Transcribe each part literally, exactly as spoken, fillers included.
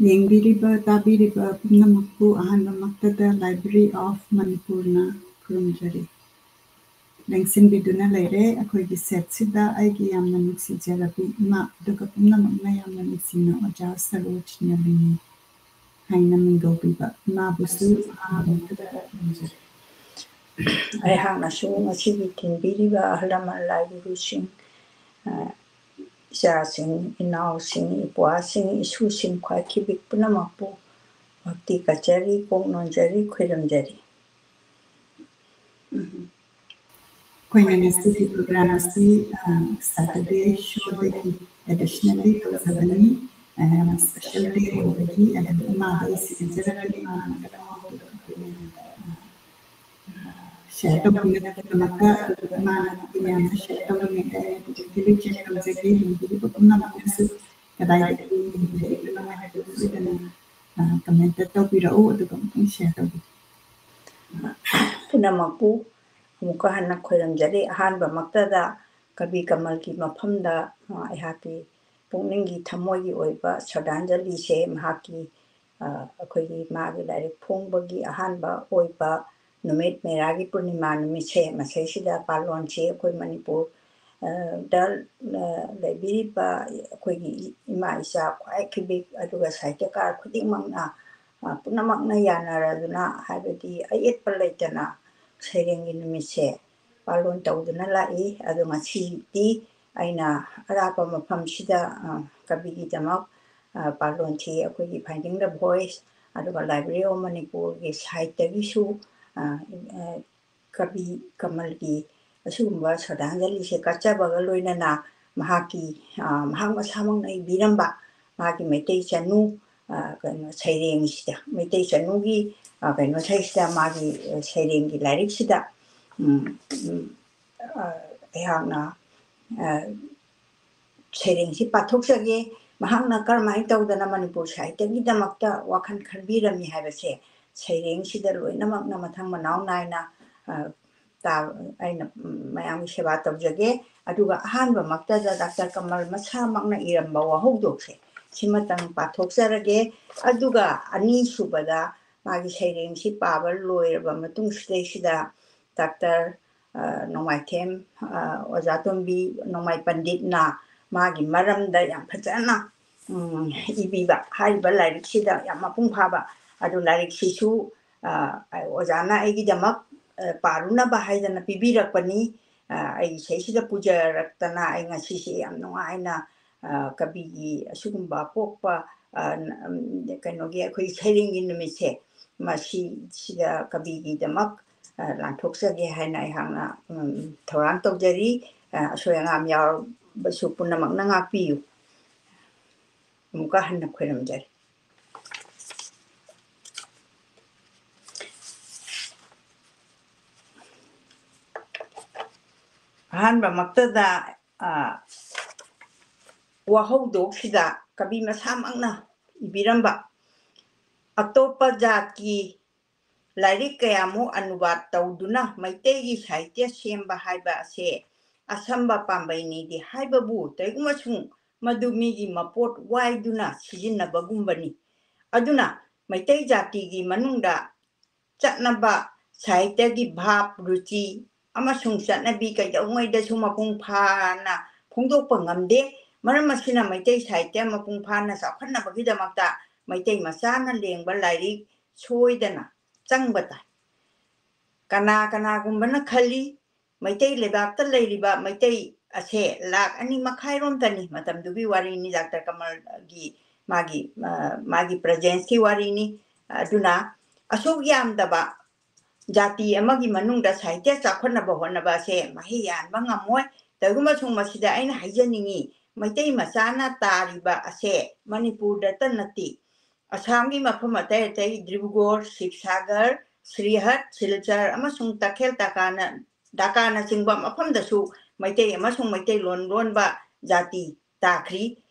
ꯌꯦꯡꯕꯤꯔꯤꯕ, ꯇꯥꯕꯤꯔꯤꯕ ꯄꯨꯝꯅꯃꯛꯄꯨ ꯑꯍꯥꯟꯕꯃꯛꯇꯗ Library of Manipurꯅ ꯈꯨꯔꯨꯝꯖꯔꯤ꯫ ꯂꯦꯡꯁꯤꯟꯕꯤꯗꯨꯅ ꯂꯩꯔꯦ ꯑꯩꯈꯣꯏꯒꯤ setꯁꯤꯗ ꯑꯩꯒꯤ ꯌꯥꯝꯅ ꯅꯨꯡꯁꯤꯖꯔꯕꯤ ꯏꯃꯥ, ꯑꯗꯨꯒ ꯄꯨꯝꯅꯃꯛꯅ ꯌꯥꯝꯅ ꯅꯨꯡꯁꯤꯅ ꯑꯣꯖꯥ ꯁꯔꯣꯖ ꯅꯂꯤꯅꯤ ꯍꯥꯏꯅ ꯃꯤꯡꯒꯧꯕꯤꯕ ꯏꯃꯥꯕꯨꯁꯨ ꯑꯍꯥꯟꯕꯃꯛꯇꯗ ꯈꯨꯔꯨꯝꯖꯔꯤ꯫ ꯑꯩꯍꯥꯛꯅꯁꯨ ꯉꯁꯤꯒꯤ ꯊꯤꯟꯕꯤꯔꯤꯕ ꯑꯍꯜ ꯂꯃꯟ ꯂꯥꯏꯒꯨꯔꯨꯁꯤꯡ, ꯑ, ꯏꯆꯥꯁꯤꯡ, ꯏꯅꯥꯎꯁꯤꯡ, ꯏꯄ꯭ꯋꯥꯁꯤꯡ, ꯏꯁꯨꯁꯤꯡ, ꯈ꯭ꯋꯥꯏꯈꯤꯕꯤ ꯄꯨꯝꯅꯃꯛꯄꯨ ꯚꯛꯇꯤ ꯀꯠꯆꯔꯤ, ꯀꯣꯛ ꯅꯣꯟꯖꯔꯤ, ꯈꯣꯏꯔꯝꯖꯔꯤ꯫ ꯎꯝ꯫ ꯑꯩꯈꯣꯏꯅ ꯉꯁꯤꯒꯤ program ꯑꯁꯤ, ꯑ, Saturday showꯗꯒꯤ additionally ꯇꯧꯖꯕꯅꯤ꯫ ꯑ, ꯌꯥꯝꯅ special day ꯑꯣꯏꯕꯒꯤ, ꯑꯗꯨꯒ ꯏꯃꯥꯗ ꯑꯩ ꯁꯤꯟꯖꯔꯒ ꯏꯃꯥꯅ ꯃꯇꯝ ꯂꯧꯗꯨꯅ ꯑꯩꯈꯣꯏꯅ, ꯑ, share ꯇꯧꯕꯤꯅꯕꯒꯤꯗꯃꯛꯇ, ꯑꯗꯨꯒ ꯏꯃꯥꯅ ꯑꯩꯈꯣꯏ ꯃꯌꯥꯝꯗ share ꯇꯧꯔꯤꯉꯩꯗ ꯑꯩꯅ particularly check ꯇꯧꯖꯒꯦ꯫ ꯌꯦꯡꯕꯤꯔꯤꯕ ꯄꯨꯝꯅꯃꯛꯅꯁꯨ ꯀꯗꯥꯏꯗꯒꯤ ꯌꯦꯡꯕꯤꯔꯛꯏꯕꯅꯣ ꯍꯥꯏꯕꯗꯨ ꯁꯣꯏꯗꯅ, ꯑ, comment ꯇꯧꯕꯤꯔꯛꯎ, ꯑꯗꯨꯒ ꯑꯃꯨꯛꯇꯪ share ꯇꯧꯕꯤꯌꯨ꯫ ꯄꯨꯝꯅꯃꯛꯄꯨ ꯑꯃꯨꯛꯀ ꯍꯟꯅ ꯈꯣꯏꯔꯝꯖꯔꯤ꯫ ꯑꯍꯥꯟꯕꯃꯛꯇꯗ ꯀꯕꯤ ꯀꯃꯜꯒꯤ ꯃꯐꯝꯗ, ꯑ, ꯑꯩꯍꯥꯛꯀꯤ ꯄꯨꯛꯅꯤꯡꯒꯤ ꯊꯃꯣꯏꯒꯤ ꯑꯣꯏꯕ ꯁ꯭ꯔꯗꯥꯟꯖꯂꯤꯁꯦ ꯃꯍꯥꯛꯀꯤ, ꯑ, ꯑꯩꯈꯣꯏꯒꯤ ꯃꯥꯒꯤ ꯂꯥꯏꯔꯤꯛ ꯐꯣꯡꯕꯒꯤ ꯑꯍꯥꯟꯕ ꯑꯣꯏꯕ ꯅꯨꯃꯤꯠ, ꯃꯦꯔꯥꯒꯤ ꯄꯨꯔꯅꯤꯃꯥ ꯅꯨꯃꯤꯠꯁꯦ, ꯃꯁꯤꯁꯤꯗ ꯄꯥꯂꯣꯟꯁꯦ ꯑꯩꯈꯣꯏ ꯃꯅꯤꯄꯨꯔ, ꯑ, ꯗ, ꯑ, ꯂꯩꯕꯤꯔꯤꯕ ꯑꯩꯈꯣꯏꯒꯤ ꯏꯃꯥ ꯏꯆꯥ ꯈ꯭ꯋꯥꯏ ꯈꯤꯕꯤꯛ ꯑꯗꯨꯒ ꯁꯥꯍꯤꯇ꯭ꯌꯀꯥꯔ ꯈꯨꯗꯤꯡꯃꯛꯅ, ꯑ, ꯄꯨꯝꯅꯃꯛꯅ ꯌꯥꯅꯔꯗꯨꯅ, ꯍꯥꯏꯕꯗꯤ ꯑꯌꯦꯠꯄ ꯂꯩꯇꯅ ꯁꯩꯔꯦꯡꯒꯤ ꯅꯨꯃꯤꯠꯁꯦ ꯄꯥꯂꯣꯟ ꯇꯧꯗꯨꯅ ꯂꯥꯛꯏ꯫ ꯑꯗꯣ ꯉꯁꯤꯗꯤ ꯑꯩꯅ ꯑꯔꯥꯞꯄ ꯃꯐꯝꯁꯤꯗ, ꯑ, ꯀꯕꯤꯒꯤꯗꯃꯛ, ꯑ, ꯄꯥꯂꯣꯟꯁꯤ ꯑꯩꯈꯣꯏꯒꯤ Finding the Voice ꯑꯗꯨꯒ Library of ꯃꯅꯤꯄꯨꯔꯒꯤ siteꯇꯒꯤꯁꯨ, ꯑ, ꯑ, ꯀꯕꯤ ꯀꯃꯜꯒꯤ ꯑꯁꯤꯒꯨꯝꯕ ꯁ꯭ꯔꯗꯥꯟꯖꯂꯤꯁꯦ ꯀꯠꯆꯕꯒ ꯂꯣꯏꯅꯅ ꯃꯍꯥꯛꯀꯤ, ꯑ, ꯃꯍꯥꯛ ꯃꯁꯥꯃꯛꯅ ꯏꯕꯤꯔꯝꯕ ꯃꯥꯒꯤ ꯃꯩꯇꯩ ꯆꯅꯨ, ꯑ, ꯀꯩꯅꯣ, ꯁꯩꯔꯦꯡꯁꯤꯗ, ꯃꯩꯇꯩ ꯆꯅꯨꯒꯤ, ꯑ, ꯀꯩꯅꯣ ꯁꯩꯁꯤꯗ, ꯃꯥꯒꯤ, ꯑ, ꯁꯩꯔꯦꯡꯒꯤ ꯂꯥꯏꯔꯤꯛꯁꯤꯗ, ꯎꯝ, ꯎꯝ, ꯑ, ꯑꯩꯍꯥꯛꯅ, ꯑ, ꯁꯩꯔꯦꯡꯁꯤ ꯄꯥꯊꯣꯛꯆꯒꯦ꯫ ꯃꯍꯥꯛꯅ ꯀꯔꯝꯍꯥꯏꯅ ꯇꯧꯗꯅ ꯃꯅꯤꯄꯨꯔ ꯁꯥꯍꯤꯇ꯭ꯌꯒꯤꯗꯃꯛꯇ ꯋꯥꯈꯜ ꯈꯟꯕꯤꯔꯝꯃꯤ ꯍꯥꯏꯕꯁꯦ ꯁꯩꯔꯦꯡꯁꯤꯗ ꯂꯣꯏꯅꯃꯛꯅ ꯃꯊꯪ ꯃꯅꯥꯎ ꯅꯥꯏꯅ, ꯑ, ꯇꯥ-, ꯑꯩꯅ, ꯎꯝ, ꯃꯌꯥꯝꯒꯤ ꯁꯦꯕꯥ ꯇꯧꯖꯒꯦ꯫ ꯑꯗꯨꯒ ꯑꯍꯥꯟꯕꯃꯛꯇꯗ ꯗꯥꯛꯇꯔ ꯀꯃꯜ ꯃꯁꯥꯃꯛꯅ ꯏꯔꯝꯕ ꯋꯥꯍꯧꯗꯣꯛꯁꯦ ꯁꯤꯃꯇꯪ ꯄꯥꯊꯣꯛꯆꯔꯒꯦ꯫ ꯑꯗꯨꯒ ꯑꯅꯤꯁꯨꯕꯗ ꯃꯥꯒꯤ ꯁꯩꯔꯦꯡꯁꯤ ꯄꯥꯕ ꯂꯣꯏꯔꯕ ꯃꯇꯨꯡ ꯁꯤꯗꯩꯁꯤꯗ ꯗꯥꯛꯇꯔ, ꯑ, ꯅꯣꯡꯃꯥꯏꯊꯦꯝ, ꯑ, ꯑꯣꯖꯥ ꯇꯣꯝꯕꯤ ꯅꯣꯡꯃꯥꯏ ꯄꯟꯗꯤꯠꯅ ꯃꯥꯒꯤ ꯃꯔꯝꯗ ꯌꯥꯝ ꯐꯖꯅ, ꯎꯝ, ꯏꯕꯤꯕ ꯍꯥꯏꯔꯤꯕ ꯂꯥꯏꯔꯤꯛꯁꯤꯗ ꯌꯥꯝ ꯃꯄꯨꯡ ꯐꯥꯕ꯫ ꯑꯗꯨ ꯂꯥꯏꯔꯤꯛꯁꯤꯁꯨ, ꯑ, ꯑꯣꯖꯥꯅ ꯑꯩꯒꯤꯗꯃꯛ, ꯑ, ꯄꯥꯔꯨꯅꯕ ꯍꯥꯏꯗꯅ ꯄꯤꯕꯤꯔꯛꯄꯅꯤ꯫ ꯑ, ꯑꯩ ꯏꯁꯩꯁꯤꯗ ꯄꯨꯖꯔꯛꯇꯅ ꯑꯩ ꯉꯁꯤꯁꯦ ꯌꯥꯝ ꯅꯨꯡꯉꯥꯏꯅ, ꯑ, ꯀꯕꯤꯒꯤ ꯑꯁꯤꯒꯨꯝꯕ ꯑꯄꯣꯛꯄ, ꯑ, ꯎꯝ, ꯀꯩꯅꯣꯒꯤ ꯑꯩꯈꯣꯏ ꯁꯩꯔꯦꯡꯒꯤ ꯅꯨꯃꯤꯠꯁꯦ ꯃꯁꯤꯁꯤꯗ ꯀꯕꯤꯒꯤꯗꯃꯛ, ꯑ, ꯂꯥꯟꯊꯣꯛꯆꯒꯦ ꯍꯥꯏꯅ ꯑꯩꯍꯥꯛꯅ, ꯎꯝ, ꯊꯧꯔꯥꯡ ꯇꯧꯖꯔꯤ꯫ ꯑ, ꯑꯁꯣꯏ ꯑꯉꯥꯝ ꯌꯥꯎꯔꯕꯁꯨ ꯄꯨꯝꯅꯃꯛꯅ ꯉꯥꯛꯄꯤꯌꯨ꯫ ꯑꯃꯨꯛꯀ ꯍꯟꯅ ꯈꯣꯏꯔꯝꯖꯔꯤ꯫ ꯑꯍꯥꯟꯕꯃꯛꯇꯗ, ꯑ, ꯋꯥꯍꯧꯗꯣꯛꯁꯤꯗ ꯀꯕꯤ ꯃꯁꯥꯃꯛꯅ ꯏꯕꯤꯔꯝꯕ, "ꯑꯇꯣꯞꯄ ꯖꯥꯠꯀꯤ ꯂꯥꯏꯔꯤꯛ ꯀꯌꯥꯃꯨꯛ ꯑꯅꯨꯕꯥꯗ ꯇꯧꯗꯨꯅ ꯃꯩꯇꯩꯒꯤ ꯁꯥꯍꯤꯇ꯭ꯌ ꯁꯦꯝꯕ ꯍꯥꯏꯕ ꯑꯁꯦ ꯑꯁꯝꯕ ꯄꯥꯝꯕꯩꯅꯤꯗꯤ ꯍꯥꯏꯕꯕꯨ, ꯇꯧꯏꯒꯨꯝꯕꯁꯨꯡ ꯃꯗꯨ ꯃꯤꯒꯤ ꯃꯄꯣꯠ ꯋꯥꯏꯗꯨꯅ ꯁꯤꯖꯤꯟꯅꯕꯒꯨꯝꯕꯅꯤ꯫ ꯑꯗꯨꯅ ꯃꯩꯇꯩ ꯖꯥꯇꯤꯒꯤ ꯃꯅꯨꯡꯗ ꯆꯠꯅꯕ ꯁꯥꯍꯤꯇ꯭ꯌꯒꯤ ꯚꯥꯕ, ꯔꯨꯆꯤ ꯑꯃꯁꯨꯡ ꯆꯠꯅꯕꯤ ꯀꯩꯗꯧꯉꯩꯗꯁꯨ ꯃꯄꯨꯡ ꯐꯥꯅ ꯐꯣꯡꯗꯣꯛꯄ ꯉꯝꯗꯦ꯫ ꯃꯔꯝ ꯑꯁꯤꯅ ꯃꯩꯇꯩ ꯁꯥꯍꯤꯇ꯭ꯌ ꯃꯄꯨꯡ ꯐꯥꯅ ꯆꯥꯎꯈꯠꯅꯕꯒꯤꯗꯃꯛꯇ ꯃꯩꯇꯩ ꯃꯆꯥꯅ ꯂꯦꯡꯕ ꯂꯥꯏꯔꯤꯛ ꯁꯣꯏꯗꯅ ꯆꯪꯕ ꯇꯥꯏ꯫ ꯀꯅꯥ ꯀꯅꯥꯒꯨꯝꯕꯅ ꯈꯜꯂꯤ, ꯃꯩꯇꯩ ꯂꯩꯕꯥꯛꯇ ꯂꯩꯔꯤꯕ ꯃꯩꯇꯩ ꯑꯁꯦ ꯂꯥꯈ ꯑꯅꯤ ꯃꯈꯥꯏꯔꯣꯝꯇꯅꯤ꯫ ꯃꯇꯝꯗꯨꯒꯤ ꯋꯥꯔꯤꯅꯤ, ꯗꯥꯛꯇꯔ ꯀꯃꯜꯒꯤ ꯃꯥꯒꯤ, ꯑ, ꯃꯥꯒꯤ ꯄ꯭ꯔꯖꯦꯟꯁꯀꯤ ꯋꯥꯔꯤꯅꯤ꯫ ꯑꯗꯨꯅ ꯑꯁꯨꯛ ꯌꯥꯝꯗꯕ ꯖꯥꯇꯤ ꯑꯃꯒꯤ ꯃꯅꯨꯡꯗ ꯁꯥꯍꯤꯇ꯭ꯌ ꯆꯥꯎꯈꯠꯅꯕ ꯍꯣꯠꯅꯕ ꯑꯁꯦ ꯃꯍꯩ ꯌꯥꯟꯕ ꯉꯝꯃꯣꯏ꯫ ꯇꯧꯏꯒꯨꯝꯕꯁꯨꯡ ꯃꯁꯤꯗ ꯑꯩꯅ ꯍꯥꯏꯖꯅꯤꯡꯉꯤ, ꯃꯩꯇꯩ ꯃꯆꯥꯅ ꯇꯥꯔꯤꯕ ꯑꯁꯦ ꯃꯅꯤꯄꯨꯔꯗꯇ ꯅꯠꯇꯦ, ꯑꯁꯥꯝꯒꯤ ꯃꯐꯝ ꯑꯇꯩ ꯑꯇꯩ, ꯗꯤꯕ꯭ꯔꯨꯒꯔ, ꯁꯤꯕꯁꯥꯒꯔ, ꯁ꯭ꯔꯤꯍꯠ, ꯁꯤꯜꯆꯔ ꯑꯃꯁꯨꯡ ꯇꯈꯦꯜ ꯇꯀꯥꯅ-, ꯗꯥꯀꯥꯅꯆꯤꯡꯕ ꯃꯐꯝꯗꯁꯨ ꯃꯩꯇꯩ ꯑꯃꯁꯨꯡ ꯃꯩꯇꯩꯂꯣꯟ ꯂꯣꯟꯕ ꯖꯥꯇꯤ ꯇꯥꯈ꯭ꯔꯤ꯫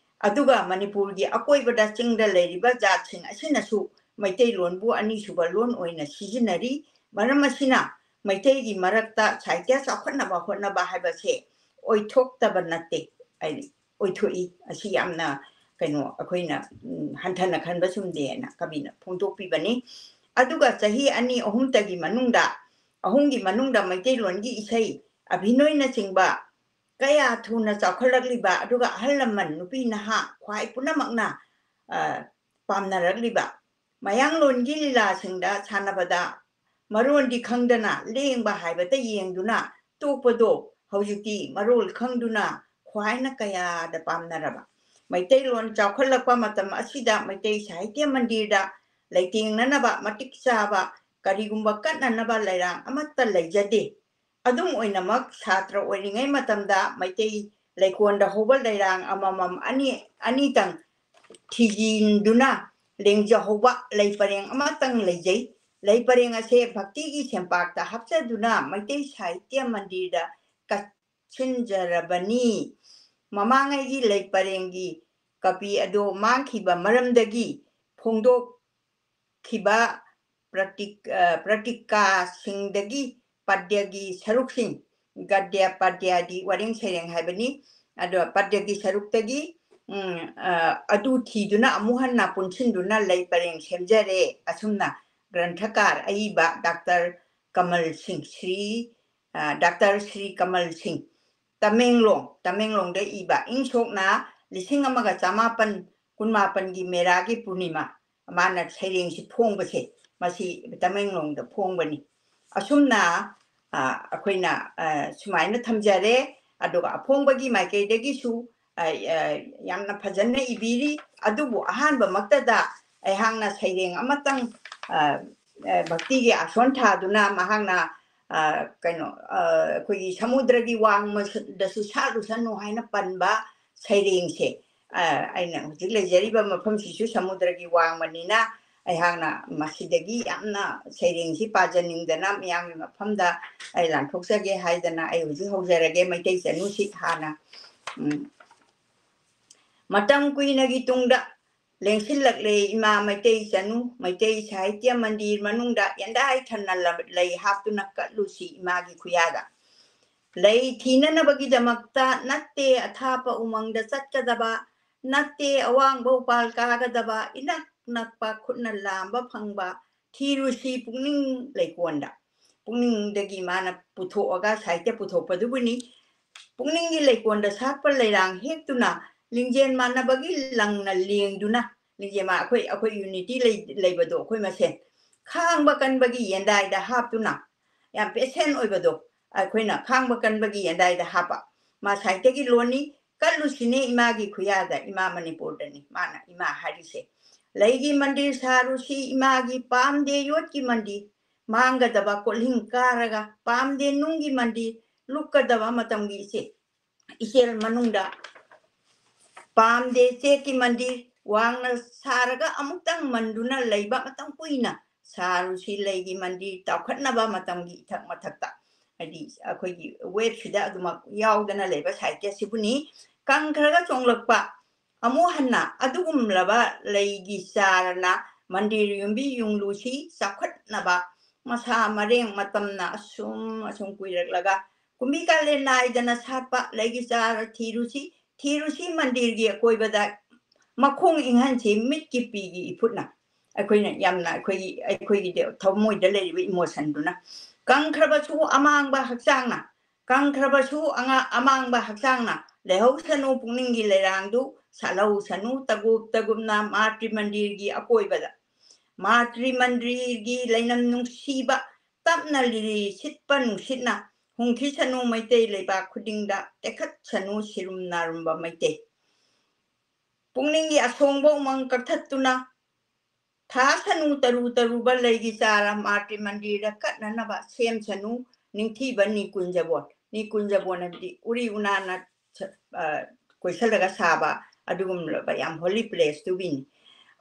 ꯑꯗꯨꯒ ꯃꯅꯤꯄꯨꯔꯒꯤ ꯑꯀꯣꯏꯕꯗ ꯆꯤꯡꯗ ꯂꯩꯔꯤꯕ ꯖꯥꯠꯁꯤꯡ ꯑꯁꯤꯅꯁꯨ ꯃꯩꯇꯩꯂꯣꯟꯕꯨ ꯑꯅꯤꯁꯨꯕ ꯂꯣꯟ ꯑꯣꯏꯅ ꯁꯤꯖꯤꯟꯅꯔꯤ꯫ ꯃꯔꯝ ꯑꯁꯤꯅ ꯃꯩꯇꯩꯒꯤ ꯃꯔꯛꯇ ꯁꯥꯍꯤꯇ꯭ꯌ ꯆꯥꯎꯈꯠꯅꯕ ꯍꯣꯠꯅꯕ ꯍꯥꯏꯕꯁꯦ ꯑꯣꯏꯊꯣꯛꯇꯕ ꯅꯠꯇꯦ, ꯍꯥꯏꯗꯤ ꯑꯣꯏꯊꯣꯛꯏ꯫ ꯑꯁꯤ ꯌꯥꯝꯅ ꯀꯩꯅꯣ ꯑꯩꯈꯣꯏꯅ, ꯎꯝ, ꯍꯟꯊꯅ ꯈꯟꯕ ꯆꯨꯝꯗꯦꯅ ꯀꯕꯤꯅ ꯐꯣꯡꯗꯣꯛꯄꯤꯕꯅꯤ꯫ ꯑꯗꯨꯒ ꯆꯍꯤ ꯑꯅꯤ ꯑꯍꯨꯝꯇꯒꯤ ꯃꯅꯨꯡꯗ, ꯑꯍꯨꯝꯒꯤ ꯃꯅꯨꯡꯗ ꯃꯩꯇꯩꯂꯣꯟꯒꯤ ꯏꯁꯩ ꯑꯚꯤꯅꯣꯏꯅꯆꯤꯡꯕ ꯀꯌꯥ ꯊꯨꯅ ꯆꯥꯎꯈꯠꯂꯛꯂꯤꯕ, ꯑꯗꯨꯒ ꯑꯍꯜ ꯂꯃꯟ, ꯅꯨꯄꯤ ꯅꯍꯥ ꯈ꯭ꯋꯥꯏ ꯄꯨꯝꯅꯃꯛꯅ, ꯑ, ꯄꯥꯝꯅꯔꯛꯂꯤꯕ ꯃꯌꯥꯡꯂꯣꯟꯒꯤ ꯂꯤꯂꯥꯁꯤꯡꯗ ꯁꯥꯟꯅꯕꯗ ꯃꯔꯣꯟꯗꯤ ꯈꯪꯗꯅ ꯂꯦꯡꯕ ꯍꯥꯏꯕꯇ ꯌꯦꯡꯗꯨꯅ ꯇꯣꯛꯄꯗꯣ ꯍꯧꯖꯤꯛꯇꯤ ꯃꯔꯣꯜ ꯈꯪꯗꯨꯅ ꯈ꯭ꯋꯥꯏꯅ ꯀꯌꯥꯗ ꯄꯥꯝꯅꯔꯕ ꯃꯩꯇꯩꯂꯣꯟ ꯆꯥꯎꯈꯠꯂꯛꯄ ꯃꯇꯝ ꯑꯁꯤꯗ ꯃꯩꯇꯩ ꯁꯥꯍꯤꯇ꯭ꯌ ꯃꯟꯗꯤꯔꯗ ꯂꯩꯇꯦꯡꯅꯅꯕ ꯃꯇꯤꯛ ꯆꯥꯕ ꯀꯔꯤꯒꯨꯝꯕ ꯀꯠꯅꯅꯕ ꯂꯩꯔꯥꯡ ꯑꯃꯠꯇ ꯂꯩꯖꯗꯦ꯫ ꯑꯗꯨꯝ ꯑꯣꯏꯅꯃꯛ, ꯁꯥꯇ꯭ꯔ ꯑꯣꯏꯔꯤꯉꯩ ꯃꯇꯝꯗ ꯃꯩꯇꯩ ꯂꯩꯀꯣꯟꯗ ꯍꯧꯕ ꯂꯩꯔꯥꯡ ꯑꯃꯃꯝ ꯑꯅꯤ, ꯑꯅꯤꯇꯪ ꯊꯤꯖꯤꯟꯗꯨꯅ ꯂꯦꯡꯖꯍꯧꯕ ꯂꯩ ꯄꯔꯦꯡ ꯑꯃꯇꯪ ꯂꯩꯖꯩ꯫ ꯂꯩ ꯄꯔꯦꯡ ꯑꯁꯦ ꯚꯛꯇꯤꯒꯤ ꯁꯦꯝꯄꯥꯛꯇ ꯍꯥꯞꯆꯗꯨꯅ ꯃꯩꯇꯩ ꯁꯥꯍꯤꯇ꯭ꯌ ꯃꯟꯗꯤꯔꯗ ꯀꯠꯁꯤꯟꯖꯔꯕꯅꯤ꯫ ꯃꯃꯥꯡꯉꯩꯒꯤ ꯂꯩ ꯄꯔꯦꯡꯒꯤ ꯀꯄꯤ ꯑꯗꯣ ꯃꯥꯡꯈꯤꯕ ꯃꯔꯝꯗꯒꯤ ꯐꯣꯡꯗꯣꯛꯈꯤꯕ ꯄ꯭ꯔꯇꯤꯛ-, ꯑ, ꯄ꯭ꯔꯇꯤꯀꯥꯁꯤꯡꯗꯒꯤ ꯄꯗ꯭ꯌꯒꯤ ꯁꯔꯨꯛꯁꯤꯡ, ꯒꯗ꯭ꯌ ꯄꯗ꯭ꯌꯗꯤ ꯋꯥꯔꯦꯡ ꯁꯩꯔꯦꯡ ꯍꯥꯏꯕꯅꯤ, ꯑꯗꯣ ꯄꯗ꯭ꯌꯒꯤ ꯁꯔꯨꯛꯇꯒꯤ, ꯎꯝ, ꯑ, ꯑꯗꯨ ꯊꯤꯗꯨꯅ ꯑꯃꯨꯛ ꯍꯟꯅ ꯄꯨꯟꯁꯤꯟꯗꯨꯅ ꯂꯩ ꯄꯔꯦꯡ ꯁꯦꯝꯖꯔꯦ꯫ ꯑꯁꯨꯝꯅ ꯒ꯭ꯔꯟꯊꯀꯥꯔ ꯑꯏꯕ ꯗꯥꯛꯇꯔ ꯀꯃꯜ ꯁꯤꯡ, ꯁ꯭ꯔꯤ, ꯑ, ꯗꯥꯛꯇꯔ ꯁ꯭ꯔꯤ ꯀꯃꯜ ꯁꯤꯡ, ꯇꯃꯦꯡꯂꯣꯡ, ꯇꯃꯦꯡꯂꯣꯡꯗ ꯏꯕ, ꯏꯪ ꯁꯣꯛꯅ ꯂꯤꯁꯤꯡ ꯑꯃꯒ ꯆꯃꯥꯄꯟ ꯀꯨꯟꯃꯥꯄꯟꯒꯤ ꯃꯦꯔꯥꯒꯤ ꯄꯨꯔꯅꯤꯃꯥ, ꯃꯥꯅ ꯁꯩꯔꯦꯡꯁꯤ ꯐꯣꯡꯕꯁꯦ, ꯃꯁꯤ ꯇꯃꯦꯡꯂꯣꯡꯗ ꯐꯣꯡꯕꯅꯤ꯫ ꯑꯁꯨꯝꯅ, ꯑ, ꯑꯩꯈꯣꯏꯅ, ꯑ, ꯁꯨꯃꯥꯏꯅ ꯊꯝꯖꯔꯦ꯫ ꯑꯗꯨꯒ ꯑꯐꯣꯡꯕꯒꯤ ꯃꯥꯏꯀꯩꯗꯒꯤꯁꯨ, ꯑ, ꯑ, ꯌꯥꯝꯅ ꯐꯖꯅ ꯏꯕꯤꯔꯤ꯫ ꯑꯗꯨꯕꯨ ꯑꯍꯥꯟꯕꯃꯛꯇꯗ ꯑꯩꯍꯥꯛꯅ ꯁꯩꯔꯦꯡ ꯑꯃꯇꯪ, ꯑ, ꯑ, ꯚꯛꯇꯤꯒꯤ ꯑꯥꯁꯣꯟ ꯊꯥꯗꯨꯅ ꯃꯍꯥꯛꯅ, ꯑ, ꯀꯩꯅꯣ, ꯑ, ꯑꯩꯈꯣꯏꯒꯤ "ꯁꯃꯨꯗ꯭ꯔꯒꯤ ꯋꯥꯡꯃꯗꯁꯨ ꯁꯥꯠꯂꯨꯁꯅꯨ" ꯍꯥꯏꯅ ꯄꯟꯕ ꯁꯩꯔꯦꯡꯁꯦ, ꯑ, ꯑꯩꯅ ꯍꯧꯖꯤꯛ ꯂꯩꯖꯔꯤꯕ ꯃꯐꯝꯁꯤꯁꯨ ꯁꯃꯨꯗ꯭ꯔꯒꯤ ꯋꯥꯡꯃꯅꯤꯅ, ꯑꯩꯍꯥꯛꯅ ꯃꯁꯤꯗꯒꯤ ꯌꯥꯝꯅ ꯁꯩꯔꯦꯡꯁꯤ ꯄꯥꯖꯅꯤꯡꯗꯅ ꯃꯤꯌꯥꯝꯒꯤ ꯃꯐꯝꯗ ꯑꯩ ꯂꯥꯟꯊꯣꯛꯆꯒꯦ ꯍꯥꯏꯗꯅ ꯑꯩ ꯍꯧꯖꯤꯛ ꯍꯧꯖꯔꯒꯦ꯫ ꯃꯩꯇꯩ ꯆꯅꯨꯁꯤ ꯍꯥꯟꯅ, ꯎꯝ, ꯃꯇꯝ ꯀꯨꯏꯅꯒꯤ ꯇꯨꯡꯗ ꯂꯦꯡꯁꯤꯜꯂꯛꯂꯦ ꯏꯃꯥ ꯃꯩꯇꯩ ꯆꯅꯨ, ꯃꯩꯇꯩ ꯁꯥꯍꯤꯇ꯭ꯌ ꯃꯟꯗꯤꯔ ꯃꯅꯨꯡꯗ ꯌꯦꯟꯗꯥꯏ ꯊꯟꯅ ꯂ-, ꯂꯩ ꯍꯥꯞꯇꯨꯅ ꯀꯠꯂꯨꯁꯤ ꯏꯃꯥꯒꯤ ꯈꯨꯌꯥꯗ꯫ ꯂꯩ ꯊꯤꯅꯅꯕꯒꯤꯗꯃꯛꯇ ꯅꯠꯇꯦ ꯑꯊꯥꯞꯄ ꯎꯃꯪꯗ ꯆꯠꯀꯗꯕ, ꯅꯠꯇꯦ, ꯑꯋꯥꯡꯕ ꯎꯄꯥꯜ ꯀꯥꯒꯗꯕ, ꯏꯅꯛ ꯅꯛꯄ, ꯈꯨꯠꯅ ꯂꯥꯝꯕ ꯐꯪꯕ, ꯊꯤꯔꯨꯁꯤ ꯄꯨꯛꯅꯤꯡ ꯂꯩꯀꯣꯟꯗ꯫ ꯄꯨꯛꯅꯤꯡꯗꯒꯤ ꯃꯥꯅ ꯄꯨꯊꯣꯛꯑꯒ, ꯁꯥꯍꯤꯇ꯭ꯌ ꯄꯨꯊꯣꯛꯄꯗꯨꯕꯨꯅꯤ꯫ ꯄꯨꯛꯅꯤꯡꯒꯤ ꯂꯩꯀꯣꯟꯗ ꯁꯥꯠꯄ ꯂꯩꯔꯥꯡ ꯍꯦꯛꯇꯨꯅ, ꯂꯤꯡꯖꯦꯜ ꯃꯥꯟꯅꯕꯒꯤ ꯂꯪꯅ ꯂꯦꯡꯗꯨꯅ, ꯂꯤꯡꯖꯦꯜ ꯃꯥ-, ꯑꯩꯈꯣꯏ, ꯑꯩꯈꯣꯏ unity ꯂꯩ-, ꯂꯩꯕꯗꯣ ꯑꯩꯈꯣꯏ ꯃꯁꯦꯟ, ꯈꯥꯡꯕ ꯀꯟꯕꯒꯤ ꯌꯦꯟꯗꯥꯏꯗ ꯍꯥꯞꯇꯨꯅ, ꯌꯥꯝ patient ꯑꯣꯏꯕꯗꯣ, ꯑꯩꯈꯣꯏꯅ ꯈꯥꯡꯕ ꯀꯟꯕꯒꯤ ꯌꯦꯟꯗꯥꯏꯗ ꯍꯥꯞꯄ꯫ ꯃꯥ ꯁꯥꯍꯤꯇ꯭ꯌꯒꯤ ꯂꯣꯟꯅꯤ, "ꯀꯠꯂꯨꯁꯤꯅꯦ ꯏꯃꯥꯒꯤ ꯈꯨꯌꯥꯗ", ꯏꯃꯥ ꯃꯅꯤꯄꯨꯔꯗꯅꯤ ꯃꯥꯅ ꯏꯃꯥ ꯍꯥꯏꯔꯤꯁꯦ꯫ "ꯂꯩꯒꯤ ꯃꯟꯗꯤꯔ ꯁꯥꯔꯨꯁꯤ ꯏꯃꯥꯒꯤ, ꯄꯥꯝꯗꯦ ꯌꯣꯠꯀꯤ ꯃꯟꯗꯤꯔ, ꯃꯥꯡꯒꯗꯕ ꯀꯣꯜꯍꯤꯡ ꯀꯥꯔꯒ, ꯄꯥꯝꯗꯦ ꯅꯨꯡꯒꯤ ꯃꯟꯗꯤꯔ, ꯂꯨꯞꯀꯗꯕ ꯃꯇꯝꯒꯤ ꯏꯆꯦ-, ꯏꯆꯦꯜ ꯃꯅꯨꯡꯗ, ꯄꯥꯝꯗꯦ ꯆꯦꯛꯀꯤ ꯃꯟꯗꯤꯔ, ꯋꯥꯡꯅ ꯁꯥꯔꯒ ꯑꯃꯨꯛꯇꯪ ꯃꯟꯗꯨꯅ ꯂꯩꯕ, ꯃꯇꯝ ꯀꯨꯏꯅ ꯁꯥꯔꯨꯁꯤ ꯂꯩꯒꯤ ꯃꯟꯗꯤꯔ, ꯆꯥꯎꯈꯠꯅꯕ ꯃꯇꯝꯒꯤ ꯏꯊꯛ ꯃꯊꯛꯇ", ꯍꯥꯏꯗꯤ ꯑꯩꯈꯣꯏꯒꯤ wave ꯁꯤꯗ ꯑꯗꯨꯃꯛ ꯌꯥꯎꯗꯅ ꯂꯩꯕ ꯁꯥꯍꯤꯇ꯭ꯌꯁꯤꯕꯨꯅꯤ꯫ ꯀꯪꯈ꯭ꯔꯒ ꯆꯣꯡꯂꯛꯄ ꯑꯃꯨꯛ ꯍꯟꯅ ꯑꯗꯨꯒꯨꯝꯂꯕ ꯂꯩꯒꯤ ꯆꯥꯔꯅ ꯃꯟꯗꯤꯔ ꯌꯨꯝꯕꯤ ꯌꯨꯝꯂꯨꯁꯤ ꯆꯥꯎꯈꯠꯅꯕ, ꯃꯁꯥ ꯃꯔꯦꯡ ꯃꯇꯝꯅ ꯑꯁꯨꯝ ꯑꯁꯨꯝ ꯀꯨꯏꯔꯛꯂꯒ, ꯀꯨꯝꯕꯤ ꯀꯥꯂꯦꯟ ꯅꯥꯏꯗꯅ ꯁꯥꯠꯄ ꯂꯩꯒꯤ ꯆꯥꯔ ꯊꯤꯔꯨꯁꯤ, ꯊꯤꯔꯨꯁꯤ ꯃꯟꯗꯤꯔꯒꯤ ꯑꯀꯣꯏꯕꯗ ꯃꯈꯣꯡ ꯏꯪꯍꯟꯁꯤ ꯃꯤꯠꯀꯤ ꯄꯤꯒꯤ ꯏꯐꯨꯠꯅ꯫ ꯑꯩꯈꯣꯏꯅ ꯌꯥꯝꯅ ꯑꯩꯈꯣꯏꯒꯤ, ꯑꯩꯈꯣꯏꯒꯤ ꯊꯃꯣꯏꯗ ꯂꯩꯔꯤꯕ emotionꯗꯨꯅ꯫ ꯀꯪꯈ꯭ꯔꯕꯁꯨ ꯑꯃꯥꯡꯕ ꯍꯛꯆꯥꯡꯅ, ꯀꯪꯈ꯭ꯔꯕꯁꯨ ꯑꯉꯥ-, ꯑꯃꯥꯡꯕ ꯍꯛꯆꯥꯡꯅ, ꯂꯩꯍꯧꯁꯅꯨ ꯄꯨꯛꯅꯤꯡꯒꯤ ꯂꯩꯔꯥꯡꯗꯨ, ꯁꯥꯠꯍꯧꯁꯅꯨ ꯇꯒꯨꯞ ꯇꯒꯨꯞꯅ ꯃꯥꯇ꯭ꯔꯤ ꯃꯟꯗꯤꯔꯒꯤ ꯑꯀꯣꯏꯕꯗ꯫ ꯃꯥꯇ꯭ꯔꯤ ꯃꯟꯗꯤꯔꯒꯤ ꯂꯩꯅꯝ ꯅꯨꯡꯁꯤꯕ, ꯇꯞꯅ ꯂꯤꯔꯤ ꯁꯤꯠꯄ ꯅꯨꯡꯁꯤꯠꯅ ꯍꯨꯝꯈꯤꯁꯅꯨ ꯃꯩꯇꯩ ꯂꯩꯕꯥꯛ ꯈꯨꯗꯤꯡꯗ, ꯇꯦꯛꯈꯠꯁꯅꯨ ꯁꯤꯔꯨꯝ ꯅꯥꯔꯨꯝꯕ ꯃꯩꯇꯩ꯫ ꯄꯨꯛꯅꯤꯡꯒꯤ ꯑꯁꯣꯡꯕ ꯎꯃꯪ ꯀꯛꯊꯠꯇꯨꯅ, ꯊꯥꯁꯅꯨ ꯇꯔꯨ ꯇꯔꯨꯕ ꯂꯩꯒꯤ ꯆꯥꯔ ꯃꯥꯇ꯭ꯔꯤ ꯃꯟꯗꯤꯔꯗ ꯀꯠꯅꯅꯕ ꯁꯦꯝꯁꯅꯨ ꯅꯤꯡꯊꯤꯕ ꯅꯤꯀꯨꯟꯖꯕꯣꯟ꯫ ꯅꯤꯀꯨꯟꯖꯕꯣꯟ ꯍꯥꯏꯕꯗꯤ ꯎꯔꯤ ꯎꯅꯥꯅ ꯁ-, ꯑ, ꯀꯣꯏꯁꯜꯂꯒ ꯁꯥꯕ ꯑꯗꯨꯒꯨꯝꯂꯕ ꯌꯥꯝ holy placeꯇꯨꯒꯤꯅꯤ꯫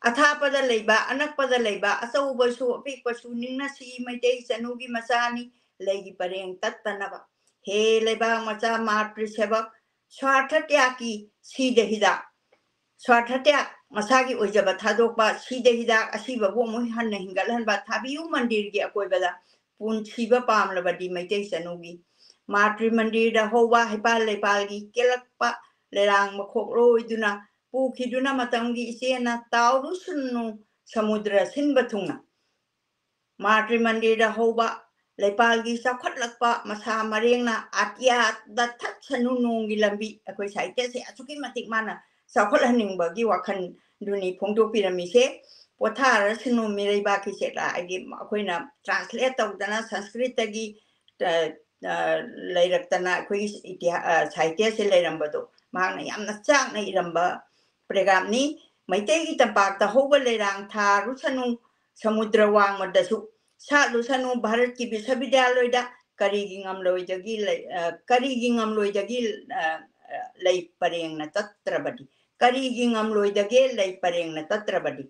ꯑꯊꯥꯞꯄꯗ ꯂꯩꯕ, ꯑꯅꯛꯄꯗ ꯂꯩꯕ, ꯑꯆꯧꯕꯁꯨ ꯑꯄꯤꯛꯄꯁꯨ ꯅꯤꯡꯅꯁꯤ, ꯃꯩꯇꯩ ꯆꯅꯨꯒꯤ ꯃꯆꯥꯅꯤ, ꯂꯩꯒꯤ ꯄꯔꯦꯡ ꯇꯠꯇꯅꯕ꯫ ꯍꯦ ꯂꯩꯕꯥꯛ ꯃꯆꯥ ꯃꯥꯇ꯭ꯔꯤ ꯁꯦꯕꯛ, ꯁ꯭ꯋꯥꯔꯊ ꯇ꯭ꯌꯥꯒꯀꯤ ꯁꯤꯗ ꯍꯤꯗꯥꯛ, ꯁ꯭ꯋꯥꯔꯊ ꯇ꯭ꯌꯥꯒ, ꯃꯁꯥꯒꯤ ꯑꯣꯏꯖꯕ ꯊꯥꯗꯣꯛꯄ, ꯁꯤꯗ ꯍꯤꯗꯥꯛ, ꯑꯁꯤꯕꯕꯨ ꯑꯃꯨꯛ ꯍꯟꯅ ꯍꯤꯡꯒꯠꯍꯟꯕ, ꯊꯥꯕꯤꯌꯨ ꯃꯟꯗꯤꯔꯒꯤ ꯑꯀꯣꯏꯕꯗ ꯄꯨꯟꯁꯤꯕ ꯄꯥꯝꯂꯕꯗꯤ ꯃꯩꯇꯩ ꯆꯅꯨꯒꯤ꯫ ꯃꯥꯇ꯭ꯔꯤ ꯃꯟꯗꯤꯔꯗ ꯍꯧꯕ ꯍꯩꯄꯥꯜ ꯂꯩꯄꯥꯜꯒꯤ ꯀꯦꯜꯂꯛꯄ ꯂꯩꯔꯥꯡ ꯃꯈꯣꯛ ꯂꯣꯏꯗꯨꯅ ꯄꯨꯈꯤꯗꯨꯅ ꯃꯇꯝꯒꯤ ꯏꯆꯦꯅ ꯇꯥꯎꯔꯨꯁꯅꯨ ꯁꯃꯨꯗ꯭ꯔ ꯁꯤꯟꯕ ꯊꯨꯡꯅ꯫ ꯃꯥꯇ꯭ꯔꯤ ꯃꯟꯗꯤꯔꯗ ꯍꯧꯕ ꯂꯩꯄꯥꯛꯒꯤ ꯆꯥꯎꯈꯠꯂꯛꯄ ꯃꯁꯥ ꯃꯔꯦꯡꯅ ꯑꯇꯤꯌꯥꯗ ꯊꯠꯁꯅꯨ ꯅꯣꯡꯒꯤ ꯂꯝꯕꯤ꯫ ꯑꯩꯈꯣꯏ ꯁꯥꯍꯤꯇ꯭ꯌꯁꯦ ꯑꯁꯨꯛꯀꯤ ꯃꯇꯤꯛ ꯃꯥꯅ ꯆꯥꯎꯈꯠꯍꯟꯅꯤꯡꯕꯒꯤ ꯋꯥꯈꯜꯗꯨꯅꯤ ꯐꯣꯡꯗꯣꯛꯄꯤꯔꯝꯃꯤꯁꯦ꯫ ꯄꯣꯊꯥꯔꯁꯅꯨ ꯃꯤꯔꯩꯕꯥꯛꯀꯤ ꯆꯦꯠꯂꯥ, ꯍꯥꯏꯗꯤ ꯑꯩꯈꯣꯏꯅ translate ꯇꯧꯗꯅ ꯁꯪꯁꯀ꯭ꯔꯤꯠꯇꯒꯤ, ꯑ, ꯑ, ꯂꯩꯔꯛꯇꯅ ꯑꯩꯈꯣꯏꯒꯤ ꯏꯇꯤꯍꯥ-, ꯑ, ꯁꯥꯍꯤꯇ꯭ꯌꯁꯦ ꯂꯩꯔꯝꯕꯗꯣ ꯃꯍꯥꯛꯅ ꯌꯥꯝꯅ ꯆꯥꯛꯅ ꯏꯔꯝꯕ paragraph ꯅꯤ꯫ ꯃꯩꯇꯩꯒꯤ ꯇꯝꯄꯥꯛꯇ ꯍꯧꯕ ꯂꯩꯔꯥꯡ ꯊꯥꯔꯨꯁꯅꯨ ꯁꯃꯨꯗ꯭ꯔ ꯋꯥꯡꯃꯗꯁꯨ, ꯁꯥꯠꯂꯨꯁꯅꯨ ꯚꯥꯔꯠꯀꯤ ꯕꯤꯁ꯭ꯋꯕꯤꯗ꯭ꯌꯥꯂꯣꯏꯗ, ꯀꯔꯤꯒꯤ ꯉꯝꯂꯣꯏꯗꯒꯤ ꯂꯩ-, ꯑ, ꯀꯔꯤꯒꯤ ꯉꯝꯂꯣꯏꯗꯒꯤ, ꯑ, ꯑ, ꯂꯩ ꯄꯔꯦꯡꯅ ꯇꯠꯇ꯭ꯔꯕꯗꯤ? ꯀꯔꯤꯒꯤ ꯉꯝꯂꯣꯏꯗꯒꯦ ꯂꯩ ꯄꯔꯦꯡꯅ ꯇꯠꯇ꯭ꯔꯕꯗꯤ?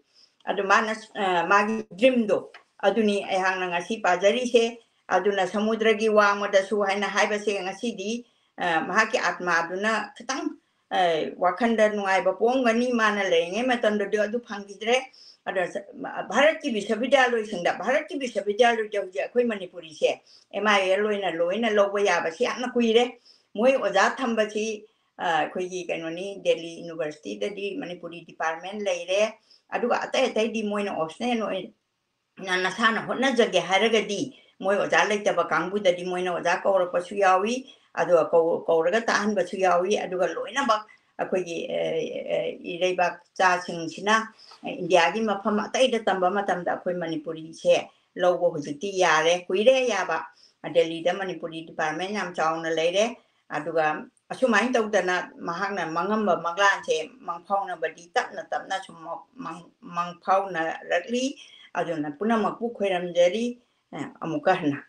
ꯑꯗꯨ ꯃꯥꯅ, ꯑ, ꯃꯥꯒꯤ dream ꯗꯣ ꯑꯗꯨꯅꯤ ꯑꯩꯍꯥꯛꯅ ꯉꯁꯤ ꯄꯥꯖꯔꯤꯁꯦ꯫ ꯑꯗꯨꯅ ꯁꯃꯨꯗ꯭ꯔꯒꯤ ꯋꯥꯡꯃꯗꯁꯨ ꯍꯥꯏꯅ ꯍꯥꯏꯕꯁꯦ ꯉꯁꯤꯗꯤ, ꯑ, ꯃꯍꯥꯛꯀꯤ ꯑꯥꯠꯃꯥꯗꯨꯅ ꯈꯤꯇꯪ, ꯑ, ꯋꯥꯈꯜꯗ ꯅꯨꯡꯉꯥꯏꯕ ꯄꯣꯛꯑꯝꯒꯅꯤ, ꯃꯥꯅ ꯂꯩꯔꯤꯉꯩ ꯃꯇꯝꯗꯗꯤ ꯑꯗꯨ ꯐꯪꯈꯤꯗ꯭ꯔꯦ꯫ ꯑꯗꯣ ꯁ-, ꯃ-, ꯚꯥꯔꯠꯀꯤ ꯕꯤꯁ꯭ꯋꯕꯤꯗ꯭ꯌꯥꯂꯣꯏꯁꯤꯡꯗ, ꯚꯥꯔꯠꯀꯤ ꯕꯤꯁ꯭ꯋꯕꯤꯗ꯭ꯌꯥꯂꯣꯏꯗ ꯍꯧꯖꯤꯛ ꯑꯩꯈꯣꯏ ꯃꯅꯤꯄꯨꯔꯤꯁꯦ M I L ꯑꯣꯏꯅ ꯂꯣꯏꯅ ꯂꯧꯕ ꯌꯥꯕꯁꯤ ꯌꯥꯝꯅ ꯀꯨꯏꯔꯦ꯫ ꯃꯣꯏ ꯑꯣꯖꯥ ꯊꯝꯕꯁꯤ, ꯑ, ꯑꯩꯈꯣꯏꯒꯤ ꯀꯩꯅꯣꯅꯤ, ꯗꯦꯜꯂꯤ ꯌꯨꯅꯤꯚꯔꯁꯤꯇꯤꯗꯗꯤ ꯃꯅꯤꯄꯨꯔꯤ department ꯂꯩꯔꯦ, ꯑꯗꯨꯒ ꯑꯇꯩ ꯑꯇꯩꯗꯤ ꯃꯣꯏꯅ optional ꯑꯣꯏꯅ ꯅ-, ꯅꯁꯥꯅ ꯍꯣꯠꯅꯖꯒꯦ ꯍꯥꯏꯔꯒꯗꯤ ꯃꯣꯏ ꯑꯣꯖꯥ ꯂꯩꯇꯕ ꯀꯥꯡꯕꯨꯗꯗꯤ ꯃꯣꯏꯅ ꯑꯣꯖꯥ ꯀꯧꯔꯛꯄꯁꯨ ꯌꯥꯎꯏ, ꯑꯗꯨꯒ ꯀꯧ-, ꯀꯧꯔꯒ ꯇꯥꯛꯍꯟꯕꯁꯨ ꯌꯥꯎꯏ, ꯑꯗꯨꯒ ꯂꯣꯏꯅꯃꯛ ꯑꯩꯈꯣꯏꯒꯤ, ꯑ, ꯑ, ꯏꯔꯩꯕꯥꯛ ꯆꯥꯁꯤꯡꯁꯤꯅ ꯏꯟꯗꯤꯌꯥꯒꯤ ꯃꯐꯝ ꯑꯇꯩꯗ ꯇꯝꯕ ꯃꯇꯝꯗ ꯑꯩꯈꯣꯏ ꯃꯅꯤꯄꯨꯔꯤꯁꯦ ꯂꯧꯕ ꯍꯧꯖꯤꯛꯇꯤ ꯌꯥꯔꯦ, ꯀꯨꯏꯔꯦ ꯌꯥꯕ꯫ ꯗꯦꯜꯂꯤꯗ ꯃꯅꯤꯄꯨꯔꯤ department ꯌꯥꯝ ꯆꯥꯎꯅ ꯂꯩꯔꯦ꯫ ꯑꯗꯨꯒ ꯑꯁꯨꯃꯥꯏꯅ ꯇꯧꯗꯅ ꯃꯍꯥꯛꯅ ꯃꯪꯉꯝꯕ ꯃꯪꯂꯥꯟꯁꯦ ꯃꯪꯐꯥꯎꯅꯕꯗꯤ ꯇꯞꯅ ꯇꯞꯅ ꯁꯨꯝ ꯃꯪ-, ꯃꯪꯐꯥꯎꯅꯔꯛꯂꯤ꯫ ꯑꯗꯨꯅ ꯄꯨꯝꯅꯃꯛꯄꯨ ꯈꯣꯏꯔꯝꯖꯔꯤ, ꯑ, ꯑꯃꯨꯛꯀ ꯍꯟꯅ꯫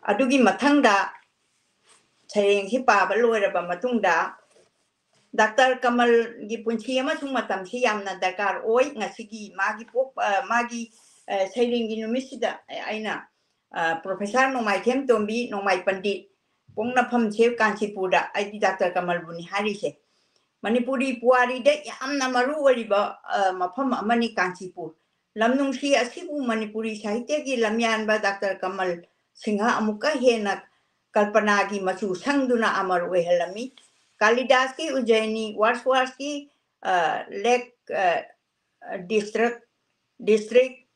ꯑꯗꯨꯒꯤ ꯃꯊꯪꯗ ꯁꯩꯔꯦꯡꯁꯤ ꯄꯥꯕ ꯂꯣꯏꯔꯕ ꯃꯇꯨꯡꯗ ꯗꯥꯛꯇꯔ ꯀꯃꯜꯒꯤ ꯄꯨꯟꯁꯤ ꯑꯃꯁꯨꯡ ꯃꯇꯝꯁꯤ ꯌꯥꯝꯅ ꯗꯔꯀꯥꯔ ꯑꯣꯏ꯫ ꯉꯁꯤꯒꯤ ꯃꯥꯒꯤ ꯄꯣꯛ-, ꯑ, ꯃꯥꯒꯤ, ꯑ, ꯁꯩꯔꯦꯡꯒꯤ ꯅꯨꯃꯤꯠꯁꯤꯗ ꯑꯩꯅ, ꯑ, ꯄ꯭ꯔꯣꯐꯦꯁꯔ ꯅꯣꯡꯃꯥꯏꯊꯦꯝ ꯇꯣꯝꯕꯤ, ꯅꯣꯡꯃꯥꯏ ꯄꯟꯗꯤꯠ, ꯄꯣꯛꯅꯐꯝꯁꯦ ꯀꯥꯟꯆꯤꯄꯨꯔꯗ, ꯑꯩꯗꯤ ꯗꯥꯛꯇꯔ ꯀꯃꯜꯕꯨꯅꯤ ꯍꯥꯏꯔꯤꯁꯦ꯫ ꯃꯅꯤꯄꯨꯔꯤ ꯄꯨꯋꯥꯔꯤꯗ ꯌꯥꯝꯅ ꯃꯔꯨ ꯑꯣꯏꯔꯤꯕ, ꯑ, ꯃꯐꯝ ꯑꯃꯅꯤ ꯀꯥꯟꯆꯤꯄꯨꯔ꯫ ꯂꯝꯅꯨꯡꯁꯤ ꯑꯁꯤꯕꯨ ꯃꯅꯤꯄꯨꯔꯤ ꯁꯥꯍꯤꯇ꯭ꯌꯒꯤ ꯂꯝꯌꯥꯟꯕ ꯗꯥꯛꯇꯔ ꯀꯃꯜ ꯁꯤꯡꯍ ꯑꯃꯨꯛꯀ ꯍꯦꯟꯅ ꯀꯜꯄꯅꯥꯒꯤ ꯃꯆꯨ ꯁꯪꯗꯨꯅ ꯑꯃꯔ ꯑꯣꯏꯍꯜꯂꯝꯃꯤ꯫ ꯀꯥꯂꯤꯗꯥꯁꯀꯤ ꯎꯖ꯭ꯖꯌꯤꯅꯤ, ꯋꯥꯔꯗꯁꯋꯥꯔꯊꯀꯤ ꯑ, ꯂꯦꯛ, ꯑ, ꯗꯤꯁꯇ꯭ꯔꯤꯛ, ꯗꯤꯁꯇ꯭ꯔꯤꯛ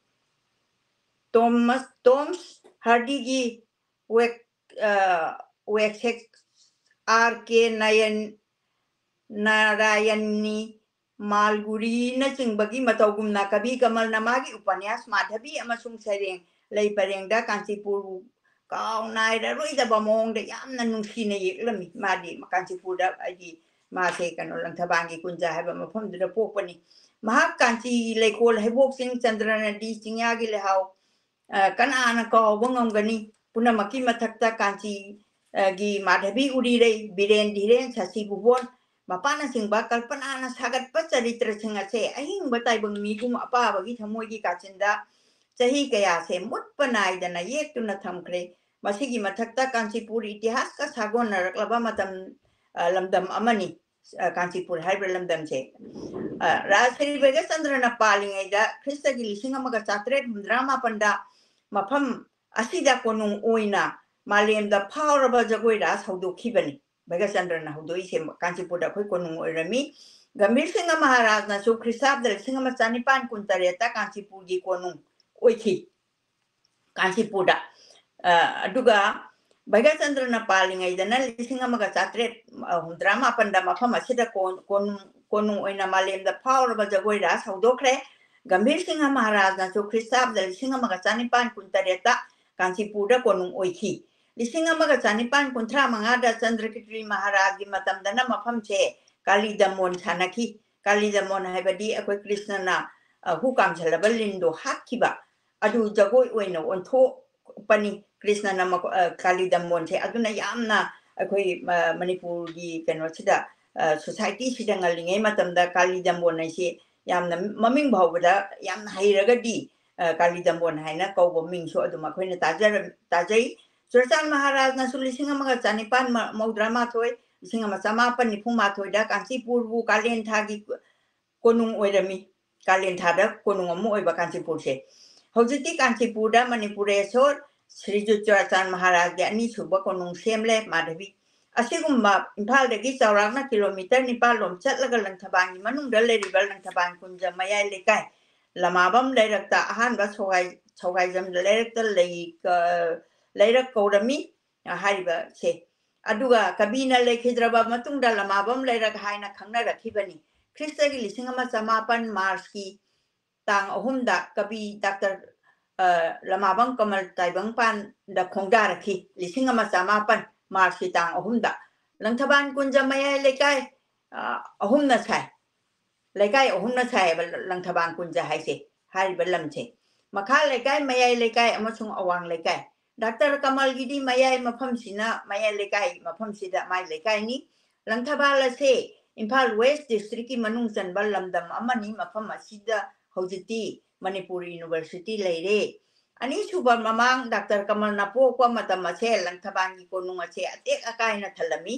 ꯇꯣꯃꯁ, ꯇꯣꯝꯁ ꯍꯥꯔꯗꯤꯒꯤ ꯋꯦꯛ-, ꯑ, ꯋꯦꯛꯁꯦꯛ ꯑꯥꯔ ꯀꯦ ꯅꯌꯟ-, ꯅꯥꯔꯥꯌꯟꯅꯤ ꯃꯥꯜꯒꯨꯔꯤꯅꯆꯤꯡꯕꯒꯤ ꯃꯇꯧꯒꯨꯝꯅ ꯀꯕꯤ ꯀꯃꯜꯅ ꯃꯥꯒꯤ ꯎꯄꯅ꯭ꯌꯥꯁ ꯃꯥꯙꯕꯤ ꯑꯃꯁꯨꯡ ꯁꯩꯔꯦꯡ ꯂꯩ ꯄꯔꯦꯡꯗ ꯀꯥꯟꯆꯤꯄꯨꯔꯕꯨ ꯀꯥꯎ ꯅꯥꯏꯔꯔꯣꯏꯗꯕ ꯃꯑꯣꯡꯗ ꯌꯥꯝꯅ ꯅꯨꯡꯁꯤꯅ ꯌꯦꯛꯂꯝꯃꯤ꯫ ꯃꯥꯗꯤ ꯀꯥꯟꯆꯤꯄꯨꯔꯗ ꯍꯥꯏꯗꯤ ꯃꯥꯁꯦ ꯀꯩꯅꯣ ꯂꯪꯊꯕꯥꯜꯒꯤ ꯀꯨꯟꯖꯥ ꯍꯥꯏꯕ ꯃꯐꯝꯗꯨꯗ ꯄꯣꯛꯄꯅꯤ꯫ ꯃꯍꯥꯛ ꯀꯥꯟꯆꯤ ꯂꯩꯀꯣꯜ ꯍꯩꯕꯣꯛ ꯆꯤꯡ ꯆꯟꯗ꯭ꯔ ꯅꯗꯤ ꯆꯤꯡꯌꯥꯒꯤ ꯂꯩꯍꯥꯎ, ꯑ, ꯀꯅꯥꯅ ꯀꯥꯎꯕ ꯉꯝꯒꯅꯤ? ꯄꯨꯝꯅꯃꯛꯀꯤ ꯃꯊꯛꯇ ꯀꯥꯟꯆꯤ, ꯑ, ꯒꯤ ꯃꯥꯙꯕꯤ ꯎꯔꯤꯔꯩ, ꯕꯤꯔꯦꯟ ꯙꯤꯔꯦꯟ, ꯁꯁꯤ ꯚꯨꯕꯣꯟ, ꯃꯄꯥꯟꯅꯆꯤꯡꯕ ꯀꯜꯄꯅꯥꯅ ꯁꯥꯒꯠꯄ ꯆꯔꯤꯇ꯭ꯔꯁꯤꯡ ꯑꯁꯦ ꯑꯍꯤꯡꯕ ꯇꯥꯏꯕꯪ ꯃꯤꯒꯨꯝ ꯑꯄꯥꯕꯒꯤ ꯊꯃꯣꯏꯒꯤ ꯀꯥꯆꯤꯟꯗ ꯆꯍꯤ ꯀꯌꯥꯁꯦ ꯃꯨꯠꯄ ꯅꯥꯏꯗꯅ ꯌꯦꯛꯇꯨꯅ ꯊꯝꯈ꯭ꯔꯦ꯫ ꯃꯁꯤꯒꯤ ꯃꯊꯛꯇ ꯀꯥꯟꯆꯤꯄꯨꯔ ꯏꯇꯤꯍꯥꯁꯀ ꯁꯥꯒꯣꯟꯅꯔꯛꯂꯕ ꯃꯇꯝ, ꯑ, ꯂꯝꯗꯝ ꯑꯃꯅꯤ꯫ ꯑ, ꯀꯥꯟꯆꯤꯄꯨꯔ ꯍꯥꯏꯔꯤꯕ ꯂꯝꯗꯝꯁꯦ꯫ ꯑ, ꯔꯥꯖ ꯁ꯭ꯔꯤ ꯚꯩꯒ꯭ꯌꯆꯟꯗ꯭ꯔꯅ ꯄꯥꯜꯂꯤꯉꯩꯗ ꯈ꯭ꯔꯤꯁꯇꯒꯤ ꯂꯤꯁꯤꯡ ꯑꯃꯒ ꯆꯥꯇ꯭ꯔꯦꯠ ꯍꯨꯝꯗ꯭ꯔꯥ ꯃꯥꯄꯟꯗ ꯃꯐꯝ ꯑꯁꯤꯗ ꯀꯣꯅꯨꯡ ꯑꯣꯏꯅ ꯃꯥꯂꯦꯝꯗ ꯐꯥꯎꯔꯕ ꯖꯒꯣꯏ ꯔꯥꯁ ꯍꯧꯗꯣꯛꯈꯤꯕꯅꯤ꯫ ꯚꯩꯒ꯭ꯌꯆꯟꯗ꯭ꯔꯅ ꯍꯧꯗꯣꯛꯏꯁꯦ ꯀꯥꯟꯆꯤꯄꯨꯔꯗ ꯑꯩꯈꯣꯏ ꯀꯣꯅꯨꯡ ꯑꯣꯏꯔꯝꯃꯤ꯫ ꯒꯝꯚꯤꯔ ꯁꯤꯡꯍ ꯃꯍꯥꯔꯥꯖꯅꯁꯨ ꯈ꯭ꯔꯤꯁꯇꯥꯕꯗ ꯂꯤꯁꯤꯡ ꯑꯃ ꯆꯅꯤꯄꯥꯟ ꯀꯨꯟꯇꯔꯦꯠꯇ ꯀꯥꯟꯆꯤꯄꯨꯔꯒꯤ ꯀꯣꯅꯨꯡ ꯑꯣꯏꯈꯤ꯫ ꯀꯥꯟꯆꯤꯄꯨꯔꯗ꯫ ꯑ, ꯑꯗꯨꯒ ꯚꯩꯒ꯭ꯌꯆꯟꯗ꯭ꯔꯅ ꯄꯥꯜꯂꯤꯉꯩꯗꯅ ꯂꯤꯁꯤꯡ ꯑꯃꯒ ꯆꯥꯇ꯭ꯔꯦꯠ ꯍꯨꯝꯗ꯭ꯔꯥ ꯃꯥꯄꯟꯗ ꯃꯐꯝ ꯑꯁꯤꯗ ꯀꯣꯟ-, ꯀꯣꯅꯨꯡ, ꯀꯣꯅꯨꯡ ꯑꯣꯏꯅ ꯃꯥꯂꯦꯝꯗ ꯐꯥꯎꯔꯕ ꯖꯒꯣꯏ ꯔꯥꯁ ꯍꯧꯗꯣꯛꯈ꯭ꯔꯦ꯫ ꯒꯝꯚꯤꯔ ꯁꯤꯡꯍ ꯃꯍꯥꯔꯥꯖꯅꯁꯨ ꯈ꯭ꯔꯤꯁꯇꯥꯕꯗ ꯂꯤꯁꯤꯡ ꯑꯃꯒ ꯆꯅꯤꯄꯥꯟ ꯀꯨꯟꯇꯔꯦꯠꯇ ꯀꯥꯟꯆꯤꯄꯨꯔꯗ ꯀꯣꯅꯨꯡ ꯑꯣꯏꯈꯤ꯫ ꯂꯤꯁꯤꯡ ꯑꯃꯒ ꯆꯅꯤꯄꯥꯟ ꯀꯨꯟꯊ꯭ꯔꯥ ꯃꯉꯥꯗ ꯆꯟꯗ꯭ꯔꯀꯤꯇ꯭ꯔꯤ ꯃꯍꯥꯔꯥꯖꯒꯤ ꯃꯇꯝꯗꯅ ꯃꯐꯝꯁꯦ ꯀꯥꯂꯤ ꯗꯃꯣꯟ ꯁꯥꯟꯅꯈꯤ꯫ ꯀꯥꯂꯤ ꯗꯃꯣꯟ ꯍꯥꯏꯕꯗꯤ ꯑꯩꯈꯣꯏ ꯀ꯭ꯔꯤꯁꯅꯅ, ꯑ, ꯍꯨ ꯀꯥꯝꯁꯜꯂꯕ ꯂꯤꯟꯗꯣ ꯍꯥꯠꯈꯤꯕ꯫ ꯑꯗꯨ ꯖꯒꯣꯏ ꯑꯣꯏꯅ ꯑꯣꯟꯊꯣꯛꯄꯅꯤ ꯀ꯭ꯔꯤꯁꯅꯅ ꯃꯈꯣ-, ꯑ, ꯀꯥꯂꯤ ꯗꯃꯣꯟꯁꯦ꯫ ꯑꯗꯨꯅ ꯌꯥꯝꯅ ꯑꯩꯈꯣꯏ, ꯑ, ꯃꯅꯤꯄꯨꯔꯒꯤ ꯀꯩꯅꯣꯁꯤꯗ, ꯑ, societyꯁꯤꯗ ꯉꯜꯂꯤꯉꯩ ꯃꯇꯝꯗ ꯀꯥꯂꯤ ꯗꯃꯣꯟ ꯍꯥꯏꯁꯤ ꯌꯥꯝꯅ ꯃꯃꯤꯡ ꯐꯥꯎꯕꯗ ꯌꯥꯝꯅ ꯍꯩꯔꯒꯗꯤ, ꯑ, ꯀꯥꯂꯤ ꯗꯃꯣꯟ ꯍꯥꯏꯅ ꯀꯧꯕ ꯃꯤꯡꯁꯨ ꯑꯗꯨꯝ ꯑꯩꯈꯣꯏꯅ ꯇꯥꯖꯔ-, ꯇꯥꯖꯩ꯫ ꯆꯨꯔꯆꯥꯟ ꯃꯍꯥꯔꯥꯖꯅꯁꯨ ꯂꯤꯁꯤꯡ ꯑꯃꯒ ꯆꯅꯤꯄꯥꯟ ꯃꯧꯗ꯭ꯔꯥ ꯃꯥꯊꯣꯏ, ꯂꯤꯁꯤꯡ ꯑꯃ ꯆꯃꯥꯄꯟ ꯅꯤꯐꯨ ꯃꯥꯊꯣꯏꯗ ꯀꯥꯟꯆꯤꯄꯨꯔꯕꯨ ꯀꯥꯂꯦꯟ ꯊꯥꯒꯤ ꯀꯣꯅꯨꯡ ꯑꯣꯏꯔꯝꯃꯤ꯫ ꯀꯥꯂꯦꯟ ꯊꯥꯗ ꯀꯣꯅꯨꯡ ꯑꯃ ꯑꯣꯏꯕ ꯀꯥꯟꯆꯤꯄꯨꯔꯁꯦ꯫ ꯍꯧꯖꯤꯛꯇꯤ ꯀꯥꯟꯆꯤꯄꯨꯔꯗ ꯃꯅꯤꯄꯨꯔꯦꯁꯣꯔ ꯁ꯭ꯔꯤꯖꯨ ꯆꯨꯔꯥꯆꯥꯟ ꯃꯍꯥꯔꯥꯖꯒꯤ ꯑꯅꯤꯁꯨꯕ ꯀꯣꯅꯨꯡ ꯁꯦꯝꯂꯦ꯫ ꯃꯥꯙꯕꯤ, ꯑꯁꯤꯒꯨꯝꯕ ꯏꯝꯐꯥꯜꯗꯒꯤ ꯆꯥꯎꯔꯥꯛꯅ ꯀꯤꯂꯣꯃꯤꯇꯔ ꯅꯤꯄꯥꯜ ꯂꯣꯝ ꯆꯠꯂꯒ ꯂꯪꯊꯕꯥꯜꯒꯤ ꯃꯅꯨꯡꯗ ꯂꯩꯔꯤꯕ ꯂꯪꯊꯕꯥꯜ ꯀꯨꯟꯖ ꯃꯌꯥꯏ ꯂꯩꯀꯥꯏ, ꯂꯃꯥꯕꯝ ꯂꯩꯔꯛꯇ ꯑꯍꯥꯟꯕ ꯁꯣꯒꯥꯏ-, ꯁꯣꯒꯥꯏꯖꯝ ꯂꯩꯔꯛꯇ ꯂꯩ-, ꯑ, ꯂꯩꯔꯛ ꯀꯧꯔꯝꯃꯤ, ꯑ, ꯍꯥꯏꯔꯤꯕꯁꯦ꯫ ꯑꯗꯨꯒ ꯀꯕꯤꯅ ꯂꯩꯈꯤꯗ꯭ꯔꯕ ꯃꯇꯨꯡꯗ ꯂꯃꯥꯕꯝ ꯂꯩꯔꯛ ꯍꯥꯏꯅ ꯈꯪꯅꯔꯛꯈꯤꯕꯅꯤ꯫ ꯈ꯭ꯔꯤꯁꯇꯒꯤ ꯂꯤꯁꯤꯡ ꯑꯃ ꯆꯃꯥꯄꯟ ꯃꯥꯔꯆꯀꯤ ꯇꯥꯡ ꯑꯍꯨꯝꯗ ꯀꯕꯤ ꯗꯥꯛꯇꯔ, ꯑ, ꯂꯃꯥꯕꯝ ꯀꯃꯜ ꯇꯥꯏꯕꯪꯄꯥꯟꯗ ꯈꯣꯡꯗꯥꯔꯛꯈꯤ, ꯂꯤꯁꯤꯡ ꯑꯃ ꯆꯃꯥꯄꯟ ꯃꯥꯔꯆꯀꯤ ꯇꯥꯡ ꯑꯍꯨꯝꯗ꯫ ꯂꯪꯊꯕꯥꯜ ꯀꯨꯟꯖ ꯃꯌꯥꯏ ꯂꯩꯀꯥꯏ, ꯑ, ꯑꯍꯨꯝꯅ ꯁꯥꯏ꯫ ꯂꯩꯀꯥꯏ ꯑꯍꯨꯝꯅ ꯁꯥꯏꯌꯦꯕ ꯂ-, ꯂꯪꯊꯕꯥꯜ ꯀꯨꯟꯖ ꯍꯥꯏꯁꯦ, ꯍꯥꯏꯔꯤꯕ ꯂꯝꯁꯦ꯫ ꯃꯈꯥ ꯂꯩꯀꯥꯏ, ꯃꯌꯥꯏ ꯂꯩꯀꯥꯏ ꯑꯃꯁꯨꯡ ꯑꯋꯥꯡ ꯂꯩꯀꯥꯏ꯫ ꯗꯥꯛꯇꯔ ꯀꯃꯜꯒꯤꯗꯤ ꯃꯌꯥꯏ ꯃꯐꯝꯁꯤꯅ, ꯃꯌꯥꯏ ꯂꯩꯀꯥꯏ ꯃꯐꯝꯁꯤꯗ ꯃꯥꯏ ꯂꯩꯀꯥꯏꯅꯤ꯫ ꯂꯪꯊꯕꯥꯜ ꯑꯁꯦ ꯏꯝꯐꯥꯜ ꯋꯦꯁ ꯗꯤꯁꯇ꯭ꯔꯤꯛꯀꯤ ꯃꯅꯨꯡ ꯆꯟꯕ ꯂꯝꯗꯝ ꯑꯃꯅꯤ꯫ ꯃꯐꯝ ꯑꯁꯤꯗ ꯍꯧꯖꯤꯛꯇꯤ ꯃꯅꯤꯄꯨꯔ ꯌꯨꯅꯤꯚꯔꯁꯤꯇꯤ ꯂꯩꯔꯦ꯫ ꯑꯅꯤꯁꯨꯕ, ꯃꯃꯥꯡ ꯗꯥꯛꯇꯔ ꯀꯃꯜꯅ ꯄꯣꯛꯄ ꯃꯇꯝ ꯑꯁꯦ ꯂꯪꯊꯕꯥꯜꯒꯤ ꯀꯣꯅꯨꯡ ꯑꯁꯦ ꯑꯇꯦꯛ ꯑꯀꯥꯏꯅ ꯊꯜꯂꯝꯃꯤ꯫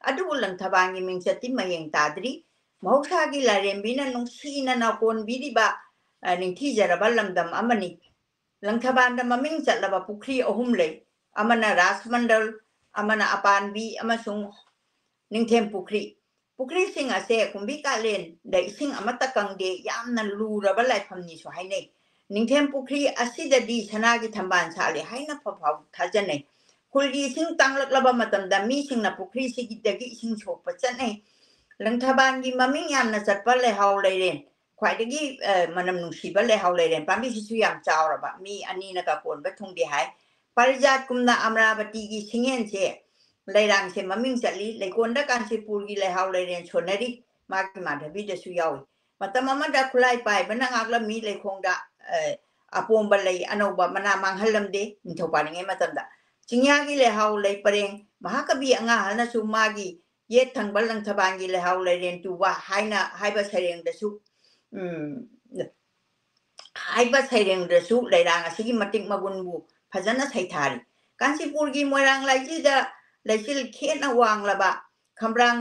ꯑꯗꯨꯕꯨ ꯂꯪꯊꯕꯥꯜꯒꯤ ꯃꯤꯡꯆꯠꯇꯤ ꯃꯌꯦꯡ ꯇꯥꯗ꯭ꯔꯤ꯫ ꯃꯍꯧꯁꯥꯒꯤ ꯂꯥꯏꯔꯦꯝꯕꯤꯅ ꯅꯨꯡꯁꯤꯅ ꯅꯥꯎꯀꯣꯟꯕꯤꯔꯤꯕ, ꯑ, ꯅꯤꯡꯊꯤꯖꯔꯕ ꯂꯝꯗꯝ ꯑꯃꯅꯤ꯫ ꯂꯪꯊꯕꯥꯜꯗ ꯃꯃꯤꯡ ꯆꯠꯂꯕ ꯄꯨꯈ꯭ꯔꯤ ꯑꯍꯨꯝ ꯂꯩ꯫ ꯑꯃꯅ ꯔꯥꯖꯃꯟꯗꯜ, ꯑꯃꯅ ꯑꯄꯥꯟꯕꯤ ꯑꯃꯁꯨꯡ ꯅꯤꯡꯊꯦꯝ ꯄꯨꯈ꯭ꯔꯤ꯫ ꯄꯨꯈ꯭ꯔꯤꯁꯤꯡ ꯑꯁꯦ ꯀꯨꯝꯕꯤ ꯀꯥꯂꯦꯟꯗ ꯏꯁꯤꯡ ꯑꯃꯠꯇ ꯀꯪꯗꯦ, ꯌꯥꯝꯅ ꯂꯨꯔꯕ ꯂꯥꯏꯐꯝꯅꯤꯁꯨ ꯍꯥꯏꯅꯩ꯫ ꯅꯤꯡꯊꯦꯝ ꯄꯨꯈ꯭ꯔꯤ ꯑꯁꯤꯗꯗꯤ ꯁꯅꯥꯒꯤ ꯊꯝꯕꯥꯜ ꯁꯥꯠꯂꯤ ꯍꯥꯏꯅ ꯐꯥꯎ ꯊꯥꯖꯅꯩ꯫ ꯈꯨꯜꯒꯤ ꯏꯁꯤꯡ ꯇꯥꯡꯂꯛꯂꯕ ꯃꯇꯝꯗ ꯃꯤꯁꯤꯡꯅ ꯄꯨꯈ꯭ꯔꯤꯁꯤꯗꯒꯤ ꯏꯁꯤꯡ ꯁꯣꯛꯄ ꯆꯠꯅꯩ꯫ ꯂꯪꯊꯕꯥꯜꯒꯤ ꯃꯃꯤꯡ ꯌꯥꯝꯅ ꯆꯠꯄ ꯂꯩꯍꯥꯎ ꯂꯩꯔꯦꯟ, ꯈ꯭ꯋꯥꯏꯗꯒꯤ, ꯑ, ꯃꯅꯝ ꯅꯨꯡꯁꯤꯕ ꯂꯩꯍꯥꯎ ꯂꯩꯔꯦꯟ ꯄꯥꯝꯕꯤꯁꯤꯁꯨ ꯌꯥꯝ ꯆꯥꯎꯔꯕ, ꯃꯤ ꯑꯅꯤꯅꯒ ꯀꯣꯟꯕ ꯊꯨꯡꯗꯦ ꯍꯥꯏ꯫ ꯄꯥꯔꯤꯖꯥꯠꯀꯨꯝꯅ ꯑꯃꯔꯥꯕꯇꯤꯒꯤ ꯁꯤꯡꯉꯦꯟꯁꯦ, ꯂꯩꯔꯥꯡꯁꯦ ꯃꯃꯤꯡ ꯆꯠꯂꯤ꯫ ꯂꯩꯀꯣꯟꯗ ꯀꯥꯟꯆꯤꯄꯨꯔꯒꯤ ꯂꯩꯍꯥꯎ ꯂꯩꯔꯦꯟ ꯁꯣꯟꯅꯔꯤ, ꯃꯥꯒꯤ ꯃꯥꯙꯕꯤꯗꯁꯨ ꯌꯥꯎꯏ꯫ ꯃꯇꯝ ꯑꯃꯗ ꯈꯨꯠꯂꯥꯏ ꯄꯥꯏꯕꯅ ꯉꯥꯛꯂꯝꯃꯤ ꯂꯩꯈꯣꯡꯗ, ꯑ, ꯑꯄꯣꯝꯕ ꯂꯩ ꯑꯅꯧꯕ ꯃꯅꯥ ꯃꯥꯡꯍꯜꯂꯝꯗꯦ ꯅꯤꯡꯊꯧ ꯄꯥꯜꯂꯤꯉꯩ ꯃꯇꯝꯗ꯫ ꯆꯤꯡꯌꯥꯒꯤ ꯂꯩꯍꯥꯎ ꯂꯩ ꯄꯔꯦꯡ, ꯃꯍꯥꯀꯕꯤ ꯑꯉꯥꯡꯍꯜꯅꯁꯨ ꯃꯥꯒꯤ ꯌꯦꯠ ꯊꯪꯕ ꯂꯪꯊꯕꯥꯜꯒꯤ ꯂꯩꯍꯥꯎ ꯂꯩꯔꯦꯟ ꯇꯨꯕ ꯍꯥꯏꯅ ꯍꯥꯏꯕ ꯁꯩꯔꯦꯡꯗꯁꯨ, ꯎꯝ, ꯍꯥꯏꯕ ꯁꯩꯔꯦꯡꯗꯁꯨ ꯂꯩꯔꯥꯡ ꯑꯁꯤꯒꯤ ꯃꯇꯤꯛ ꯃꯒꯨꯟꯕꯨ ꯐꯖꯅ ꯁꯩꯊꯥꯔꯤ꯫ ꯀꯥꯟꯆꯤꯄꯨꯔꯒꯤ ꯃꯣꯏꯔꯥꯡ ꯂꯥꯏꯖꯤꯗ ꯂꯩꯆꯤꯜ ꯈꯦꯠꯅ ꯋꯥꯡꯂꯕ ꯈꯝꯕ꯭ꯔꯥꯡ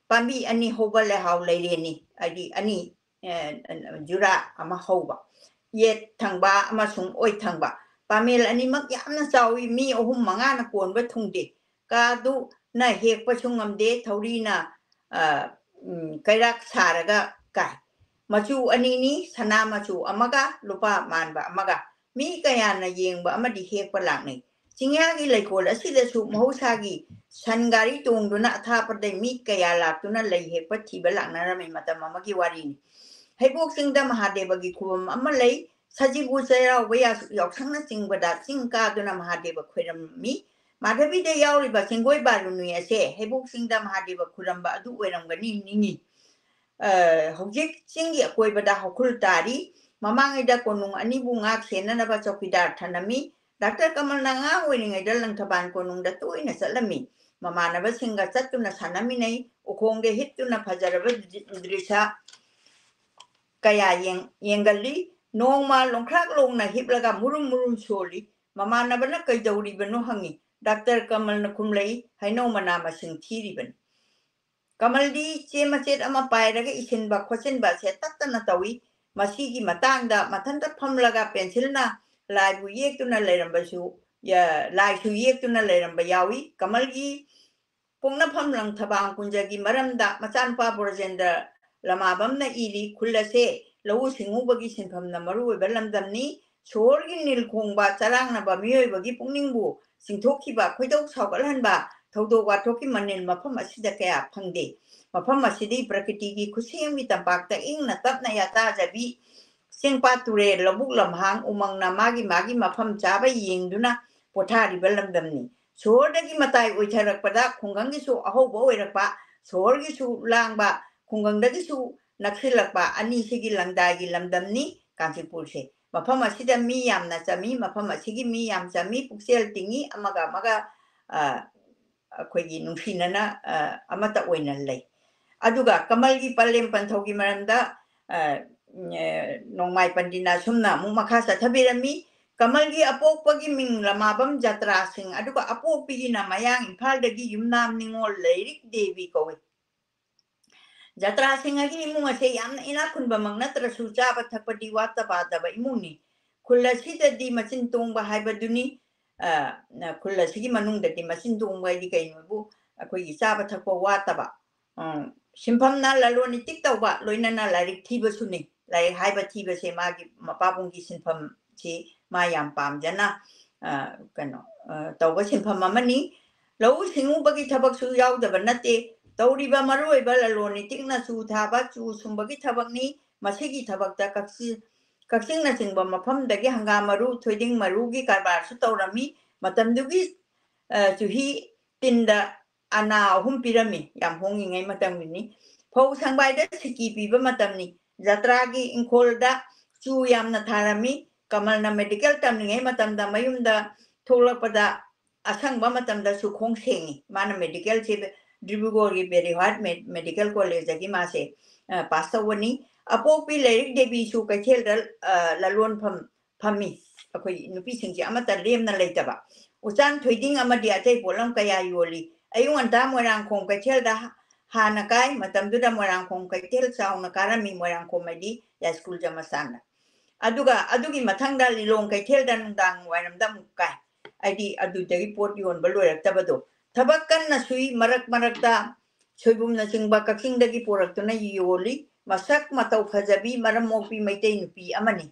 ꯄꯥꯝꯕꯤ ꯑꯅꯤ ꯍꯧꯕ ꯂꯩꯍꯥꯎ ꯂꯩꯔꯦꯟꯅꯤ, ꯍꯥꯏꯗꯤ ꯑꯅꯤ, ꯑꯦ, ꯖꯨꯔꯥ ꯑꯃ ꯍꯧꯕ, ꯌꯦꯠ ꯊꯪꯕ ꯑꯃꯁꯨꯡ ꯑꯣꯏ ꯊꯪꯕ꯫ ꯄꯥꯃꯦꯜ ꯑꯅꯤꯃꯛ ꯌꯥꯝꯅ ꯆꯥꯎꯏ, ꯃꯤ ꯑꯍꯨꯝ ꯃꯉꯥꯅ ꯀꯣꯟꯕ ꯊꯨꯡꯗꯦ꯫ ꯀꯥꯗꯨ ꯅ ꯍꯦꯛꯄꯁꯨ ꯉꯝꯗꯦ, ꯊꯧꯔꯤꯅ, ꯑ, ꯎꯝ, ꯀꯩꯔꯥꯛ ꯁꯥꯔꯒ ꯀꯥꯏ꯫ ꯃꯆꯨ ꯑꯅꯤꯅꯤ, ꯁꯅꯥ ꯃꯆꯨ ꯑꯃꯒ ꯂꯨꯄꯥ ꯃꯥꯟꯕ ꯑꯃꯒ꯫ ꯃꯤ ꯀꯌꯥꯅ ꯌꯦꯡꯕ ꯑꯃꯗꯤ ꯍꯦꯛꯄ ꯂꯥꯛꯅꯩ꯫ ꯆꯤꯡꯌꯥꯒꯤ ꯂꯩꯀꯣꯜ ꯑꯁꯤꯗꯁꯨ ꯃꯍꯧꯁꯥꯒꯤ ꯁꯟ ꯒꯥꯔꯤ ꯇꯣꯡꯗꯨꯅ ꯑꯊꯥꯞꯄꯗꯩ ꯃꯤ ꯀꯌꯥ ꯂꯥꯛꯇꯨꯅ ꯂꯩ ꯍꯦꯛꯄ ꯊꯤꯕ ꯂꯥꯛꯅꯔꯝꯃꯤ ꯃꯇꯝ ꯑꯃꯒꯤ ꯋꯥꯔꯤꯅꯤ꯫ ꯍꯩꯕꯣꯛ ꯆꯤꯡꯗ ꯃꯍꯥꯗꯦꯕꯒꯤ ꯈꯨꯕꯝ ꯑꯃ ꯂꯩ꯫ ꯁꯖꯤꯕꯨ ꯆꯩꯔꯥꯎꯕ ꯌꯥ-, ꯌꯥꯎꯁꯪꯅꯆꯤꯡꯕꯗ ꯆꯤꯡ ꯀꯥꯗꯨꯅ ꯃꯍꯥꯗꯦꯕ ꯈꯣꯏꯔꯝꯃꯤ꯫ ꯃꯥꯙꯕꯤꯗ ꯌꯥꯎꯔꯤꯕ ꯆꯤꯡꯒꯣꯏ ꯕꯥꯔꯨꯅꯨꯏ ꯑꯁꯦ ꯍꯩꯕꯣꯛ ꯆꯤꯡꯗ ꯃꯍꯥꯗꯦꯕ ꯈꯨꯔꯝꯕ ꯑꯗꯨ ꯑꯣꯏꯔꯝꯒꯅꯤ ꯅꯤꯡꯏ꯫ ꯑ, ꯍꯧꯖꯤꯛ ꯆꯤꯡꯒꯤ ꯑꯀꯣꯏꯕꯗ ꯍꯧꯈꯨꯜ ꯇꯥꯔꯤ꯫ ꯃꯃꯥꯡꯉꯩꯗ ꯀꯣꯅꯨꯡ ꯑꯅꯤꯕꯨ ꯉꯥꯛ ꯁꯦꯟꯅꯅꯕ ꯆꯧꯀꯤꯗꯥꯔ ꯊꯅꯝꯃꯤ꯫ ꯗꯥꯛꯇꯔ ꯀꯃꯜꯅ ꯑꯉꯥꯡ ꯑꯣꯏꯔꯤꯉꯩꯗ ꯂꯪꯊꯕꯥꯜ ꯀꯣꯅꯨꯡꯗ ꯇꯣꯏꯅ ꯆꯠꯂꯝꯃꯤ꯫ ꯃꯃꯥꯟꯅꯕꯁꯤꯡꯒ ꯆꯠꯇꯨꯅ ꯁꯥꯟꯅꯃꯤꯟꯅꯩ꯫ ꯎꯈꯣꯡꯗ ꯍꯤꯞꯇꯨꯅ ꯐꯖꯔꯕ ꯗ꯭ꯔꯤ-, ꯗ꯭ꯔꯤꯁꯥ ꯀꯌꯥ ꯌꯦꯡ-, ꯌꯦꯡꯒꯜꯂꯤ꯫ ꯅꯣꯡꯃ ꯂꯣꯡꯈ꯭ꯔꯥꯛ ꯂꯣꯡꯅ ꯍꯤꯞꯂꯒ ꯃꯨꯔꯨꯝ ꯃꯨꯔꯨꯝ ꯁꯣꯜꯂꯤ꯫ ꯃꯃꯥꯟꯅꯕꯅ "ꯀꯩꯗꯧꯔꯤꯕꯅꯣ?" ꯍꯪꯉꯤ꯫ ꯗꯥꯛꯇꯔ ꯀꯃꯜꯅ ꯈꯨꯝꯂꯛꯏ, "ꯍꯩꯅꯧ ꯃꯅꯥ ꯃꯁꯤꯡ ꯊꯤꯔꯤꯕꯅꯤ"꯫ ꯀꯃꯜꯗꯤ ꯆꯦ ꯃꯆꯦꯠ ꯑꯃ ꯄꯥꯏꯔꯒ ꯏꯁꯤꯟꯕ ꯈꯣꯠꯆꯤꯟꯕ ꯑꯁꯦ ꯇꯠꯇꯅ ꯇꯧꯏ꯫ ꯃꯁꯤꯒꯤ ꯃꯇꯥꯡꯗ ꯃꯊꯟꯇ ꯐꯝꯂꯒ ꯄꯦꯟꯁꯤꯜꯅ ꯂꯥꯏꯕꯨ ꯌꯦꯛꯇꯨꯅ ꯂꯩꯔꯝꯕꯁꯨ, ꯌ-, ꯂꯥꯏꯁꯨ ꯌꯦꯛꯇꯨꯅ ꯂꯩꯔꯝꯕ ꯌꯥꯎꯏ꯫ ꯀꯃꯜꯒꯤ ꯄꯣꯛꯅꯐꯝ ꯂꯪꯊꯕꯥꯜ ꯀꯨꯟꯖꯒꯤ ꯃꯔꯝꯗ ꯃꯆꯥꯅꯨꯄꯥ ꯕ꯭ꯔꯣꯖꯦꯟꯗ꯭ꯔ ꯂꯃꯥꯕꯝꯅ ꯏꯔꯤ, "ꯈꯨꯜ ꯑꯁꯦ ꯂꯧꯎ ꯁꯤꯡꯎꯕꯒꯤ ꯁꯤꯟꯐꯝꯅ ꯃꯔꯨꯑꯣꯏꯕ ꯂꯝꯗꯝꯅꯤ꯫ ꯁꯣꯍꯣꯔꯒꯤ ꯅꯤꯜ ꯈꯣꯡꯕ ꯆꯔꯥꯡꯅꯕ ꯃꯤꯑꯣꯏꯕꯒꯤ ꯄꯨꯛꯅꯤꯡꯕꯨ ꯆꯤꯡꯊꯣꯛꯈꯤꯕ, ꯈꯣꯏꯗꯧ ꯁꯥꯎꯒꯠꯍꯟꯕ ꯊꯧꯗꯣꯛ ꯋꯥꯊꯣꯛꯀꯤ ꯃꯅꯤꯜ ꯃꯐꯝ ꯑꯁꯤꯗ ꯀꯌꯥ ꯐꯪꯗꯦ꯫ ꯃꯐꯝ ꯑꯁꯤꯗꯤ ꯄ꯭ꯔꯀꯤꯇꯤꯒꯤ ꯈꯨꯠꯁꯦꯝꯒꯤ ꯇꯝꯄꯥꯛꯇ ꯏꯪꯅ ꯇꯞꯅ ꯌꯥꯇꯥꯖꯕꯤ, ꯆꯤꯡꯄꯥꯠ ꯇꯨꯔꯦꯜ, ꯂꯧꯕꯨꯛ ꯂꯝꯍꯥꯡ, ꯎꯃꯪꯅ ꯃꯥꯒꯤ ꯃꯥꯒꯤ ꯃꯐꯝ ꯆꯥꯕ ꯌꯦꯡꯗꯨꯅ ꯄꯣꯊꯥꯔꯤꯕ ꯂꯝꯗꯝꯅꯤ꯫ ꯁꯣꯍꯣꯔꯗꯒꯤ ꯃꯇꯥꯏ ꯑꯣꯏꯊꯔꯛꯄꯗ ꯈꯨꯡꯒꯪꯒꯤꯁꯨ ꯑꯍꯧꯕ ꯑꯣꯏꯔꯛꯄ, ꯁꯣꯍꯣꯔꯒꯤꯁꯨ ꯂꯥꯡꯕ, ꯈꯨꯡꯒꯪꯗꯒꯤꯁꯨ ꯅꯛꯁꯤꯜꯂꯛꯄ ꯑꯅꯤꯁꯤꯒꯤ ꯂꯪꯗꯥꯏꯒꯤ ꯂꯝꯗꯝꯅꯤ ꯀꯥꯟꯆꯤꯄꯨꯔꯁꯦ꯫ ꯃꯐꯝ ꯑꯁꯤꯗ ꯃꯤ ꯌꯥꯝꯅ ꯆꯝꯃꯤ, ꯃꯐꯝ ꯑꯁꯤꯒꯤ ꯃꯤ ꯌꯥꯝ ꯆꯝꯃꯤ, ꯄꯨꯛꯆꯦꯜ ꯇꯤꯡꯉꯤ, ꯑꯃꯒ ꯑꯃꯒ, ꯑ, ꯑꯩꯈꯣꯏꯒꯤ ꯅꯨꯡꯁꯤꯅꯅ, ꯑ, ꯑꯃꯠꯇ ꯑꯣꯏꯅ ꯂꯩ"꯫ ꯑꯗꯨꯒ ꯀꯃꯜꯒꯤ ꯄꯂꯦꯝ ꯄꯟꯊꯧꯒꯤ ꯃꯔꯝꯗ, ꯑ, ꯎꯝ, ꯑ, ꯅꯣꯡꯃꯥꯏ ꯄꯟꯗꯤꯅ ꯑꯁꯨꯝꯅ ꯑꯃꯨꯛ ꯃꯈꯥ ꯆꯠꯊꯕꯤꯔꯝꯃꯤ, "ꯀꯃꯜꯒꯤ ꯑꯄꯣꯛꯄꯒꯤ ꯃꯤꯡ ꯂꯃꯥꯕꯝ ꯖꯇ꯭ꯔꯥ ꯁꯤꯡ, ꯑꯗꯨꯒ ꯑꯄꯣꯛꯄꯤꯒꯤꯅ ꯃꯌꯥꯡ ꯏꯝꯐꯥꯜꯗꯒꯤ ꯌꯨꯝꯅꯥꯝ ꯅꯤꯉꯣꯜ ꯂꯩꯔꯤꯛ ꯗꯦꯕꯤ ꯀꯧꯏ"꯫ ꯖꯇ꯭ꯔꯥ ꯁꯤꯡ ꯑꯁꯤ ꯏꯃꯨꯡ ꯑꯁꯦ ꯌꯥꯝꯅ ꯏꯅꯥꯛ ꯈꯨꯟꯕꯃꯛ ꯅꯠꯇ꯭ꯔꯁꯨ ꯆꯥꯕ ꯊꯛꯄꯗꯤ ꯋꯥꯠꯇ ꯄꯥꯗꯕ ꯏꯃꯨꯡꯅꯤ꯫ ꯈꯨꯜ ꯑꯁꯤꯗꯗꯤ ꯃꯆꯤꯟ ꯇꯣꯡꯕ ꯍꯥꯏꯕꯗꯨꯅꯤ꯫ ꯑ, ꯅ-, ꯈꯨꯜ ꯑꯁꯤꯒꯤ ꯃꯅꯨꯡꯗꯗꯤ ꯃꯆꯤꯟ ꯇꯣꯡꯕ ꯍꯥꯏꯗꯤ ꯀꯩꯅꯣꯕꯨ, ꯑꯩꯈꯣꯏꯒꯤ ꯆꯥꯕ ꯊꯛꯄ ꯋꯥꯠꯇꯕ, ꯎꯝ, ꯁꯤꯟꯐꯝꯅ ꯂꯂꯣꯟ ꯏꯇꯤꯛ ꯇꯧꯕ, ꯂꯣꯏꯅꯅ ꯂꯥꯏꯔꯤꯛ ꯊꯤꯕꯁꯨꯅꯤ꯫ ꯂꯥꯏꯔꯤꯛ ꯍꯥꯏꯕ ꯊꯤꯕꯁꯦ ꯃꯥꯒꯤ ꯃꯄꯥꯕꯨꯡꯒꯤ ꯁꯤꯟꯐꯝꯁꯤ ꯃꯥ ꯌꯥꯝ ꯄꯥꯝꯖꯅ, ꯑ, ꯀꯩꯅꯣ, ꯑ, ꯇꯧꯕ ꯁꯤꯟꯐꯝ ꯑꯃꯅꯤ꯫ ꯂꯧꯎ ꯁꯤꯡꯎꯕꯒꯤ ꯊꯕꯛꯁꯨ ꯌꯥꯎꯗꯕ ꯅꯠꯇꯦ꯫ ꯇꯧꯔꯤꯕ ꯃꯔꯨꯑꯣꯏꯕ ꯂꯂꯣꯟ ꯏꯇꯤꯛꯅ ꯆꯨ ꯊꯥꯕ, ꯆꯨ ꯁꯨꯝꯕꯒꯤ ꯊꯕꯛꯅꯤ꯫ ꯃꯁꯤꯒꯤ ꯊꯕꯛꯇ ꯀꯛꯆꯤ-, ꯀꯛꯆꯤꯡꯅꯆꯤꯡꯕ ꯃꯐꯝꯗꯒꯤ ꯍꯪꯒꯥꯝ ꯃꯔꯨ, ꯊꯣꯏꯗꯤꯡ ꯃꯔꯨꯒꯤ ꯀꯔꯕꯥꯔꯁꯨ ꯇꯧꯔꯝꯃꯤ꯫ ꯃꯇꯝꯗꯨꯒꯤ, ꯑ, ꯆꯨꯍꯤ ꯇꯤꯟꯗ ꯑꯅꯥ ꯑꯍꯨꯝ ꯄꯤꯔꯝꯃꯤ, ꯌꯥꯝ ꯍꯣꯡꯉꯤꯉꯩ ꯃꯇꯝꯒꯤꯅꯤ꯫ ꯐꯧ ꯁꯪꯕꯥꯏꯗ ꯁꯤꯀꯤ ꯄꯤꯕ ꯃꯇꯝꯅꯤ꯫ ꯖꯇ꯭ꯔꯥꯒꯤ ꯏꯪꯈꯣꯜꯗ ꯆꯨ ꯌꯥꯝꯅ ꯊꯥꯔꯝꯃꯤ꯫ ꯀꯃꯜꯅ ꯃꯦꯗꯤꯀꯦꯜ ꯇꯝꯂꯤꯉꯩ ꯃꯇꯝꯗ ꯃꯌꯨꯝꯗ ꯊꯣꯛꯂꯛꯄꯗ ꯑꯁꯪꯕ ꯃꯇꯝꯗ ꯆꯨꯈꯣꯡ ꯁꯦꯡꯉꯤ꯫ ꯃꯥꯅ ꯃꯦꯗꯤꯀꯦꯜꯁꯤ ꯗꯤꯕ꯭ꯔꯨꯒꯔꯒꯤ ꯕꯦꯔꯤꯍꯥꯠ ꯃꯦ-, ꯃꯦꯗꯤꯀꯦꯜ ꯀꯣꯂꯦꯖꯇꯒꯤ ꯃꯥꯁꯦ, ꯑ, ꯄꯥꯁ ꯇꯧꯕꯅꯤ꯫ ꯑꯄꯣꯛꯄꯤ ꯂꯥꯏꯔꯤꯛ ꯗꯦꯕꯤꯁꯨ ꯀꯩꯊꯦꯜꯗ, ꯑ, ꯂꯂꯣꯟꯐꯝ ꯐꯝꯃꯤ꯫ ꯑꯩꯈꯣꯏ ꯅꯨꯄꯤꯁꯤꯡꯁꯦ ꯑꯃꯠꯇ ꯂꯦꯝꯅ ꯂꯩꯇꯕ꯫ ꯎꯆꯥꯟ ꯊꯣꯏꯗꯤꯡ ꯑꯃꯗꯤ ꯑꯇꯩ ꯄꯣꯠꯂꯝ ꯀꯌꯥ ꯌꯣꯜꯂꯤ꯫ ꯑꯌꯨꯛ ꯉꯟꯇꯥ ꯃꯣꯏꯔꯥꯡꯈꯣꯝ ꯀꯩꯊꯦꯜꯗ ꯍꯥꯟꯅ ꯀꯥꯏ꯫ ꯃꯇꯝꯗꯨꯗ ꯃꯣꯏꯔꯥꯡꯈꯣꯝ ꯀꯩꯊꯦꯜ ꯆꯥꯎꯅ ꯀꯥꯔꯝꯃꯤ, ꯃꯣꯏꯔꯥꯡꯈꯣꯝ ꯍꯥꯏꯗꯤ ꯌꯥꯏꯁ꯭ꯀꯨꯜ ꯖꯃꯁꯇꯥꯟꯗ꯫ ꯑꯗꯨꯒ ꯑꯗꯨꯒꯤ ꯃꯊꯪꯗ ꯂꯤꯂꯣꯡ ꯀꯩꯊꯦꯜꯗ ꯅꯨꯡꯗꯥꯡ ꯋꯥꯏꯔꯝꯗ ꯑꯃꯨꯛ ꯀꯥꯏ, ꯍꯥꯏꯗꯤ ꯑꯗꯨꯗꯒꯤ ꯄꯣꯠ ꯌꯣꯟꯕ ꯂꯣꯏꯔꯛꯇꯕꯗꯣ꯫ ꯊꯕꯛ ꯀꯟꯅ ꯁꯨꯏ, ꯃꯔꯛ ꯃꯔꯛꯇ ꯁꯣꯏꯕꯨꯝꯅꯆꯤꯡꯕ ꯀꯛꯆꯤꯡꯗꯒꯤ ꯄꯨꯔꯛꯇꯨꯅ ꯌꯣꯜꯂꯤ꯫ ꯃꯁꯛ ꯃꯇꯧ ꯐꯖꯕꯤ, ꯃꯔꯝ ꯃꯣꯛꯄꯤ ꯃꯩꯇꯩ ꯅꯨꯄꯤ ꯑꯃꯅꯤ꯫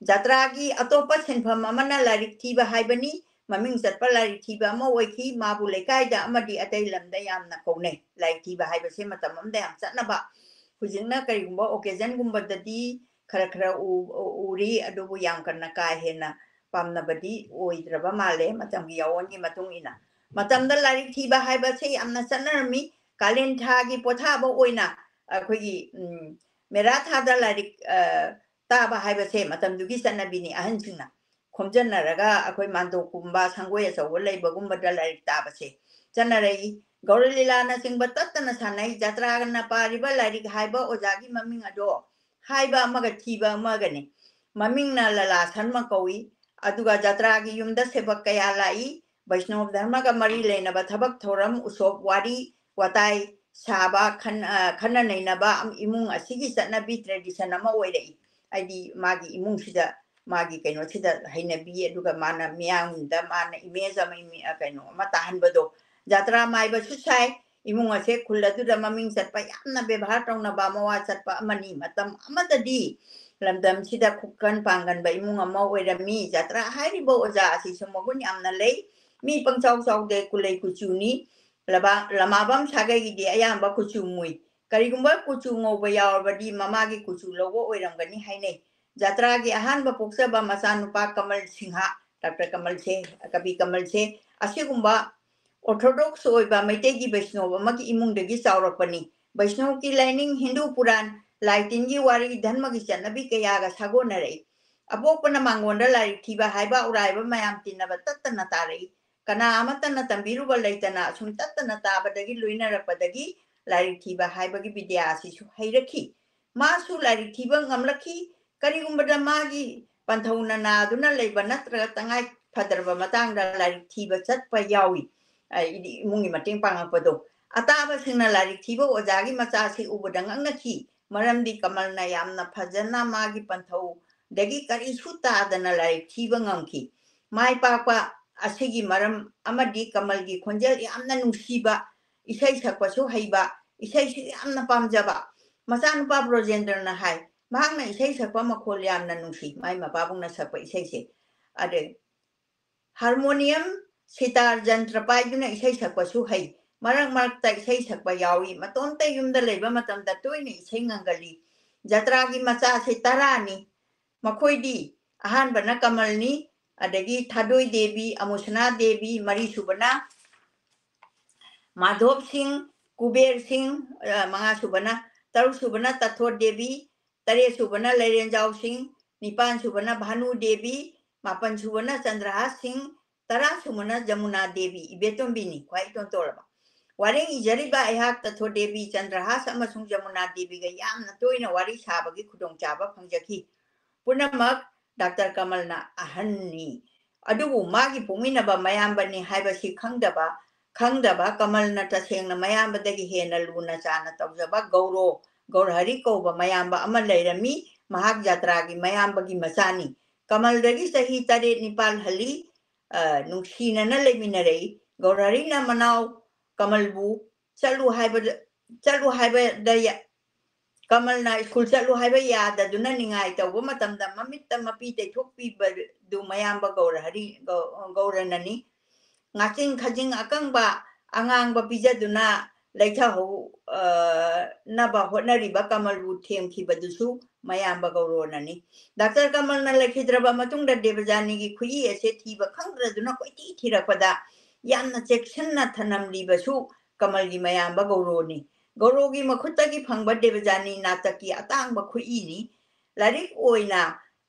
ꯖꯇ꯭ꯔꯥꯒꯤ ꯑꯇꯣꯞꯄ ꯁꯤꯟꯐꯝ ꯑꯃꯅ ꯂꯥꯏꯔꯤꯛ ꯊꯤꯕ ꯍꯥꯏꯕꯅꯤ꯫ ꯃꯃꯤꯡ ꯆꯠꯄ ꯂꯥꯏꯔꯤꯛ ꯊꯤꯕ ꯑꯃ ꯑꯣꯏꯈꯤ꯫ ꯃꯥꯕꯨ ꯂꯩꯀꯥꯏꯗ ꯑꯃꯗꯤ ꯑꯇꯩ ꯂꯝꯗ ꯌꯥꯝꯅ ꯀꯧꯅꯩ꯫ ꯂꯥꯏꯔꯤꯛ ꯊꯤꯕ ꯍꯥꯏꯕꯁꯦ ꯃꯇꯝ ꯑꯃꯗ ꯌꯥꯝ ꯆꯠꯅꯕ, ꯍꯧꯖꯤꯛꯅ ꯀꯔꯤꯒꯨꯝꯕ occasionꯒꯨꯝꯕꯗꯗꯤ ꯈꯔ ꯈꯔ ꯎ-, ꯎ-, ꯎꯔꯤ, ꯑꯗꯨꯕꯨ ꯌꯥꯝ ꯀꯟꯅ ꯀꯥ ꯍꯦꯟꯅ ꯄꯥꯝꯅꯕꯗꯤ ꯑꯣꯏꯗ꯭ꯔꯕ ꯃꯥꯜꯂꯦ, ꯃꯇꯝꯒꯤ ꯑꯑꯣꯟꯒꯤ ꯃꯇꯨꯡ ꯏꯟꯅ꯫ ꯃꯇꯝꯗ ꯂꯥꯏꯔꯤꯛ ꯊꯤꯕ ꯍꯥꯏꯕꯁꯦ ꯌꯥꯝꯅ ꯆꯠꯅꯔꯝꯃꯤ꯫ ꯀꯥꯂꯦꯟ ꯊꯥꯒꯤ ꯄꯣꯊꯥꯕ ꯑꯣꯏꯅ ꯑꯩꯈꯣꯏꯒꯤ, ꯎꯝ, ꯃꯦꯔꯥ ꯊꯥꯗ ꯂꯥꯏꯔꯤꯛ, ꯑ, ꯇꯥꯕ ꯍꯥꯏꯕꯁꯦ ꯃꯇꯝꯗꯨꯒꯤ ꯆꯠꯅꯕꯤꯅꯤ꯫ ꯑꯍꯟꯁꯤꯡꯅ ꯈꯣꯝꯖꯟꯅꯔꯒ ꯑꯩꯈꯣꯏ ꯃꯥꯟꯗꯣꯞꯀꯨꯝꯕ, ꯁꯪꯒꯣꯏ ꯑꯆꯧꯕ ꯂꯩꯕꯒꯨꯝꯕꯗ ꯂꯥꯏꯔꯤꯛ ꯇꯥꯕꯁꯦ ꯆꯠꯅꯔꯛꯏ꯫ ꯒꯧꯔ ꯂꯤꯂꯥꯅꯆꯤꯡꯕ ꯇꯠꯇꯅ ꯁꯥꯟꯅꯩ꯫ ꯖꯇ꯭ꯔꯥꯅ ꯄꯥꯔꯤꯕ ꯂꯥꯏꯔꯤꯛ ꯍꯥꯏꯕ ꯑꯣꯖꯥꯒꯤ ꯃꯃꯤꯡ ꯑꯗꯣ ꯍꯥꯏꯕ ꯑꯃꯒ ꯊꯤꯕ ꯑꯃꯒꯅꯤ꯫ ꯃꯃꯤꯡꯅ ꯂꯂꯥ ꯁꯔꯃ ꯀꯧꯏ꯫ ꯑꯗꯨꯒ ꯖꯇ꯭ꯔꯥꯒꯤ ꯌꯨꯝꯗ ꯁꯦꯕꯛ ꯀꯌꯥ ꯂꯥꯛꯏ꯫ ꯕꯩꯁꯅꯣꯕ ꯙꯔꯃꯒ ꯃꯔꯤ ꯂꯩꯅꯕ ꯊꯕꯛ ꯊꯧꯔꯝ, ꯎꯁꯣꯞ, ꯋꯥꯔꯤ ꯋꯥꯇꯥꯏ ꯁꯥꯕ, ꯈꯟ-, ꯑ, ꯈꯟꯅ ꯅꯩꯅꯕ ꯑꯝ-, ꯏꯃꯨꯡ ꯑꯁꯤꯒꯤ ꯆꯠꯅꯕꯤ, tradition ꯑꯃ ꯑꯣꯏꯔꯛꯏ꯫ ꯍꯥꯏꯗꯤ ꯃꯥꯒꯤ ꯏꯃꯨꯡꯁꯤꯗ, ꯃꯥꯒꯤ ꯀꯩꯅꯣꯁꯤꯗ ꯍꯩꯅꯕꯤ, ꯑꯗꯨꯒ ꯃꯥꯅ ꯃꯤꯌꯥꯝꯗ ꯃꯥꯅ image ꯑꯃ, ꯏꯃꯤ-, ꯑ, ꯀꯩꯅꯣ ꯑꯃ ꯇꯥꯍꯟꯕꯗꯣ, ꯖꯥꯇ꯭ꯔꯥ ꯃꯥꯏꯕꯁꯨ ꯁꯥꯏ꯫ ꯏꯃꯨꯡ ꯑꯁꯦ ꯈꯨꯜ ꯑꯗꯨꯗ ꯃꯃꯤꯡ ꯆꯠꯄ, ꯌꯥꯝꯅ ꯕꯦꯕꯥꯔ ꯇꯧꯅꯕ, ꯃꯋꯥ ꯆꯠꯄ ꯑꯃꯅꯤ꯫ ꯃꯇꯝ ꯑꯃꯗꯗꯤ ꯂꯝꯗꯝꯁꯤꯗ ꯈꯨꯀꯟ ꯄꯥꯡꯒꯟꯕ ꯏꯃꯨꯡ ꯑꯃ ꯑꯣꯏꯔꯝꯃꯤ꯫ ꯖꯥꯇ꯭ꯔꯥ ꯍꯥꯏꯔꯤꯕ ꯑꯣꯖꯥ ꯑꯁꯤꯁꯨ ꯃꯒꯨꯟ ꯌꯥꯝꯅ ꯂꯩ꯫ ꯃꯤ ꯄꯪꯆꯥꯎ ꯆꯥꯎꯗꯦ, ꯀꯨꯂꯩ ꯀꯨꯆꯨꯅꯤ꯫ ꯂꯕꯥ-, ꯂꯃꯥꯕꯝ ꯁꯥꯒꯩꯒꯤꯗꯤ ꯑꯌꯥꯝꯕ ꯀꯨꯆꯨ ꯃꯨꯏ꯫ ꯀꯔꯤꯒꯨꯝꯕ ꯀꯨꯆꯨ ꯉꯧꯕ ꯌꯥꯎꯔꯕꯗꯤ ꯃꯃꯥꯒꯤ ꯀꯨꯆꯨ ꯂꯧꯕ ꯑꯣꯏꯔꯝꯒꯅꯤ ꯍꯥꯏꯅꯩ꯫ ꯖꯥꯇ꯭ꯔꯥꯒꯤ ꯑꯍꯥꯟꯕ ꯄꯣꯛꯆꯕ ꯃꯆꯥꯅꯨꯄꯥ ꯀꯃꯜ ꯁꯤꯡꯍ, ꯗꯥꯛꯇꯔ ꯀꯃꯜꯁꯦ, ꯀꯕꯤ ꯀꯃꯜꯁꯦ, ꯑꯁꯤꯒꯨꯝꯕ ꯑꯣꯔꯊꯣꯗꯣꯛꯁ ꯑꯣꯏꯕ ꯃꯩꯇꯩꯒꯤ ꯕꯩꯁꯅꯣꯕ ꯑꯃꯒꯤ ꯏꯃꯨꯡꯗꯒꯤ ꯆꯥꯎꯔꯛꯄꯅꯤ꯫ ꯕꯩꯁꯅꯣꯕꯀꯤ ꯂꯥꯏꯅꯤꯡ, ꯍꯤꯟꯗꯨ ꯄꯨꯔꯥꯟ, ꯂꯥꯏ ꯇꯤꯟꯒꯤ ꯋꯥꯔꯤ, ꯙꯔꯃꯒꯤ ꯆꯠꯅꯕꯤ ꯀꯌꯥꯒ ꯁꯥꯒꯣꯟꯅꯔꯛꯏ꯫ ꯑꯄꯣꯛꯄꯅ ꯃꯥꯡꯒꯣꯟꯗ ꯂꯥꯏꯔꯤꯛ ꯊꯤꯕ ꯍꯥꯏꯕ ꯎꯔꯥꯏꯕ ꯃꯌꯥꯝ ꯇꯤꯟꯅꯕ ꯇꯠꯇꯅ ꯇꯥꯔꯛꯏ꯫ ꯀꯅꯥ ꯑꯃꯠꯇꯅ ꯇꯝꯕꯤꯔꯨꯕ ꯂꯩꯇꯅ ꯑꯁꯨꯝ ꯇꯠꯇꯅ ꯇꯥꯕꯗꯒꯤ ꯂꯣꯏꯅꯔꯛꯄꯗꯒꯤ ꯂꯥꯏꯔꯤꯛ ꯊꯤꯕ ꯍꯥꯏꯕꯒꯤ ꯕꯤꯗ꯭ꯌꯥ ꯑꯁꯤꯁꯨ ꯍꯩꯔꯛꯈꯤ꯫ ꯃꯥꯁꯨ ꯂꯥꯏꯔꯤꯛ ꯊꯤꯕ ꯉꯝꯂꯛꯈꯤ꯫ ꯀꯔꯤꯒꯨꯝꯕꯗ ꯃꯥꯒꯤ ꯄꯟꯊꯧꯅ ꯅꯥꯗꯨꯅ ꯂꯩꯕ ꯅꯠꯇ꯭ꯔꯒ ꯇꯉꯥꯏ ꯐꯗ꯭ꯔꯕ ꯃꯇꯥꯡꯗ ꯂꯥꯏꯔꯤꯛ ꯊꯤꯕ ꯆꯠꯄ ꯌꯥꯎꯏ꯫ ꯍꯥꯏꯗꯤ ꯏꯃꯨꯡꯒꯤ ꯃꯇꯦꯡ ꯄꯥꯡꯉꯛꯄꯗꯣ꯫ ꯑꯇꯥꯕꯁꯤꯡꯅ ꯂꯥꯏꯔꯤꯛ ꯊꯤꯕ ꯑꯣꯖꯥꯒꯤ ꯃꯆꯥꯁꯤ ꯎꯕꯗ ꯉꯛꯅꯈꯤ, ꯃꯔꯝꯗꯤ ꯀꯃꯜꯅ ꯌꯥꯝꯅ ꯐꯖꯅ ꯃꯥꯒꯤ ꯄꯟꯊꯧꯗꯒꯤ ꯀꯔꯤꯁꯨ ꯇꯥꯗꯅ ꯂꯥꯏꯔꯤꯛ ꯊꯤꯕ ꯉꯝꯈꯤ꯫ ꯃꯥꯏ ꯄꯥꯛꯄ ꯑꯁꯤꯒꯤ ꯃꯔꯝ ꯑꯃꯗꯤ ꯀꯃꯜꯒꯤ ꯈꯣꯟꯖꯦꯜ ꯌꯥꯝꯅ ꯅꯨꯡꯁꯤꯕ, ꯏꯁꯩ ꯁꯛꯄꯁꯨ ꯍꯩꯕ, ꯏꯁꯩꯁꯨ ꯌꯥꯝꯅ ꯄꯥꯝꯖꯕ꯫ ꯃꯆꯥꯅꯨꯄꯥ ꯕ꯭ꯔꯣꯖꯦꯟꯗ꯭ꯔꯅ ꯍꯥꯏ, ꯃꯍꯥꯛꯅ ꯏꯁꯩ ꯁꯛꯄ ꯃꯈꯣꯜ ꯌꯥꯝꯅ ꯅꯨꯡꯁꯤ, ꯃꯥꯏ ꯃꯄꯥꯕꯨꯡꯅ ꯁꯛꯄ ꯏꯁꯩꯁꯦ꯫ ꯑꯗꯩ ꯍꯥꯔꯃꯣꯅꯤꯌꯝ, ꯁꯤꯇꯥꯔ, ꯖꯟꯇ꯭ꯔ ꯄꯥꯏꯗꯨꯅ ꯏꯁꯩ ꯁꯛꯄꯁꯨ ꯍꯩ꯫ ꯃꯔꯛ ꯃꯔꯛꯇ ꯏꯁꯩ ꯁꯛꯄ ꯌꯥꯎꯏ꯫ ꯃꯇꯣꯝꯇ ꯌꯨꯝꯗ ꯂꯩꯕ ꯃꯇꯝꯗ ꯇꯣꯏꯅ ꯏꯁꯩ ꯉꯪꯒꯜꯂꯤ꯫ ꯖꯇ꯭ꯔꯥꯒꯤ ꯃꯆꯥꯁꯦ ꯇꯔꯥꯅꯤ꯫ ꯃꯈꯣꯏꯗꯤ ꯑꯍꯥꯟꯕꯅ ꯀꯃꯜꯅꯤ, ꯑꯗꯒꯤ ꯊꯥꯗꯣꯏ ꯗꯦꯕꯤ, ꯑꯃꯨꯁꯅꯥ ꯗꯦꯕꯤ, ꯃꯔꯤꯁꯨꯕꯅ ꯃꯥꯙꯣꯞ ꯁꯤꯡ, ꯀꯨꯕꯦꯔ ꯁꯤꯡ, ꯑ, ꯃꯉꯥꯁꯨꯕꯅ, ꯇꯔꯨꯛꯁꯨꯕꯅ ꯇꯊꯣꯠ ꯗꯦꯕꯤ, ꯇꯔꯦꯠꯁꯨꯕꯅ ꯂꯩꯔꯦꯟꯖꯥꯎ ꯁꯤꯡ, ꯅꯤꯄꯥꯟꯁꯨꯕꯅ ꯚꯥꯅꯨ ꯗꯦꯕꯤ, ꯃꯥꯄꯟꯁꯨꯕꯅ ꯆꯟꯗ꯭ꯔꯍꯥꯁ ꯁꯤꯡ, ꯇꯔꯥꯁꯨꯕꯅ ꯖꯃꯨꯅꯥ ꯗꯦꯕꯤ, ꯏꯕꯦꯇꯣꯝꯕꯤꯅꯤ ꯈ꯭ꯋꯥꯏ ꯏꯇꯣꯟ ꯇꯣꯜꯂꯕ꯫ ꯋꯥꯔꯦꯡ ꯏꯖꯔꯤꯕ ꯑꯩꯍꯥꯛ ꯇꯊꯣꯠ ꯗꯦꯕꯤ, ꯆꯟꯗ꯭ꯔꯍꯥꯁ ꯑꯃꯁꯨꯡ ꯖꯃꯨꯅꯥ ꯗꯦꯕꯤꯒ ꯌꯥꯝꯅ ꯇꯣꯏꯅ ꯋꯥꯔꯤ ꯁꯥꯕꯒꯤ ꯈꯨꯗꯣꯡꯆꯥꯕ ꯐꯪꯖꯈꯤ꯫ ꯄꯨꯝꯅꯃꯛ ꯗꯥꯛꯇꯔ ꯀꯃꯜꯅ ꯑꯍꯟꯅꯤ꯫ ꯑꯗꯨꯕꯨ ꯃꯥꯒꯤ ꯄꯣꯛꯃꯤꯟꯅꯕ ꯃꯌꯥꯝꯕꯅꯤ ꯍꯥꯏꯕꯁꯤ ꯈꯪꯗꯕ, ꯈꯪꯗꯕ ꯀꯃꯜꯅ ꯇꯁꯦꯡꯅ ꯃꯌꯥꯝꯕꯗꯒꯤ ꯍꯦꯟꯅ ꯂꯨꯅ ꯆꯥꯅ ꯇꯧꯖꯕ ꯒꯧꯔꯣ, ꯒꯧꯔꯍꯔꯤ ꯀꯧꯕ ꯃꯌꯥꯝꯕ ꯑꯃ ꯂꯩꯔꯝꯃꯤ꯫ ꯃꯍꯥꯛ ꯖꯥꯇ꯭ꯔꯥꯒꯤ ꯃꯌꯥꯝꯕꯒꯤ ꯃꯆꯥꯅꯤ꯫ ꯀꯃꯜꯗꯒꯤ ꯆꯍꯤ ꯇꯔꯦꯠ ꯅꯤꯄꯥꯜ ꯍꯜꯂꯤ꯫ ꯑ, ꯅꯨꯡꯁꯤꯅꯅ ꯂꯩꯃꯤꯟꯅꯔꯛꯏ꯫ ꯒꯧꯔꯍꯔꯤꯅ ꯃꯅꯥꯎ ꯀꯃꯜꯕꯨ ꯆꯠꯂꯨ ꯍꯥꯏꯕꯗ, ꯆꯠꯂꯨ ꯍꯥꯏꯕꯗ ꯌꯥ-, ꯀꯃꯜꯅ ꯁ꯭ꯀꯨꯜ ꯆꯠꯂꯨ ꯍꯥꯏꯕ ꯌꯥꯗꯗꯨꯅ ꯅꯤꯡꯉꯥꯏ ꯇꯧꯕ ꯃꯇꯝꯗ ꯃꯃꯤꯠꯇ ꯃꯄꯤ ꯇꯩꯊꯣꯛꯄꯤꯕꯗꯨ ꯃꯌꯥꯝꯕ ꯒꯧꯔꯍꯔꯤ, ꯒꯧ-, ꯒꯧꯔꯅꯅꯤ꯫ ꯉꯥꯆꯤꯡ ꯈꯖꯤꯡ ꯑꯀꯪꯕ ꯑꯉꯥꯡꯕ ꯄꯤꯖꯗꯨꯅ ꯂꯩꯊꯍꯧ-, ꯑ, ꯅꯕ ꯍꯣꯠꯅꯔꯤꯕ ꯀꯃꯜꯕꯨ ꯊꯦꯝꯈꯤꯕꯗꯨꯁꯨ ꯃꯌꯥꯝꯕ ꯒꯧꯔꯣꯅꯅꯤ꯫ ꯗꯥꯛꯇꯔ ꯀꯃꯜꯅ ꯂꯩꯈꯤꯗ꯭ꯔꯕ ꯃꯇꯨꯡꯗ ꯗꯦꯕꯖꯥꯅꯤꯒꯤ ꯈꯨꯏ ꯑꯁꯦ ꯊꯤꯕ ꯈꯪꯗ꯭ꯔꯗꯨꯅ ꯀꯣꯏꯊꯤ ꯊꯤꯔꯛꯄꯗ ꯌꯥꯝꯅ ꯆꯦꯛꯁꯤꯟꯅ ꯊꯅꯝꯂꯤꯕꯁꯨ ꯀꯃꯜꯒꯤ ꯃꯌꯥꯝꯕ ꯒꯧꯔꯣꯅꯤ꯫ ꯒꯧꯔꯣꯒꯤ ꯃꯈꯨꯠꯇꯒꯤ ꯐꯪꯕ ꯗꯦꯕꯖꯥꯅꯤ ꯅꯥꯇꯛꯀꯤ ꯑꯇꯥꯡꯕ ꯈꯨꯏꯅꯤ꯫ ꯂꯥꯏꯔꯤꯛ ꯑꯣꯏꯅ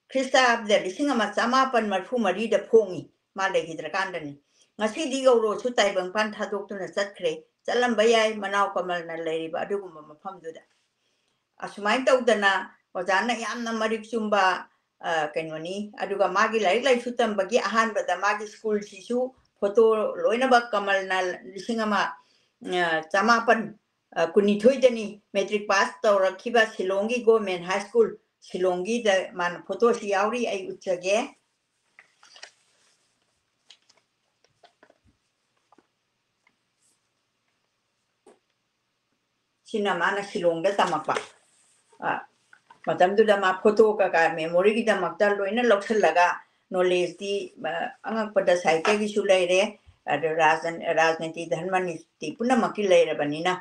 ꯈ꯭ꯔꯤꯁꯇꯥꯕꯗ ꯂꯤꯁꯤꯡ ꯑꯃ ꯆꯃꯥꯄꯟ ꯃꯔꯐꯨ ꯃꯔꯤꯗ ꯐꯣꯡꯉꯤ, ꯃꯥ ꯂꯩꯈꯤꯗ꯭ꯔꯀꯥꯟꯗꯅꯤ꯫ ꯉꯁꯤꯗꯤ ꯒꯧꯔꯣꯁꯨ ꯇꯥꯏꯕꯪꯄꯥꯟ ꯊꯥꯗꯣꯛꯇꯨꯅ ꯆꯠꯈ꯭ꯔꯦ, ꯆꯠꯂꯝꯕ ꯌꯥꯏ ꯃꯅꯥꯎ ꯀꯃꯜꯅ ꯂꯩꯔꯤꯕ ꯑꯗꯨꯒꯨꯝꯕ ꯃꯐꯝꯗꯨꯗ꯫ ꯑꯁꯨꯃꯥꯏꯅ ꯇꯧꯗꯅ ꯑꯣꯖꯥꯅ ꯌꯥꯝꯅ ꯃꯔꯤꯛ ꯆꯨꯝꯕ, ꯑ, ꯀꯩꯅꯣꯅꯤ꯫ ꯑꯗꯨꯒ ꯃꯥꯒꯤ ꯂꯥꯏꯔꯤꯛ ꯂꯥꯏꯁꯨ ꯇꯝꯕꯒꯤ ꯑꯍꯥꯟꯕꯗ ꯃꯥꯒꯤ ꯁ꯭ꯀꯨꯜꯁꯤꯁꯨ ꯐꯣꯇꯣ ꯂꯣꯏꯅꯃꯛ ꯀꯃꯜꯅ ꯂꯤꯁꯤꯡ ꯑꯃ, ꯑ, ꯆꯃꯥꯄꯟ, ꯑ, ꯀꯨꯟꯅꯤꯊꯣꯏꯗꯅꯤ ꯃꯦꯇ꯭ꯔꯤꯛ ꯄꯥꯁ ꯇꯧꯔꯛꯈꯤꯕ ꯁꯤꯂꯣꯡꯒꯤ ꯒꯣꯔꯃꯦꯟ ꯍꯥꯏ ꯁ꯭ꯀꯨꯜ ꯁꯤꯂꯣꯡꯒꯤꯗ ꯃꯥꯅ ꯐꯣꯇꯣꯁꯤ ꯌꯥꯎꯔꯤ, ꯑꯩ ꯎꯠꯆꯒꯦ꯫ ꯁꯤꯅ ꯃꯥꯅ ꯁꯤꯂꯣꯡꯗ ꯇꯝꯃꯛꯄ꯫ ꯑ, ꯃꯇꯝꯗꯨꯗ ꯃꯥ ꯐꯣꯇꯣ ꯀꯩꯀꯥ ꯃꯦꯃꯣꯔꯤꯒꯤꯗꯃꯛꯇ ꯂꯣꯏꯅ ꯂꯧꯁꯤꯜꯂꯒ ꯅꯣꯂꯦꯖꯇꯤ, ꯑ, ꯑꯉꯛꯄꯗ ꯁꯥꯍꯤꯇ꯭ꯌꯒꯤꯁꯨ ꯂꯩꯔꯦ, ꯑꯗꯨ ꯔꯥꯖ-, ꯔꯥꯖꯅꯤꯇꯤ, ꯙꯔꯃꯅꯤꯇꯤ ꯄꯨꯝꯅꯃꯛꯀꯤ ꯂꯩꯔꯕꯅꯤꯅ꯫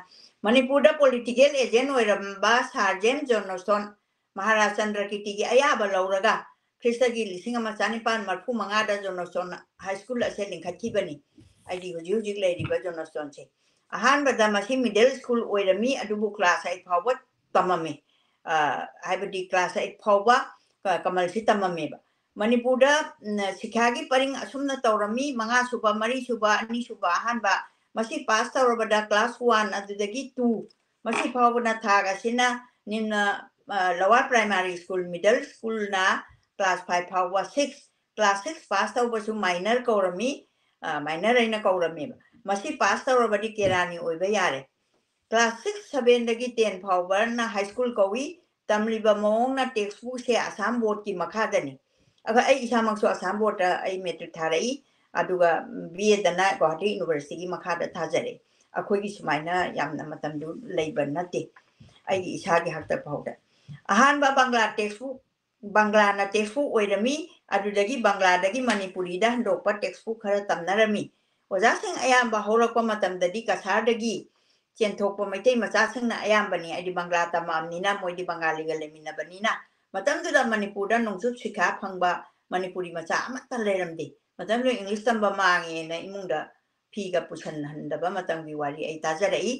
ꯃꯅꯤꯄꯨꯔꯗ ꯄꯣꯂꯤꯇꯤꯀꯦꯜ ꯑꯦꯖꯦꯟ ꯑꯣꯏꯔꯝꯕ ꯁꯥꯔ ꯖꯦꯝꯁ ꯖꯣꯟꯁꯇꯣꯟ ꯃꯍꯥꯔꯥꯖ ꯆꯟꯗ꯭ꯔꯀꯤꯔꯇꯤꯒꯤ ꯑꯌꯥꯕ ꯂꯧꯔꯒ ꯈ꯭ꯔꯤꯁꯇꯒꯤ ꯂꯤꯁꯤꯡ ꯑꯃ ꯆꯅꯤꯄꯥꯟ ꯃꯔꯐꯨ ꯃꯉꯥꯗ ꯖꯣꯟꯁꯇꯣꯟ ꯍꯥꯏ ꯁ꯭ꯀꯨꯜ ꯑꯁꯦ ꯂꯤꯡꯈꯠꯈꯤꯕꯅꯤ꯫ ꯑꯩꯒꯤ ꯍꯧꯖꯤꯛ ꯍꯧꯖꯤꯛ ꯂꯩꯔꯤꯕ ꯖꯣꯟꯁꯇꯣꯟꯁꯦ꯫ ꯑꯍꯥꯟꯕꯗ ꯃꯁꯤ ꯃꯤꯗꯜ ꯁ꯭ꯀꯨꯜ ꯑꯣꯏꯔꯝꯃꯤ, ꯑꯗꯨꯕꯨ ꯀ꯭ꯂꯥꯁ ꯑꯩꯠ ꯐꯥꯎꯕ ꯇꯝꯃꯝꯃꯤ꯫ ꯑ, ꯍꯥꯏꯕꯗꯤ ꯀ꯭ꯂꯥꯁ ꯑꯩꯠ ꯐꯥꯎꯕ, ꯑ, ꯀꯃꯜꯁꯤ ꯇꯝꯃꯝꯃꯦꯕ꯫ ꯃꯅꯤꯄꯨꯔꯗ, ꯎꯝ, ꯁꯤꯈ꯭ꯌꯥꯒꯤ ꯄꯔꯤꯡ ꯑꯁꯨꯝꯅ ꯇꯧꯔꯝꯃꯤ, ꯃꯉꯥ ꯁꯨꯕ, ꯃꯔꯤ ꯁꯨꯕ, ꯑꯅꯤ ꯁꯨꯕ, ꯑꯍꯥꯟꯕ꯫ ꯃꯁꯤ ꯄꯥꯁ ꯇꯧꯔꯕꯗ ꯀ꯭ꯂꯥꯁ ꯋꯥꯟ ꯑꯗꯨꯗꯒꯤ ꯇꯨ, ꯃꯁꯤ ꯐꯥꯎꯕꯅ ꯊꯥꯛ ꯑꯁꯤꯅ ꯅꯤꯝꯅ, ꯑ, ꯂꯋꯥꯔ ꯄ꯭ꯔꯥꯏꯃꯥꯔꯤ ꯁ꯭ꯀꯨꯜ, ꯃꯤꯗꯜ ꯁ꯭ꯀꯨꯜꯅ ꯀ꯭ꯂꯥꯁ ꯐꯥꯏꯚ ꯐꯥꯎꯕ, ꯁꯤꯛꯁ, ꯀ꯭ꯂꯥꯁ ꯁꯤꯛꯁ ꯄꯥꯁ ꯇꯧꯕꯁꯨ ꯃꯥꯏꯅꯔ ꯀꯧꯔꯝꯃꯤ, ꯑ, ꯃꯥꯏꯅꯔ ꯍꯥꯏꯅ ꯀꯧꯔꯝꯃꯦꯕ꯫ ꯃꯁꯤ ꯄꯥꯁ ꯇꯧꯔꯕꯗꯤ ꯀꯦꯔꯥꯅꯤ ꯑꯣꯏꯕ ꯌꯥꯔꯦ꯫ ꯀ꯭ꯂꯥꯁ ꯁꯤꯛꯁ, ꯁꯚꯦꯟꯗꯒꯤ ꯇꯦꯟ ꯐꯥꯎꯕꯅ ꯍꯥꯏ ꯁ꯭ꯀꯨꯜ ꯀꯧꯏ꯫ ꯇꯝꯂꯤꯕ ꯃꯑꯣꯡꯅ ꯇꯦꯛꯁ ꯕꯨꯛꯁꯦ ꯑꯁꯥꯝ ꯕꯣꯔꯗꯀꯤ ꯃꯈꯥꯗꯅꯤ꯫ ꯑꯗꯣ ꯑꯩ ꯏꯁꯥꯃꯛꯁꯨ ꯑꯁꯥꯝ ꯕꯣꯔꯗꯇ ꯑꯩ ꯃꯦꯇ꯭ꯔꯤꯛ ꯊꯥꯔꯛꯏ꯫ ꯑꯗꯨꯒ ꯕꯤ ꯑꯦꯗꯅ ꯒꯨꯋꯥꯍꯥꯇꯤ ꯌꯨꯅꯤꯚꯔꯁꯤꯇꯤꯒꯤ ꯃꯈꯥꯗ ꯊꯥꯖꯔꯦ꯫ ꯑꯩꯈꯣꯏꯒꯤ ꯁꯨꯃꯥꯏꯅ ꯌꯥꯝꯅ ꯃꯇꯝꯗꯨ ꯂꯩꯕ ꯅꯠꯇꯦ꯫ ꯑꯩꯒꯤ ꯏꯁꯥꯒꯤ ꯍꯥꯛꯇꯛ ꯐꯥꯎꯗ ꯑꯍꯥꯟꯕ ꯕꯪꯒ꯭ꯂꯥ ꯇꯦꯛꯁꯕꯨꯛ, ꯕꯪꯒ꯭ꯂꯥꯅ ꯇꯦꯛꯁꯕꯨꯛ ꯑꯣꯏꯔꯝꯃꯤ꯫ ꯑꯗꯨꯗꯒꯤ ꯕꯪꯒ꯭ꯂꯥꯗꯒꯤ ꯃꯅꯤꯄꯨꯔꯤꯗ ꯍꯟꯗꯣꯛꯄ ꯇꯦꯛꯁꯕꯨꯛ ꯈꯔ ꯇꯝꯅꯔꯝꯃꯤ꯫ ꯑꯣꯖꯥꯁꯤꯡ ꯑꯌꯥꯝꯕ ꯍꯧꯔꯛꯄ ꯃꯇꯝꯗꯗꯤ ꯀꯁꯥꯔꯗꯒꯤ ꯆꯦꯟꯊꯣꯛꯄ ꯃꯩꯇꯩ ꯃꯆꯥꯁꯤꯡꯅ ꯑꯌꯥꯝꯕꯅꯤ꯫ ꯑꯩꯗꯤ ꯕꯪꯒ꯭ꯂꯥ ꯇꯝꯃꯛꯑꯕꯅꯤꯅ, ꯃꯣꯏꯗꯤ ꯕꯪꯒꯥꯂꯤꯒ ꯂꯩꯃꯤꯟꯅꯕꯅꯤꯅ꯫ ꯃꯇꯝꯗꯨꯗ ꯃꯅꯤꯄꯨꯔꯗ ꯅꯣꯡꯆꯨꯞ ꯁꯤꯈꯥ ꯐꯪꯕ ꯃꯅꯤꯄꯨꯔꯤ ꯃꯆꯥ ꯑꯃꯠꯇ ꯂꯩꯔꯝꯗꯦ꯫ ꯃꯇꯝꯗꯨꯗ ꯏꯪꯂꯤꯁ ꯇꯝꯕ ꯃꯥꯡꯉꯦꯅ ꯏꯃꯨꯡꯗ ꯐꯤꯒ ꯄꯨꯁꯟꯍꯟꯗꯕ ꯃꯇꯝꯒꯤ ꯋꯥꯔꯤ ꯑꯩ ꯇꯥꯖꯔꯛꯏ꯫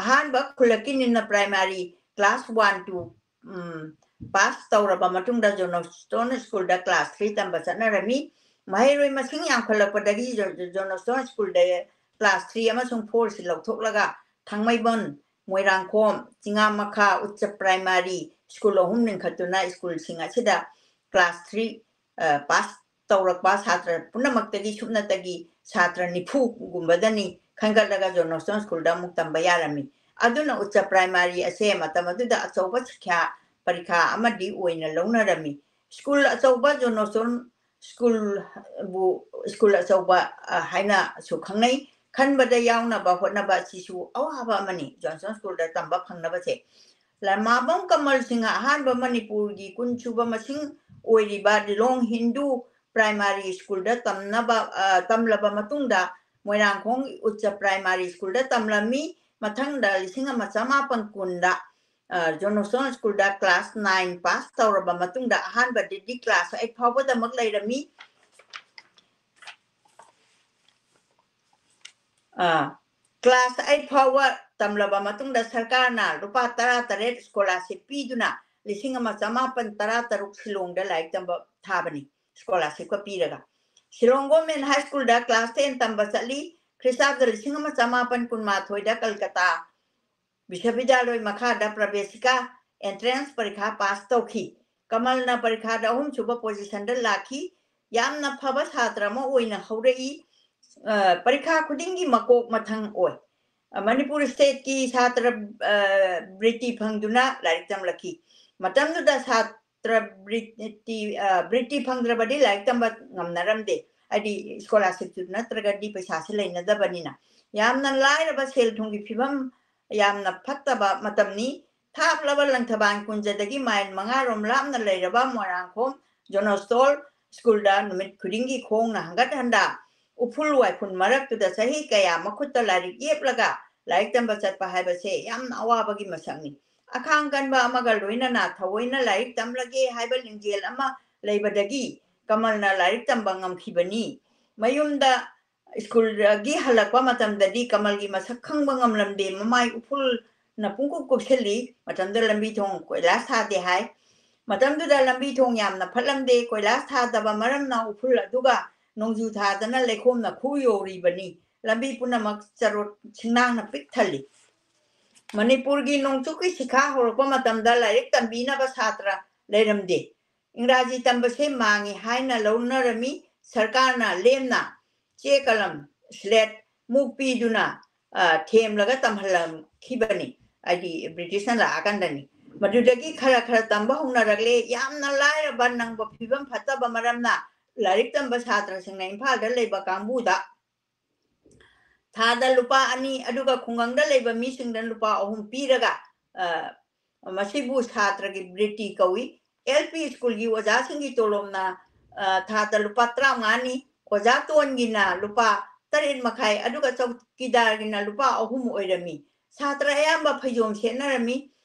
ꯑꯍꯥꯟꯕ ꯈꯨꯜꯂꯛꯀꯤ ꯅꯤꯝꯅ ꯄ꯭ꯔꯥꯏꯃꯥꯔꯤ ꯀ꯭ꯂꯥꯁ ꯋꯥꯟ ꯇꯨ, ꯎꯝ, ꯄꯥꯁ ꯇꯧꯔꯕ ꯃꯇꯨꯡꯗ ꯖꯣꯅꯣꯁꯇꯣꯟ ꯁ꯭ꯀꯨꯜꯗ ꯀ꯭ꯂꯥꯁ ꯊ꯭ꯔꯤ ꯇꯝꯕ ꯆꯠꯅꯔꯝꯃꯤ꯫ ꯃꯍꯩꯔꯣꯏ ꯃꯁꯤꯡ ꯌꯥꯝꯈꯠꯂꯛꯄꯗꯒꯤ ꯖꯣ-, ꯖꯣꯅꯣꯁꯇꯣꯟ ꯁ꯭ꯀꯨꯜꯗ ꯀ꯭ꯂꯥꯁ ꯊ꯭ꯔꯤ ꯑꯃꯁꯨꯡ ꯐꯣꯔꯁꯤ ꯂꯧꯊꯣꯛꯂꯒ ꯊꯥꯡꯃꯩꯕꯟ, ꯃꯣꯏꯔꯥꯡꯈꯣꯝ, ꯆꯤꯉꯥꯃꯈꯥ ꯎꯆ ꯄ꯭ꯔꯥꯏꯃꯥꯔꯤ ꯁ꯭ꯀꯨꯜ ꯑꯍꯨꯝ ꯂꯤꯡꯈꯠꯇꯨꯅ ꯁ꯭ꯀꯨꯜꯁꯤꯡ ꯑꯁꯤꯗ ꯀ꯭ꯂꯥꯁ ꯊ꯭ꯔꯤ, ꯑ, ꯄꯥꯁ ꯇꯧꯔꯛꯄ ꯁꯥꯇ꯭ꯔ ꯄꯨꯝꯅꯃꯛꯇꯒꯤ ꯁꯨꯞꯅꯇꯒꯤ ꯁꯥꯇ꯭ꯔ ꯅꯤꯐꯨꯒꯨꯝꯕꯗꯅꯤ ꯈꯟꯒꯠꯂꯒ ꯖꯣꯅꯣꯁꯇꯣꯟ ꯁ꯭ꯀꯨꯜꯗ ꯑꯃꯨꯛ ꯇꯝꯕ ꯌꯥꯔꯝꯃꯤ꯫ ꯑꯗꯨꯅ ꯎꯆ ꯄ꯭ꯔꯥꯏꯃꯥꯔꯤ ꯑꯁꯦ ꯃꯇꯝ ꯑꯗꯨꯗ ꯑꯆꯧꯕ ꯁꯤꯈ꯭ꯌꯥ ꯄꯔꯤꯈꯥ ꯑꯃꯗꯤ ꯑꯣꯏꯅ ꯂꯧꯅꯔꯝꯃꯤ꯫ ꯁ꯭ꯀꯨꯜ ꯑꯆꯧꯕ ꯖꯣꯅꯣꯁꯇꯣꯟ ꯁ꯭ꯀꯨꯜꯕꯨ ꯁ꯭ꯀꯨꯜ ꯑꯆꯧꯕ, ꯑ, ꯍꯥꯏꯅꯁꯨ ꯈꯪꯅꯩ꯫ ꯈꯟꯕꯗ ꯌꯥꯎꯅꯕ ꯍꯣꯠꯅꯕ ꯑꯁꯤꯁꯨ ꯑꯋꯥꯕ ꯑꯃꯅꯤ, ꯖꯣꯟꯁꯇꯣꯟ ꯁ꯭ꯀꯨꯜꯗ ꯇꯝꯕ ꯐꯪꯅꯕꯁꯦ꯫ ꯂꯃꯥꯕꯝ ꯀꯃꯜ ꯁꯤꯡꯍ ꯑꯍꯥꯟꯕ ꯃꯅꯤꯄꯨꯔꯒꯤ ꯀꯨꯟ ꯁꯨꯕ ꯃꯁꯤꯡ ꯑꯣꯏꯔꯤꯕ ꯂꯤꯂꯣꯡ ꯍꯤꯟꯗꯨ ꯄ꯭ꯔꯥꯏꯃꯥꯔꯤ ꯁ꯭ꯀꯨꯜꯗ ꯇꯝꯅꯕ, ꯑ, ꯇꯝꯂꯕ ꯃꯇꯨꯡꯗ ꯃꯣꯏꯔꯥꯡꯈꯣꯡ ꯎꯆ ꯄ꯭ꯔꯥꯏꯃꯥꯔꯤ ꯁ꯭ꯀꯨꯜꯗ ꯇꯝꯂꯝꯃꯤ꯫ ꯃꯊꯪꯗ ꯂꯤꯁꯤꯡ ꯑꯃ ꯆꯃꯥꯄꯟ ꯀꯨꯟꯗ, ꯑ, ꯖꯣꯟꯁꯇꯣꯟ ꯁ꯭ꯀꯨꯜꯗ ꯀ꯭ꯂꯥꯁ ꯅꯥꯏꯟ ꯄꯥꯁ ꯇꯧꯔꯕ ꯃꯇꯨꯡꯗ ꯑꯍꯥꯟꯕ ꯗꯤꯒ꯭ꯔꯤ ꯀ꯭ꯂꯥꯁ ꯑꯩꯠ ꯐꯥꯎꯕꯗꯃꯛ ꯂꯩꯔꯝꯃꯤ꯫ ꯑ, ꯀ꯭ꯂꯥꯁ ꯑꯩꯠ ꯐꯥꯎꯕ ꯇꯝꯂꯕ ꯃꯇꯨꯡꯗ ꯁꯔꯀꯥꯔꯅ ꯂꯨꯄꯥ ꯇꯔꯥ ꯇꯔꯦꯠ ꯁ꯭ꯀꯣꯂꯥꯔꯁꯤꯞ ꯄꯤꯗꯨꯅ ꯂꯤꯁꯤꯡ ꯑꯃ ꯆꯃꯥꯄꯟ ꯇꯔꯥ ꯇꯔꯨꯛ ꯁꯤꯂꯣꯡꯗ ꯂꯥꯏꯔꯤꯛ ꯇꯝꯕ ꯊꯥꯕꯅꯤ, ꯁ꯭ꯀꯣꯂꯥꯔꯁꯤꯞꯀ ꯄꯤꯔꯒ꯫ ꯁꯤꯂꯣꯡ ꯒꯣꯔꯃꯦꯟ ꯍꯥꯏ ꯁ꯭ꯀꯨꯜꯗ ꯀ꯭ꯂꯥꯁ ꯇꯦꯟ ꯇꯝꯕ ꯆꯠꯂꯤ꯫ ꯈ꯭ꯔꯤꯁꯇꯥꯕꯗ ꯂꯤꯁꯤꯡ ꯑꯃ ꯆꯃꯥꯄꯟ ꯀꯨꯟꯃꯥꯊꯣꯏꯗ ꯀꯜꯀꯇꯥ ꯕꯤꯁ꯭ꯋꯕꯤꯗ꯭ꯌꯥꯂꯣꯏ ꯃꯈꯥꯗ ꯄ꯭ꯔꯕꯦꯁꯤꯀꯥ ꯑꯦꯟꯇ꯭ꯔꯦꯟꯁ ꯄꯔꯤꯈꯥ ꯄꯥꯁ ꯇꯧꯈꯤ꯫ ꯀꯃꯜꯅ ꯄꯔꯤꯈꯥꯗ ꯑꯍꯨꯝꯁꯨꯕ ꯄꯣꯖꯤꯁꯟꯗ ꯂꯥꯛꯈꯤ꯫ ꯌꯥꯝꯅ ꯐꯕ ꯁꯥꯇ꯭ꯔ ꯑꯃ ꯑꯣꯏꯅ ꯍꯧꯔꯛꯏ꯫ ꯑ, ꯄꯔꯤꯈꯥ ꯈꯨꯗꯤꯡꯒꯤ ꯃꯀꯣꯛ ꯃꯊꯪ ꯑꯣꯏ꯫ ꯑ, ꯃꯅꯤꯄꯨꯔ ꯁ꯭ꯇꯦꯠꯀꯤ ꯁꯥꯇ꯭ꯔ, ꯑ, ꯕ꯭ꯔꯤꯇꯤ ꯐꯪꯗꯨꯅ ꯂꯥꯏꯔꯤꯛ ꯇꯝꯂꯛꯈꯤ꯫ ꯃꯇꯝꯗꯨꯗ ꯁꯥꯇ꯭ꯔ ꯕ꯭ꯔꯤꯇꯤ, ꯑ, ꯕ꯭ꯔꯤꯇꯤ ꯐꯪꯗ꯭ꯔꯕꯗꯤ ꯂꯥꯏꯔꯤꯛ ꯇꯝꯕ ꯉꯝꯅꯔꯝꯗꯦ꯫ ꯍꯥꯏꯗꯤ scholarshipꯇꯨ ꯅꯠꯇ꯭ꯔꯒꯗꯤ ꯄꯩꯁꯥꯁꯦ ꯂꯩꯅꯗꯕꯅꯤꯅ꯫ ꯌꯥꯝꯅ ꯂꯥꯏꯔꯕ, ꯁꯦꯜ ꯊꯨꯝꯒꯤ ꯐꯤꯕꯝ ꯌꯥꯝꯅ ꯐꯠꯇꯕ ꯃꯇꯝꯅꯤ꯫ ꯊꯥꯞꯂꯕ ꯂꯪꯊꯕꯥꯜ ꯀꯨꯟꯖꯗꯒꯤ ꯃꯥꯏꯜ ꯃꯉꯥ ꯔꯣꯝ ꯂꯥꯞꯅ ꯂꯩꯔꯕ ꯃꯣꯏꯔꯥꯡꯈꯣꯝ ꯖꯣꯅꯣꯁꯇꯣꯜ ꯁ꯭ꯀꯨꯜꯗ ꯅꯨꯃꯤꯠ ꯈꯨꯗꯤꯡꯒꯤ ꯈꯣꯡꯅ ꯍꯪꯒꯠ ꯍꯟꯗ ꯎꯐꯨꯜ ꯋꯥꯏꯐꯨꯜ ꯃꯔꯛꯇꯨꯗ ꯆꯍꯤ ꯀꯌꯥ ꯃꯈꯨꯠꯇ ꯂꯥꯏꯔꯤꯛ ꯌꯦꯞꯂꯒ ꯂꯥꯏꯔꯤꯛ ꯇꯝꯕ ꯆꯠꯄ ꯍꯥꯏꯕꯁꯦ ꯌꯥꯝꯅ ꯑꯋꯥꯕꯒꯤ ꯃꯁꯛꯅꯤ꯫ ꯑꯈꯥꯡ ꯀꯟꯕ ꯑꯃꯒ ꯂꯣꯏꯅꯅ ꯊꯑꯣꯏꯅ ꯂꯥꯏꯔꯤꯛ ꯇꯝꯂꯒꯦ ꯍꯥꯏꯕ ꯂꯤꯡꯖꯦꯜ ꯑꯃ ꯂꯩꯕꯗꯒꯤ ꯀꯃꯜꯅ ꯂꯥꯏꯔꯤꯛ ꯇꯝꯕ ꯉꯝꯈꯤꯕꯅꯤ꯫ ꯃꯌꯨꯝꯗ ꯁ꯭ꯀꯨꯜꯗꯒꯤ ꯍꯜꯂꯛꯄ ꯃꯇꯝꯗꯗꯤ ꯀꯃꯜꯒꯤ ꯃꯁꯛ ꯈꯪꯕ ꯉꯝꯂꯝꯗꯦ꯫ ꯃꯃꯥꯏ ꯎꯐꯨꯜꯅ ꯄꯨꯡꯀꯨꯞ ꯀꯨꯞꯁꯤꯜꯂꯤ꯫ ꯃꯇꯝꯗꯨꯗ ꯂꯝꯕꯤ ꯊꯣꯡ ꯀꯣꯏꯂꯥꯁ ꯊꯥꯗꯦ ꯍꯥꯏ꯫ ꯃꯇꯝꯗꯨꯗ ꯂꯝꯕꯤ ꯊꯣꯡ ꯌꯥꯝꯅ ꯐꯠꯂꯝꯗꯦ꯫ ꯀꯣꯏꯂꯥꯁ ꯊꯥꯗꯕ ꯃꯔꯝꯅ ꯎꯐꯨꯜ ꯑꯗꯨꯒ ꯅꯣꯡꯖꯨ ꯊꯥꯗꯅ ꯂꯩꯈꯣꯝꯅ ꯈꯨ ꯌꯧꯔꯤꯕꯅꯤ꯫ ꯂꯝꯕꯤ ꯄꯨꯝꯅꯃꯛ ꯆꯔꯣꯠ ꯁꯤꯡꯅꯥꯡꯅ ꯄꯤꯛ ꯊꯜꯂꯤ꯫ ꯃꯅꯤꯄꯨꯔꯒꯤ ꯅꯣꯡꯆꯨꯞꯀꯤ ꯁꯤꯈꯥ ꯍꯧꯔꯛꯄ ꯃꯇꯝꯗ ꯂꯥꯏꯔꯤꯛ ꯇꯝꯕꯤꯅꯕ ꯁꯥꯇ꯭ꯔ ꯂꯩꯔꯝꯗꯦ꯫ ꯏꯪꯒ꯭ꯔꯥꯖꯤ ꯇꯝꯕꯁꯦ ꯃꯥꯡꯉꯤ ꯍꯥꯏꯅ ꯂꯧꯅꯔꯝꯃꯤ꯫ ꯁꯔꯀꯥꯔꯅ ꯂꯦꯝꯅ ꯆꯦ ꯀꯂꯝ, ꯁ꯭ꯂꯦꯠ, ꯃꯨꯛ ꯄꯤꯗꯨꯅ, ꯑ, ꯊꯦꯝꯂꯒ ꯇꯝꯍꯜꯂꯝꯈꯤꯕꯅꯤ꯫ ꯍꯥꯏꯗꯤ ꯕ꯭ꯔꯤꯇꯤꯁꯅ ꯂꯥꯛꯑꯀꯥꯟꯗꯅꯤ꯫ ꯃꯗꯨꯗꯒꯤ ꯈꯔ ꯈꯔ ꯇꯝꯕ ꯍꯧꯅꯔꯛꯂꯦ꯫ ꯌꯥꯝꯅ ꯂꯥꯏꯔꯕ ꯅꯪꯕ ꯐꯤꯕꯝ ꯐꯠꯇꯕ ꯃꯔꯝꯅ ꯂꯥꯏꯔꯤꯛ ꯇꯝꯕ ꯁꯥꯇ꯭ꯔꯁꯤꯡꯅ ꯏꯝꯐꯥꯜꯗ ꯂꯩꯕ ꯀꯥꯡꯕꯨꯗ ꯊꯥꯗ ꯂꯨꯄꯥ ꯑꯅꯤ, ꯑꯗꯨꯒ ꯈꯨꯡꯒꯪꯗ ꯂꯩꯕ ꯃꯤꯁꯤꯡꯗ ꯂꯨꯄꯥ ꯑꯍꯨꯝ ꯄꯤꯔꯒ, ꯑ, ꯃꯁꯤꯕꯨ ꯁꯥꯇ꯭ꯔꯒꯤ ꯕ꯭ꯔꯤꯇꯤ ꯀꯧꯏ꯫ ꯑꯦꯜ ꯄꯤ ꯁ꯭ꯀꯨꯜꯒꯤ ꯑꯣꯖꯥꯁꯤꯡꯒꯤ ꯇꯣꯂꯣꯞꯅ, ꯑ, ꯊꯥꯗ ꯂꯨꯄꯥ ꯇꯔꯥꯃꯉꯥꯅꯤ, ꯑꯣꯖꯥ ꯇꯣꯟꯒꯤꯅ ꯂꯨꯄꯥ ꯇꯔꯦꯠ ꯃꯈꯥꯏ, ꯑꯗꯨꯒ ꯆꯧꯀꯤꯗꯥꯔꯒꯤꯅ ꯂꯨꯄꯥ ꯑꯍꯨꯝ ꯑꯣꯏꯔꯝꯃꯤ꯫ ꯁꯥꯇ꯭ꯔ ꯑꯌꯥꯝꯕ ꯐꯩꯖꯣꯝ ꯁꯦꯠꯅꯔꯝꯃꯤ,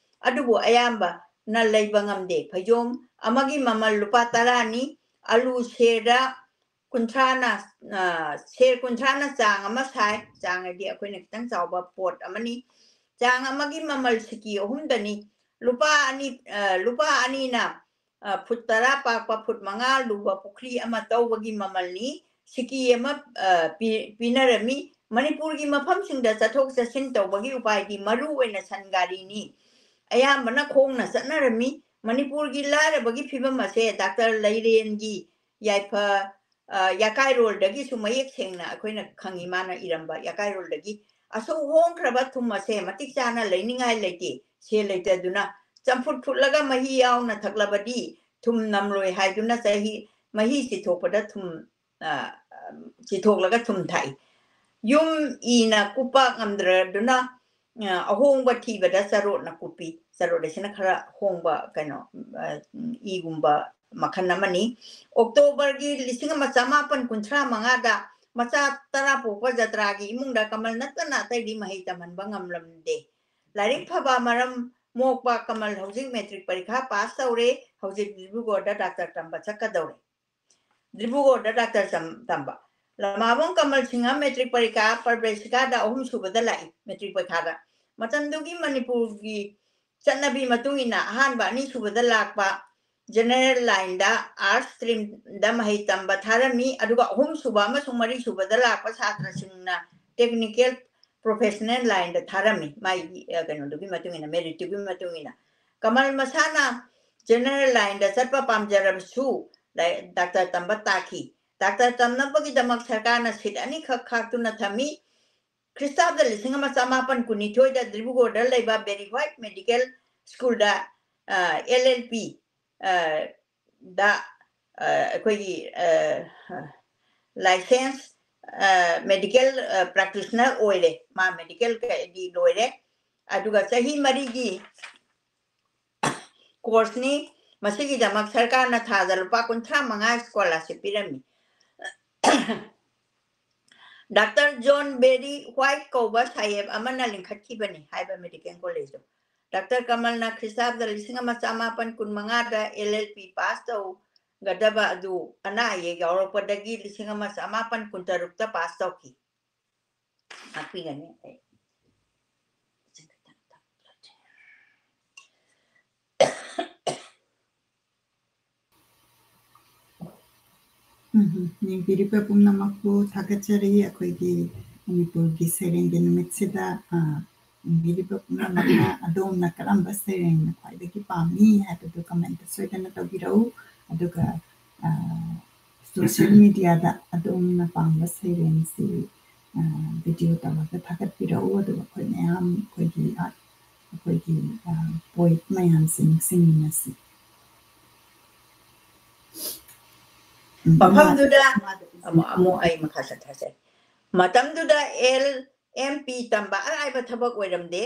ꯑꯗꯨꯕꯨ ꯑꯌꯥꯝꯕꯅ ꯂꯩꯕ ꯉꯝꯗꯦ꯫ ꯐꯩꯖꯣꯝ ꯑꯃꯒꯤ ꯃꯃꯜ ꯂꯨꯄꯥ ꯇꯔꯥꯅꯤ, ꯑꯂꯨ ꯁꯦꯔꯗ ꯀꯨꯟꯊ꯭ꯔꯥꯅ, ꯑ, ꯁꯦꯔ ꯀꯨꯟꯊ꯭ꯔꯥꯅ ꯆꯥꯡ ꯑꯃ ꯁꯥꯏ꯫ ꯆꯥꯡ ꯍꯥꯏꯗꯤ ꯑꯩꯈꯣꯏꯅ ꯈꯤꯇꯪ ꯆꯥꯎꯕ ꯄꯣꯠ ꯑꯃꯅꯤ꯫ ꯆꯥꯡ ꯑꯃꯒꯤ ꯃꯃꯜ ꯁꯤꯀꯤ ꯑꯍꯨꯝꯗꯅꯤ꯫ ꯂꯨꯄꯥ ꯑꯅꯤ, ꯑ, ꯂꯨꯄꯥ ꯑꯅꯤꯅ, ꯑ, ꯐꯨꯠ ꯇꯔꯥ ꯄꯥꯛꯄ, ꯐꯨꯠ ꯃꯉꯥ ꯂꯨꯕ ꯄꯨꯈ꯭ꯔꯤ ꯑꯃ ꯇꯧꯕꯒꯤ ꯃꯃꯜꯅꯤ꯫ ꯁꯤꯀꯤ ꯑꯃ, ꯑ, ꯄꯤ-, ꯄꯤꯅꯔꯝꯃꯤ꯫ ꯃꯅꯤꯄꯨꯔꯒꯤ ꯃꯐꯝꯁꯤꯡꯗ ꯆꯠꯊꯣꯛ ꯆꯠꯁꯤꯟ ꯇꯧꯕꯒꯤ ꯎꯄꯥꯏꯗꯤ ꯃꯔꯨ ꯑꯣꯏꯅ ꯁꯟ ꯒꯥꯔꯤꯅꯤ꯫ ꯑꯌꯥꯝꯕꯅ ꯈꯣꯡꯅ ꯆꯠꯅꯔꯝꯃꯤ꯫ ꯃꯅꯤꯄꯨꯔꯒꯤ ꯂꯥꯏꯔꯕꯒꯤ ꯐꯤꯕꯝ ꯑꯁꯦ ꯗꯥꯛꯇꯔ ꯂꯩꯔꯦꯟꯒꯤ ꯌꯥꯏꯐ-, ꯑ, ꯌꯥꯀꯥꯏꯔꯣꯜꯗꯒꯤꯁꯨ ꯃꯌꯦꯛ ꯁꯦꯡꯅ ꯑꯩꯈꯣꯏꯅ ꯈꯪꯉꯤ, ꯃꯥꯅ ꯏꯔꯝꯕ ꯌꯥꯀꯥꯏꯔꯣꯜꯗꯒꯤ꯫ "ꯑꯁꯨꯛ ꯍꯣꯡꯈ꯭ꯔꯕ ꯊꯨꯝ ꯑꯁꯦ ꯃꯇꯤꯛ ꯆꯥꯅ ꯂꯩꯅꯤꯡꯉꯥꯏ ꯂꯩꯇꯦ꯫ ꯁꯦꯜ ꯂꯩꯇꯗꯨꯅ ꯆꯝꯐꯨꯠ ꯐꯨꯠꯂꯒ ꯃꯍꯤ ꯌꯥꯎꯅ ꯊꯛꯂꯕꯗꯤ ꯊꯨꯝ ꯅꯝꯂꯣꯏ ꯍꯥꯏꯗꯨꯅ ꯆꯍꯤ ꯃꯍꯤ ꯆꯤꯊꯣꯛꯄꯗ ꯊꯨꯝ ꯑ, ꯆꯤꯊꯣꯛꯂꯒ ꯊꯨꯝ ꯊꯥꯛꯏ꯫ ꯌꯨꯝ ꯏꯅ ꯀꯨꯞꯄ ꯉꯝꯗ꯭ꯔꯗꯨꯅ, ꯑ, ꯑꯍꯣꯡꯕ ꯊꯤꯕꯗ ꯆꯔꯣꯠꯅ ꯀꯨꯞꯄꯤ꯫ ꯆꯔꯣꯠ ꯑꯁꯤꯅ ꯈꯔ ꯍꯣꯡꯕ ꯀꯩꯅꯣ, ꯑ, ꯏꯒꯨꯝꯕ ꯃꯈꯜ ꯑꯃꯅꯤ꯫ ꯑꯣꯛꯇꯣꯕꯔꯒꯤ ꯂꯤꯁꯤꯡ ꯑꯃ ꯆꯃꯥꯄꯟ ꯀꯨꯟꯊ꯭ꯔꯥ ꯃꯉꯥꯗ ꯃꯆꯥ ꯇꯔꯥ ꯄꯣꯛꯄ ꯖꯇ꯭ꯔꯥꯒꯤ ꯏꯃꯨꯡꯗ ꯀꯃꯜ ꯅꯠꯇꯅ ꯑꯇꯩꯗꯤ ꯃꯍꯩ ꯇꯝꯍꯟꯕ ꯉꯝꯂꯝꯗꯦ꯫ ꯂꯥꯏꯔꯤꯛ ꯐꯕ ꯃꯔꯝ ꯃꯣꯛꯄ ꯀꯃꯜ ꯍꯧꯖꯤꯛ ꯃꯦꯇ꯭ꯔꯤꯛ ꯄꯔꯤꯈꯥ ꯄꯥꯁ ꯇꯧꯔꯦ꯫ ꯍꯧꯖꯤꯛ ꯗꯤꯕ꯭ꯔꯨꯒꯔꯗ ꯗꯥꯛꯇꯔ ꯇꯝꯕ ꯆꯠꯀꯗꯧꯔꯦ꯫ ꯗꯤꯕ꯭ꯔꯨꯒꯔꯗ ꯗꯥꯛꯇꯔ ꯆꯝ-, ꯇꯝꯕ꯫ ꯂꯃꯥꯕꯝ ꯀꯃꯜ ꯁꯤꯡꯍ ꯃꯦꯇ꯭ꯔꯤꯛ ꯄꯔꯤꯈꯥ ꯄ꯭ꯔꯕꯦꯁꯤꯀꯥꯗ ꯑꯍꯨꯝ ꯁꯨꯕꯗ ꯂꯥꯛꯏ, ꯃꯦꯇ꯭ꯔꯤꯛ ꯄꯔꯤꯈꯥꯗ꯫ ꯃꯇꯝꯗꯨꯒꯤ ꯃꯅꯤꯄꯨꯔꯒꯤ ꯆꯠꯅꯕꯤ ꯃꯇꯨꯡ ꯏꯟꯅ ꯑꯍꯥꯟꯕ ꯑꯅꯤ ꯁꯨꯕꯗ ꯂꯥꯛꯄ ꯖꯦꯅꯦꯔꯦꯜ ꯂꯥꯏꯟꯗ, ꯑꯥꯔꯠꯁ ꯁ꯭ꯇ꯭ꯔꯤꯝꯗ ꯃꯍꯩ ꯇꯝꯕ ꯊꯥꯔꯝꯃꯤ, ꯑꯗꯨꯒ ꯑꯍꯨꯝ ꯁꯨꯕ ꯑꯃꯁꯨꯡ ꯃꯔꯤ ꯁꯨꯕꯗ ꯂꯥꯛꯄ ꯁꯥꯇ꯭ꯔꯁꯤꯡꯅ ꯇꯦꯛꯅꯤꯀꯦꯜ ꯄ꯭ꯔꯣꯐꯦꯁꯅꯦꯜ ꯂꯥꯏꯟꯗ ꯊꯥꯔꯝꯃꯤ, ꯃꯥꯒꯤ, ꯑ, ꯀꯩꯅꯣꯗꯨꯒꯤ ꯃꯇꯨꯡ ꯏꯟꯅ, ꯃꯦꯔꯤꯠꯇꯨꯒꯤ ꯃꯇꯨꯡ ꯏꯟꯅ꯫ ꯀꯃꯜ ꯃꯁꯥꯅ ꯖꯦꯅꯦꯔꯦꯜ ꯂꯥꯏꯟꯗ ꯆꯠꯄ ꯄꯥꯝꯖꯔꯕꯁꯨ ꯂꯥꯏ-, ꯗꯥꯛꯇꯔ ꯇꯝꯕ ꯇꯥꯈꯤ꯫ ꯗꯥꯛꯇꯔ ꯇꯝꯅꯕꯒꯤꯗꯃꯛ ꯁꯔꯀꯥꯔꯅ ꯁꯤꯠ ꯑꯅꯤꯈꯛ ꯈꯥꯛꯇꯨꯅ ꯊꯝꯃꯤ꯫ ꯈ꯭ꯔꯤꯁꯇꯥꯕꯗ ꯂꯤꯁꯤꯡ ꯑꯃ ꯆꯃꯥꯄꯟ ꯀꯨꯟꯅꯤꯊꯣꯏꯗ ꯗꯤꯕ꯭ꯔꯨꯒꯔꯗ ꯂꯩꯕ ꯕꯦꯔꯤ ꯋꯥꯏꯠ ꯃꯦꯗꯤꯀꯦꯜ ꯁ꯭ꯀꯨꯜꯗ, ꯑ, ꯑꯦꯜ ꯑꯦꯜ ꯄꯤ, ꯑ, ꯗ, ꯑ, ꯑꯩꯈꯣꯏꯒꯤ, ꯑ, ꯂꯥꯏꯁꯦꯟꯁ, ꯑ, ꯃꯦꯗꯤꯀꯦꯜ, ꯑ, ꯄ꯭ꯔꯦꯛꯇꯤꯁꯅꯔ ꯑꯣꯏꯔꯦ꯫ ꯃꯥ ꯃꯦꯗꯤꯀꯦꯜ ꯀ-, ꯗꯤ ꯂꯣꯏꯔꯦ꯫ ꯑꯗꯨꯒ ꯆꯍꯤ ꯃꯔꯤꯒꯤ ꯀꯣꯔꯁꯅꯤ꯫ ꯃꯁꯤꯒꯤꯗꯃꯛ ꯁꯔꯀꯥꯔꯅ ꯊꯥꯗ ꯂꯨꯄꯥ ꯀꯨꯟꯊ꯭ꯔꯥ ꯃꯉꯥ ꯁ꯭ꯀꯣꯂꯔꯁꯤꯞ ꯄꯤꯔꯝꯃꯤ꯫ ꯗꯥꯛꯇꯔ ꯖꯣꯟ ꯕꯦꯔꯤ ꯍ꯭ꯋꯥꯏꯠ ꯀꯧꯕ ꯁꯥꯍꯦꯕ ꯑꯃꯅ ꯂꯤꯡꯈꯠꯈꯤꯕꯅꯤ ꯍꯥꯏꯕ ꯃꯦꯗꯤꯀꯦꯜ ꯀꯣꯂꯦꯖꯇꯨ꯫ ꯗꯥꯛꯇꯔ ꯀꯃꯜꯅ ꯈ꯭ꯔꯤꯁꯇꯥꯕꯗ ꯂꯤꯁꯤꯡ ꯑꯃ ꯆꯃꯥꯄꯟ ꯀꯨꯟꯃꯉꯥꯗ ꯑꯦꯜ ꯑꯦꯜ ꯄꯤ ꯄꯥꯁ ꯇꯧꯒꯗꯕ ꯑꯗꯨ ꯑꯅꯥ ꯑꯌꯦꯛ ꯌꯥꯎꯔꯛꯄꯗꯒꯤ ꯂꯤꯁꯤꯡ ꯑꯃ ꯆꯃꯥꯄꯟ ꯀꯨꯟꯇꯔꯨꯛꯇ ꯄꯥꯁ ꯇꯧꯈꯤ꯫ ꯉꯥꯛꯄꯤꯒꯅꯤ ꯑꯩ꯫ ꯎꯝ, ꯌꯦꯡꯕꯤꯔꯤꯕ ꯄꯨꯝꯅꯃꯛꯄꯨ ꯊꯥꯒꯠꯆꯔꯤ꯫ ꯑꯩꯈꯣꯏꯒꯤ ꯃꯅꯤꯄꯨꯔꯒꯤ ꯁꯩꯔꯦꯡꯒꯤ ꯅꯨꯃꯤꯠꯁꯤꯗ, ꯑ, ꯌꯦꯡꯕꯤꯔꯤꯕ ꯄꯨꯝꯅꯃꯛꯅ ꯑꯗꯣꯝꯅ ꯀꯔꯝꯕ ꯁꯩꯔꯦꯡꯅ ꯈ꯭ꯋꯥꯏꯗꯒꯤ ꯄꯥꯝꯃꯤ ꯍꯥꯏꯕꯗꯨ ꯀꯃꯦꯟꯇ ꯁꯣꯏꯗꯅ ꯇꯧꯕꯤꯔꯛꯎ꯫ ꯑꯗꯨꯒ, ꯑ, ꯁꯣꯁꯤꯌꯦꯜ ꯃꯤꯗꯤꯌꯥꯗ ꯑꯗꯣꯝꯅ ꯄꯥꯝꯕ ꯁꯩꯔꯦꯡꯁꯤ, ꯑ, ꯚꯤꯗꯤꯑꯣ ꯇꯧꯔꯒ ꯊꯥꯒꯠꯄꯤꯔꯛꯎ꯫ ꯑꯗꯨꯒ ꯑꯩꯈꯣꯏ ꯃꯌꯥꯝ ꯑꯩꯈꯣꯏꯒꯤ, ꯑ, ꯑꯩꯈꯣꯏꯒꯤ, ꯑ, ꯄꯣꯏꯠ ꯃꯌꯥꯝꯁꯤ ꯅꯤꯡꯁꯤꯡꯃꯤꯟꯅꯁꯤ꯫ ꯎꯝ, ꯃꯐꯝꯗꯨꯗ ꯃꯥꯗ, ꯃꯥꯗ ꯑꯃꯨꯛ ꯑꯃꯨꯛ ꯑꯩ ꯃꯈꯥ ꯆꯠꯊꯖꯩ꯫ ꯃꯇꯝꯗꯨꯗ ꯑꯦꯜ ꯑꯦꯝ ꯄꯤ ꯇꯝꯕ ꯑꯔꯥꯏꯕ ꯊꯕꯛ ꯑꯣꯏꯔꯝꯗꯦ꯫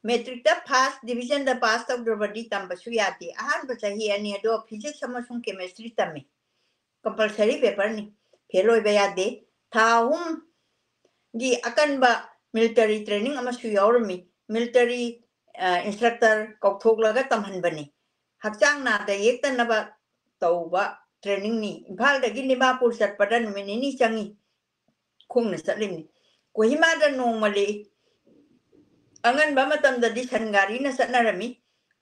ꯃꯦꯇ꯭ꯔꯤꯛꯇ ꯐꯥꯔꯁ ꯗꯤꯕꯤꯖꯟꯗ ꯄꯥꯁ ꯇꯧꯗ꯭ꯔꯕꯗꯤ ꯇꯝꯕꯁꯨ ꯌꯥꯗꯦ꯫ ꯑꯍꯥꯟꯕ ꯆꯍꯤ ꯑꯅꯤ ꯑꯗꯣ ꯐꯤꯖꯤꯛꯁ ꯑꯃꯁꯨꯡ ꯀꯦꯃꯦꯁꯇ꯭ꯔꯤ ꯇꯝꯃꯤ꯫ ꯀꯝꯄꯜꯁꯔꯤ ꯄꯦꯄꯔꯅꯤ, ꯐꯦꯜ ꯑꯣꯏꯕ ꯌꯥꯗꯦ꯫ ꯊꯥ ꯑꯍꯨꯝꯒꯤ ꯑꯀꯟꯕ ꯃꯤꯂꯤꯇꯔꯤ ꯇ꯭ꯔꯦꯅꯤꯡ ꯑꯃꯁꯨ ꯌꯥꯎꯔꯝꯃꯤ꯫ Military instructor ꯀꯧꯊꯣꯛꯂꯒ ꯇꯝꯍꯟꯕꯅꯤ꯫ ꯍꯛꯆꯥꯡ ꯅꯥꯗ ꯌꯦꯛꯇꯅꯕ ꯇꯧꯕ ꯇ꯭ꯔꯦꯅꯤꯡꯅꯤ꯫ ꯏꯝꯐꯥꯜꯗꯒꯤ ꯗꯤꯃꯥꯄꯨꯔ ꯆꯠꯄꯗ ꯅꯨꯃꯤꯠ ꯅꯤꯅꯤ ꯆꯪꯉꯤ꯫ ꯈꯣꯡꯅ ꯆꯠꯂꯤꯕꯅꯤ꯫ ꯀꯣꯍꯤꯃꯥꯗ ꯅꯣꯡꯃ ꯂꯦꯛꯏ꯫ ꯑꯉꯟꯕ ꯃꯇꯝꯗꯗꯤ ꯁꯟ ꯒꯥꯔꯤꯅ ꯆꯠꯅꯔꯝꯃꯤ꯫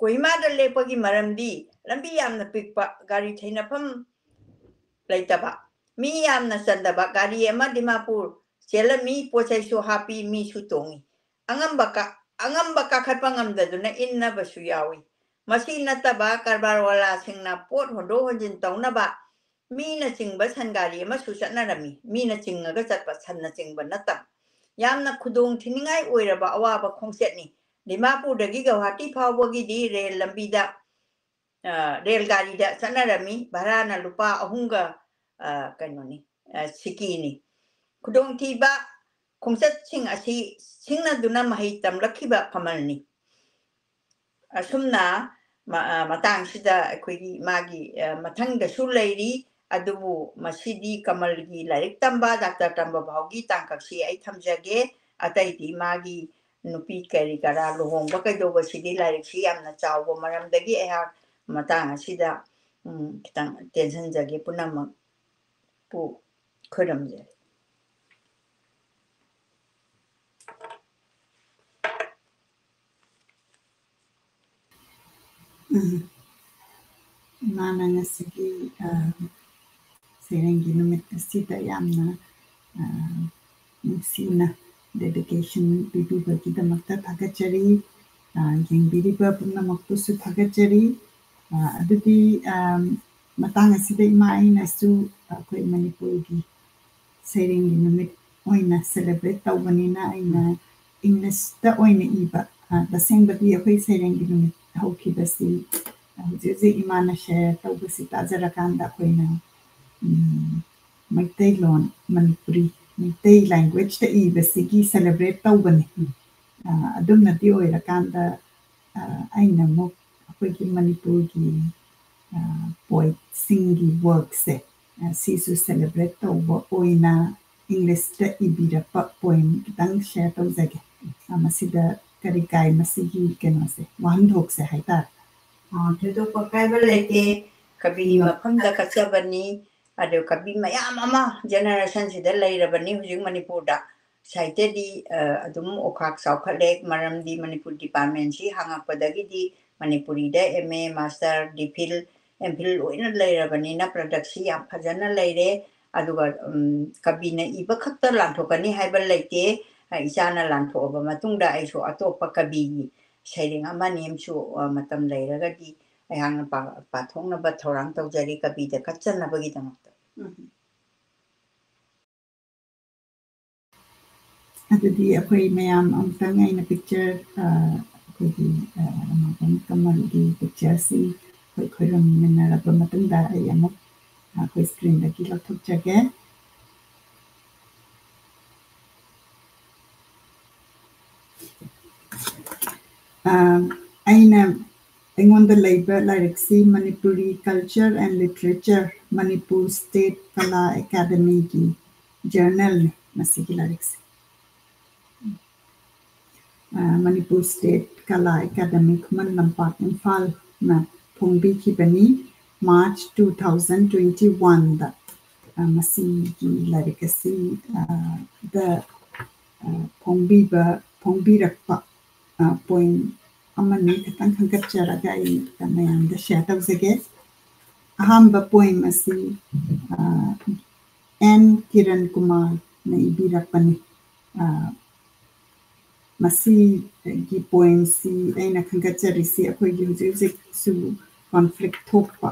ꯀꯣꯍꯤꯃꯥꯗ ꯂꯦꯞꯄꯒꯤ ꯃꯔꯝꯗꯤ ꯂꯝꯕꯤ ꯌꯥꯝꯅ ꯄꯤꯛꯄ, ꯒꯥꯔꯤ ꯊꯩꯅꯐꯝ ꯂꯩꯇꯕ, ꯃꯤ ꯌꯥꯝꯅ ꯆꯟꯗꯕ꯫ ꯒꯥꯔꯤ ꯑꯃ ꯗꯤꯃꯥꯄꯨꯔ ꯆꯦꯜꯂꯝꯃꯤ, ꯄꯣꯠ ꯆꯩꯁꯨ ꯍꯥꯞꯄꯤ, ꯃꯤꯁꯨ ꯇꯣꯡꯏ꯫ ꯑꯉꯝꯕ ꯀꯥ-, ꯑꯉꯝꯕ ꯀꯥꯈꯠꯄ ꯉꯝꯗꯗꯨꯅ ꯏꯟꯅꯕꯁꯨ ꯌꯥꯎꯏ꯫ ꯃꯁꯤ ꯅꯠꯇꯕ ꯀꯔꯕꯥꯔ ꯋꯥꯂꯥꯁꯤꯡꯅ ꯄꯣꯠ ꯍꯣꯟꯗꯣꯛ ꯍꯣꯟꯖꯤꯟ ꯇꯧꯅꯕ ꯃꯤꯅ ꯆꯤꯡꯕ ꯁꯟ ꯒꯥꯔꯤ ꯑꯃꯁꯨ ꯆꯠꯅꯔꯝꯃꯤ꯫ ꯃꯤꯅ ꯆꯤꯡꯉꯒ ꯆꯠꯄ, ꯁꯟꯅ ꯆꯤꯡꯕ ꯅꯠꯇꯕ꯫ ꯌꯥꯝꯅ ꯈꯨꯗꯣꯡ ꯊꯤꯅꯤꯡꯉꯥꯏ ꯑꯣꯏꯔꯕ ꯑꯋꯥꯕ ꯈꯣꯡꯆꯠꯅꯤ꯫ ꯗꯤꯃꯥꯄꯨꯔꯗꯒꯤ ꯒꯧꯍꯥꯇꯤ ꯐꯥꯎꯕꯒꯤꯗꯤ ꯔꯦꯜ ꯂꯝꯕꯤꯗ, ꯑ, ꯔꯦꯜ ꯒꯥꯔꯤꯗ ꯆꯠꯅꯔꯝꯃꯤ꯫ ꯚꯔꯥꯅ ꯂꯨꯄꯥ ꯑꯍꯨꯝꯒ, ꯑ, ꯀꯩꯅꯣꯅꯤ, ꯑ, ꯁꯤꯀꯤꯅꯤ꯫ ꯈꯨꯗꯣꯡꯊꯤꯕ ꯈꯣꯡꯆꯠꯁꯤꯡ ꯑꯁꯤ ꯁꯤꯡꯅꯗꯨꯅ ꯃꯍꯩ ꯇꯝꯂꯛꯈꯤꯕ ꯀꯃꯜꯅꯤ꯫ ꯑꯁꯨꯝꯅ ꯃ-, ꯑ, ꯃꯇꯥꯡꯁꯤꯗ ꯑꯩꯈꯣꯏꯒꯤ ꯃꯥꯒꯤ, ꯑ, ꯃꯊꯪꯗꯁꯨ ꯂꯩꯔꯤ, ꯑꯗꯨꯕꯨ ꯃꯁꯤꯗꯤ ꯀꯃꯜꯒꯤ ꯂꯥꯏꯔꯤꯛ ꯇꯝꯕ, ꯗꯥꯛꯇꯔ ꯇꯝꯕ ꯐꯥꯎꯒꯤ ꯇꯥꯡꯀꯛꯁꯤ ꯑꯩ ꯊꯝꯖꯒꯦ꯫ ꯑꯇꯩꯗꯤ ꯃꯥꯒꯤ ꯅꯨꯄꯤ ꯀꯔꯤ ꯀꯔꯥ ꯂꯨꯍꯣꯡꯕ ꯀꯩꯗꯧꯕꯁꯤꯗꯤ ꯂꯥꯏꯔꯤꯛꯁꯤ ꯌꯥꯝꯅ ꯆꯥꯎꯕ ꯃꯔꯝꯗꯒꯤ ꯑꯩꯍꯥꯛ ꯃꯇꯥꯡ ꯑꯁꯤꯗ, ꯎꯝ, ꯈꯤꯇꯪ ꯇꯦꯟꯁꯤꯟꯖꯒꯦ꯫ ꯄꯨꯝꯅꯃꯛꯄꯨ ꯈꯨꯔꯨꯝꯖꯔꯤ꯫ ꯎꯝ꯫ ꯏꯃꯥꯅ ꯉꯁꯤꯒꯤ, ꯑ, ꯁꯩꯔꯦꯡꯒꯤ ꯅꯨꯃꯤꯠ ꯑꯁꯤꯗ ꯌꯥꯝꯅ, ꯑ, ꯅꯨꯡꯁꯤꯅ dedication ꯄꯤꯕꯤꯕꯒꯤꯗꯃꯛꯇ ꯊꯥꯒꯠꯆꯔꯤ꯫ ꯑ, ꯌꯦꯡꯕꯤꯔꯤꯕ ꯄꯨꯝꯅꯃꯛꯄꯨꯁꯨ ꯊꯥꯒꯠꯆꯔꯤ꯫ ꯑ, ꯑꯗꯨꯗꯤ, ꯑ, ꯃꯇꯥꯡ ꯑꯁꯤꯗ ꯏꯃꯥ ꯑꯩꯅꯁꯨ ꯑꯩꯈꯣꯏ ꯃꯅꯤꯄꯨꯔꯒꯤ ꯁꯩꯔꯦꯡꯒꯤ ꯅꯨꯃꯤꯠ ꯑꯣꯏꯅ celebrate ꯇꯧꯕꯅꯤꯅ ꯑꯩꯅ English ꯇ ꯑꯣꯏꯅ ꯏꯕ, ꯑ, ꯇꯁꯦꯡꯕꯗꯤ ꯑꯩꯈꯣꯏ ꯁꯩꯔꯦꯡꯒꯤ ꯅꯨꯃꯤꯠ ꯍꯧꯈꯤꯕꯁꯤ, ꯑ, ꯍꯧꯖꯤꯛ ꯍꯧꯖꯤꯛ ꯏꯃꯥꯅ share ꯇꯧꯕꯁꯤ ꯇꯥꯖꯔꯀꯥꯟꯗ ꯑꯩꯈꯣꯏꯅ, ꯎꯝ, ꯃꯩꯇꯩꯂꯣꯟ, ꯃꯅꯤꯄꯨꯔꯤ, ꯃꯩꯇꯩ languageꯇ ꯏꯕꯁꯤꯒꯤ celebrate ꯇꯧꯕꯅꯤ꯫ ꯑ, ꯑꯗꯨꯝꯅꯗꯤ ꯑꯣꯏꯔꯀꯥꯟꯗ, ꯑ, ꯑꯩꯅ ꯑꯃꯨꯛ ꯑꯩꯈꯣꯏꯒꯤ ꯃꯅꯤꯄꯨꯔꯒꯤ, ꯑ, poetꯁꯤꯡꯒꯤ workꯁꯦ, ꯑ, ꯁꯤꯁꯨ celebrate ꯇꯧꯕ ꯑꯣꯏꯅ Englishꯇ ꯏꯕꯤꯔꯛꯄ poem ꯈꯤꯇꯪ share ꯇꯧꯖꯒꯦ꯫ ꯑ, ꯃꯁꯤꯗ ꯀꯔꯤ ꯀꯥꯏ ꯃꯁꯤꯒꯤ ꯀꯩꯅꯣꯁꯦ, ꯋꯥꯍꯟꯊꯣꯛꯁꯦ ꯍꯥꯏꯇꯥꯔꯦ? ꯑ, ꯊꯣꯏꯗꯣꯛꯄ ꯀꯥꯏꯕ ꯂꯩꯇꯦ꯫ ꯀꯕꯤꯒꯤ ꯎꯝ꯫ ꯃꯐꯝꯗ ꯀꯠꯆꯕꯅꯤ꯫ ꯑꯗꯨ ꯀꯕꯤ ꯃꯌꯥꯝ ꯑꯃ generationꯁꯤꯗ ꯂꯩꯔꯕꯅꯤ ꯍꯧꯖꯤꯛ ꯃꯅꯤꯄꯨꯔꯗ꯫ ꯁꯥꯍꯤꯇ꯭ꯌꯗꯤ, ꯑ, ꯑꯗꯨꯝ ꯑꯣꯈꯥꯛ ꯆꯥꯎꯈꯠꯂꯦ, ꯃꯔꯝꯗꯤ ꯃꯅꯤꯄꯨꯔ departmentꯁꯤ ꯍꯥꯡꯉꯛꯄꯗꯒꯤꯗꯤ ꯃꯅꯤꯄꯨꯔꯤꯗ M A, master, D.Phil, M.Phil ꯂꯣꯏꯅ ꯂꯩꯔꯕꯅꯤꯅ productꯁꯤ ꯌꯥꯝ ꯐꯖꯅ ꯂꯩꯔꯦ꯫ ꯑꯗꯨꯒ, ꯎꯝ, ꯀꯕꯤꯅ ꯏꯕ ꯈꯛꯇ ꯂꯥꯟꯊꯣꯛꯀꯅꯤ ꯍꯥꯏꯕ ꯂꯩꯇꯦ꯫ ꯑ, ꯏꯆꯥꯅ ꯂꯥꯟꯊꯣꯛꯑꯕ ꯃꯇꯨꯡꯗ ꯑꯩꯁꯨ ꯑꯇꯣꯞꯄ ꯀꯕꯤꯒꯤ ꯁꯩꯔꯦꯡ ꯑꯃ ꯑꯅꯤ ꯑꯃꯁꯨ, ꯑ, ꯃꯇꯝ ꯂꯩꯔꯒꯗꯤ ꯑꯩꯍꯥꯛꯅ ꯄꯥ-, ꯄꯥꯊꯣꯛꯅꯕ ꯊꯧꯔꯥꯡ ꯇꯧꯖꯔꯤ ꯀꯕꯤꯗ ꯀꯠꯆꯅꯕꯒꯤꯗꯃꯛꯇ꯫ ꯎꯝ꯫ ꯑꯗꯨꯗꯤ ꯑꯩꯈꯣꯏ ꯃꯌꯥꯝ ꯑꯃꯨꯛꯇꯪ ꯑꯩꯅ picture, ꯑ, ꯑꯩꯈꯣꯏꯒꯤ, ꯑ, ꯔꯃꯥꯕꯝ ꯀꯃꯜꯒꯤ pictureꯁꯤ ꯑꯩꯈꯣꯏ ꯈꯣꯏꯔꯝꯃꯤꯟꯅꯔꯕ ꯃꯇꯨꯡꯗ ꯑꯩ ꯑꯃꯨꯛ ꯑꯩꯈꯣꯏ screenꯗꯒꯤ ꯂꯧꯊꯣꯛꯆꯒꯦ꯫ ꯑ, ꯑꯩꯅ, ꯑꯩꯉꯣꯟꯗ ꯂꯩꯕ ꯂꯥꯏꯔꯤꯛꯁꯤ Manipuri Culture and Literature, Manipur State Kala Academyꯒꯤ journalꯅꯤ ꯃꯁꯤꯒꯤ ꯂꯥꯏꯔꯤꯛꯁꯦ꯫ ꯑ, Manipur State Kala Academy, Khuman Lampak, ꯏꯝꯐꯥꯜꯅ ꯐꯣꯡꯕꯤꯈꯤꯕꯅꯤ꯫ March two thousand twenty-oneꯗ, ꯑ, ꯃꯁꯤꯒꯤ ꯂꯥꯏꯔꯤꯛ ꯑꯁꯤ, ꯑ, ꯗ, ꯑ, ꯐꯣꯡꯕꯤꯕ, ꯐꯣꯡꯕꯤꯔꯛꯄ, ꯑ, poem ꯑꯃꯅꯤ ꯈꯤꯇꯪ ꯈꯟꯒꯠꯆꯔꯒ ꯑꯩ ꯃꯌꯥꯝꯗ share ꯇꯧꯖꯒꯦ꯫ ꯑꯍꯥꯟꯕ poem ꯑꯁꯤ, ꯑ, N ꯀꯤꯔꯟ ꯀꯨꯃꯥꯔꯅ ꯏꯕꯤꯔꯛꯄꯅꯤ꯫ ꯑ, ꯃꯁꯤꯒꯤ poemꯁꯤ ꯑꯩꯅ ꯈꯟꯒꯠꯆꯔꯤꯁꯤ ꯑꯩꯈꯣꯏꯒꯤ ꯍꯧꯖꯤꯛ ꯍꯧꯖꯤꯛꯁꯨ conflict ꯊꯣꯛꯄ,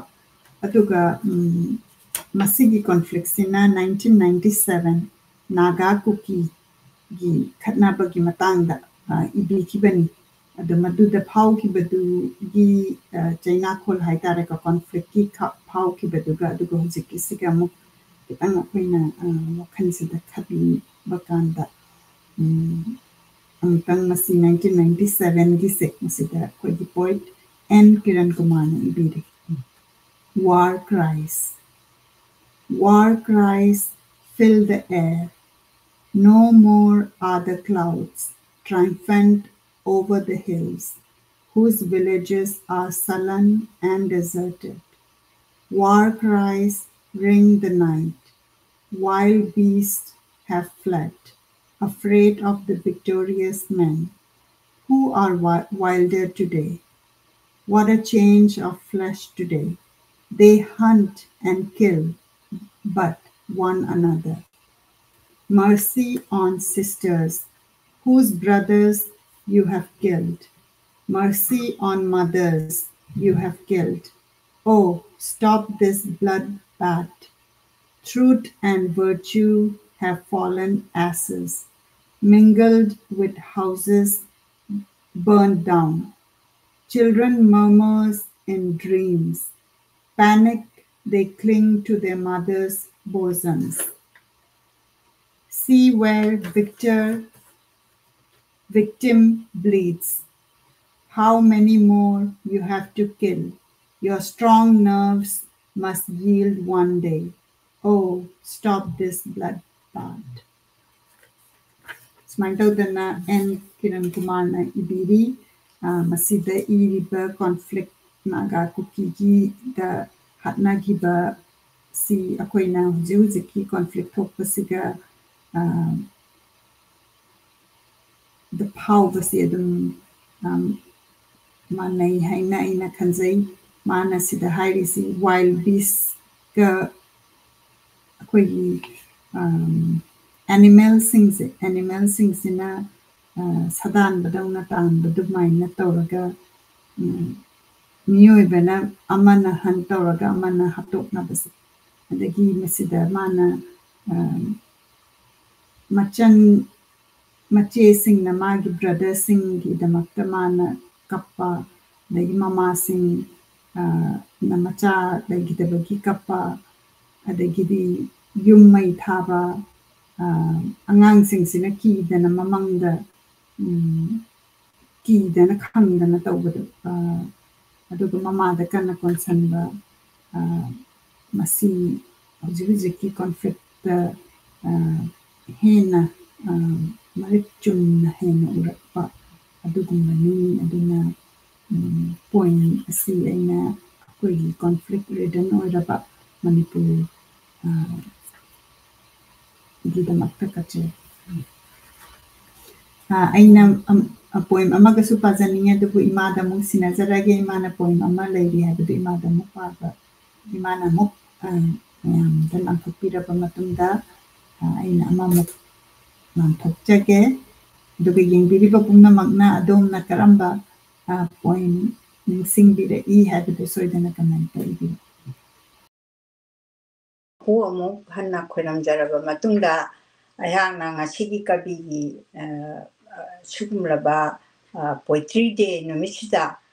ꯑꯗꯨꯒ, ꯎꯝ, ꯃꯁꯤꯒꯤ conflictꯁꯤꯅ nineteen ninety-seven ꯅꯥꯒꯥ ꯀꯨꯀꯤꯒꯤ ꯈꯠꯅꯕꯒꯤ ꯃꯇꯥꯡꯗ, ꯑ, ꯏꯕꯤꯈꯤꯕꯅꯤ꯫ ꯑꯗꯣ ꯃꯗꯨꯗ ꯐꯥꯎꯈꯤꯕꯗꯨꯒꯤ, ꯑ, ꯆꯩꯅꯥꯈꯣꯜ ꯍꯥꯏꯇꯥꯔꯦꯀꯣ, conflictꯀꯤ ꯈ-, ꯐꯥꯎꯈꯤꯕꯗꯨꯒ ꯑꯗꯨꯒ ꯍꯧꯖꯤꯛꯀꯤꯁꯤꯒ ꯑꯃꯨꯛ, ꯈꯤꯇꯪ ꯑꯩꯈꯣꯏꯅ, ꯑ, ꯋꯥꯈꯜꯁꯤꯗ ꯈꯟꯕ ꯀꯥꯟꯗ, ꯎꯝ, ꯑꯃꯨꯛꯇꯪ ꯃꯁꯤ nineteen ninety-seven ꯒꯤꯁꯦ, ꯃꯁꯤꯗ ꯑꯩꯈꯣꯏꯒꯤ poet ꯑꯦꯟ ꯀꯤꯔꯟ ꯀꯨꯃꯥꯔꯅ ꯏꯕꯤꯔꯤ꯫ War cries. War cries fill the air. No more are the clouds triumphant over the hills, whose villages are sullen and deserted. War cries ring the night. Wild beasts have fled, afraid of the victorious men. Who are wi-, wilder today? What a change of flesh today. They hunt and kill, but one another. Mercy on sisters, whose brothers you have killed. Mercy on mothers you have killed. Oh, stop this bloodbath. Truth and virtue have fallen ashes, mingled with houses burned down. Children murmurs in dreams. Panic, they cling to their mothers' bosoms. See where victor, victim bleeds. How many more you have to kill. Your strong nerves must yield one day. Oh, stop this bloodbath. ꯁꯨꯃꯥꯏꯅ ꯇꯧꯗꯅ and Kiran ꯀꯨꯃꯥꯔꯅ ꯏꯕꯤꯔꯤ꯫ ꯑ, ꯃꯁꯤꯗ ꯏꯔꯤꯕ conflict, Naga ꯀꯨꯀꯤꯒꯤꯗ ꯍꯥꯠꯅꯈꯤꯕ ꯁꯤ ꯑꯩꯈꯣꯏꯅ ꯍꯧꯖꯤꯛ ꯍꯧꯖꯤꯛꯀꯤ conflict ꯊꯣꯛꯄꯁꯤꯒ, ꯑ, ꯗ ꯐꯥꯎꯕꯁꯤ ꯑꯗꯨꯝ, ꯑꯝ, ꯃꯥꯟꯅꯩ ꯍꯥꯏꯅ ꯑꯩꯅ ꯈꯟꯖꯩ꯫ ꯃꯥꯅ ꯁꯤꯗ ꯍꯥꯏꯔꯤꯁꯤ wild beastꯀ ꯑꯩꯈꯣꯏꯒꯤ, ꯑꯝ, animalꯁꯤꯡꯁꯦ, animalꯁꯤꯡꯁꯤꯅ, ꯑ, ꯁꯥꯗꯥꯟꯕꯗꯧꯅ ꯇꯥꯟꯕ ꯑꯗꯨꯃꯥꯏꯅ ꯇꯧꯔꯒ, ꯎꯝ, ꯃꯤꯑꯣꯏꯕꯅ ꯑꯃꯅ hunt ꯇꯧꯔꯒ ꯑꯃꯅ ꯍꯥꯠꯇꯣꯛꯅꯕꯁꯦ꯫ ꯑꯗꯒꯤ ꯃꯁꯤꯗ ꯃꯥꯅ, ꯑ, ꯃꯆꯟ, ꯃꯆꯦꯁꯤꯡꯅ ꯃꯥꯒꯤ brotherꯁꯤꯡꯒꯤꯗꯃꯛꯇ ꯃꯥꯅ ꯀꯞꯄ, ꯑꯗꯒꯤ ꯃꯃꯥꯁꯤꯡ, ꯑ, ꯅ ꯃꯆꯥ ꯂꯩꯈꯤꯗꯕꯒꯤ ꯀꯞꯄ, ꯑꯗꯒꯤꯗꯤ ꯌꯨꯝ ꯃꯩ ꯊꯥꯕ, ꯑ, ꯑꯉꯥꯡꯁꯤꯡꯁꯤꯅ ꯀꯤꯗꯅ ꯃꯃꯪꯗ, ꯎꯝ, ꯀꯤꯗꯅ ꯈꯪꯗꯅ ꯇꯧꯕꯗꯣ, ꯑ, ꯑꯗꯨꯒ ꯃꯃꯥꯗ ꯀꯟꯅ ꯀꯣꯟꯁꯟꯕ, ꯑ, ꯃꯁꯤ ꯍꯧꯖꯤꯛ ꯍꯧꯖꯤꯛꯀꯤ conflictꯇ, ꯑ, ꯍꯦꯟꯅ, ꯑ, ꯃꯔꯤꯛ ꯆꯨꯝꯅ ꯍꯦꯟꯅ ꯎꯔꯛꯄ ꯑꯗꯨꯒꯨꯝꯕꯅꯤ꯫ ꯑꯗꯨꯅ, ꯎꯝ, point ꯑꯁꯤ ꯑꯩꯅ ꯑꯩꯈꯣꯏꯒꯤ conflict ridden ꯑꯣꯏꯔꯕ ꯃꯅꯤꯄꯨꯔ, ꯑ, ꯒꯤꯗꯃꯛꯇ ꯀꯠꯆꯩ꯫ ꯑ, ꯑꯩꯅ, ꯑꯝ, poem ꯑꯃꯒꯁꯨ ꯄꯥꯖꯅꯤꯡꯉꯤ, ꯑꯗꯨꯕꯨ ꯏꯃꯥꯗ ꯑꯃꯨꯛ ꯁꯤꯟꯅꯖꯔꯒꯦ꯫ ꯏꯃꯥꯅ poem ꯑꯃ ꯂꯩꯔꯤ ꯍꯥꯏꯕꯗꯨ ꯏꯃꯥꯗ ꯑꯃꯨꯛ ꯄꯥꯕ, ꯏꯃꯥꯅ ꯑꯃꯨꯛ, ꯑ, ꯃꯌꯥꯝꯗ ꯂꯥꯟꯊꯣꯛꯄꯤꯔꯕ ꯃꯇꯨꯡꯗ, ꯑ, ꯑꯩꯅ ꯑꯃꯃꯨꯛ ꯂꯥꯟꯊꯣꯛꯆꯒꯦ꯫ ꯑꯗꯨꯒ ꯌꯦꯡꯕꯤꯔꯤꯕ ꯄꯨꯝꯅꯃꯛꯅ ꯑꯗꯣꯝꯅ ꯀꯔꯝꯕ, ꯑ, poem ꯅꯤꯡꯁꯤꯡꯕꯤꯔꯛꯏ ꯍꯥꯏꯕꯗꯨ ꯁꯣꯏꯗꯅ commentꯇ ꯏꯕꯤꯔꯛꯎ꯫ ꯍꯨ ꯑꯃꯨꯛ ꯍꯟꯅ ꯈꯣꯏꯔꯝꯖꯔꯕ ꯃꯇꯨꯡꯗ, ꯑꯩꯍꯥꯛꯅ ꯉꯁꯤꯒꯤ ꯀꯕꯤꯒꯤ, ꯑ, ꯑ, ꯁꯤꯒꯨꯝꯂꯕ, ꯑ, Poetry Day ꯅꯨꯃꯤꯠꯁꯤꯗ,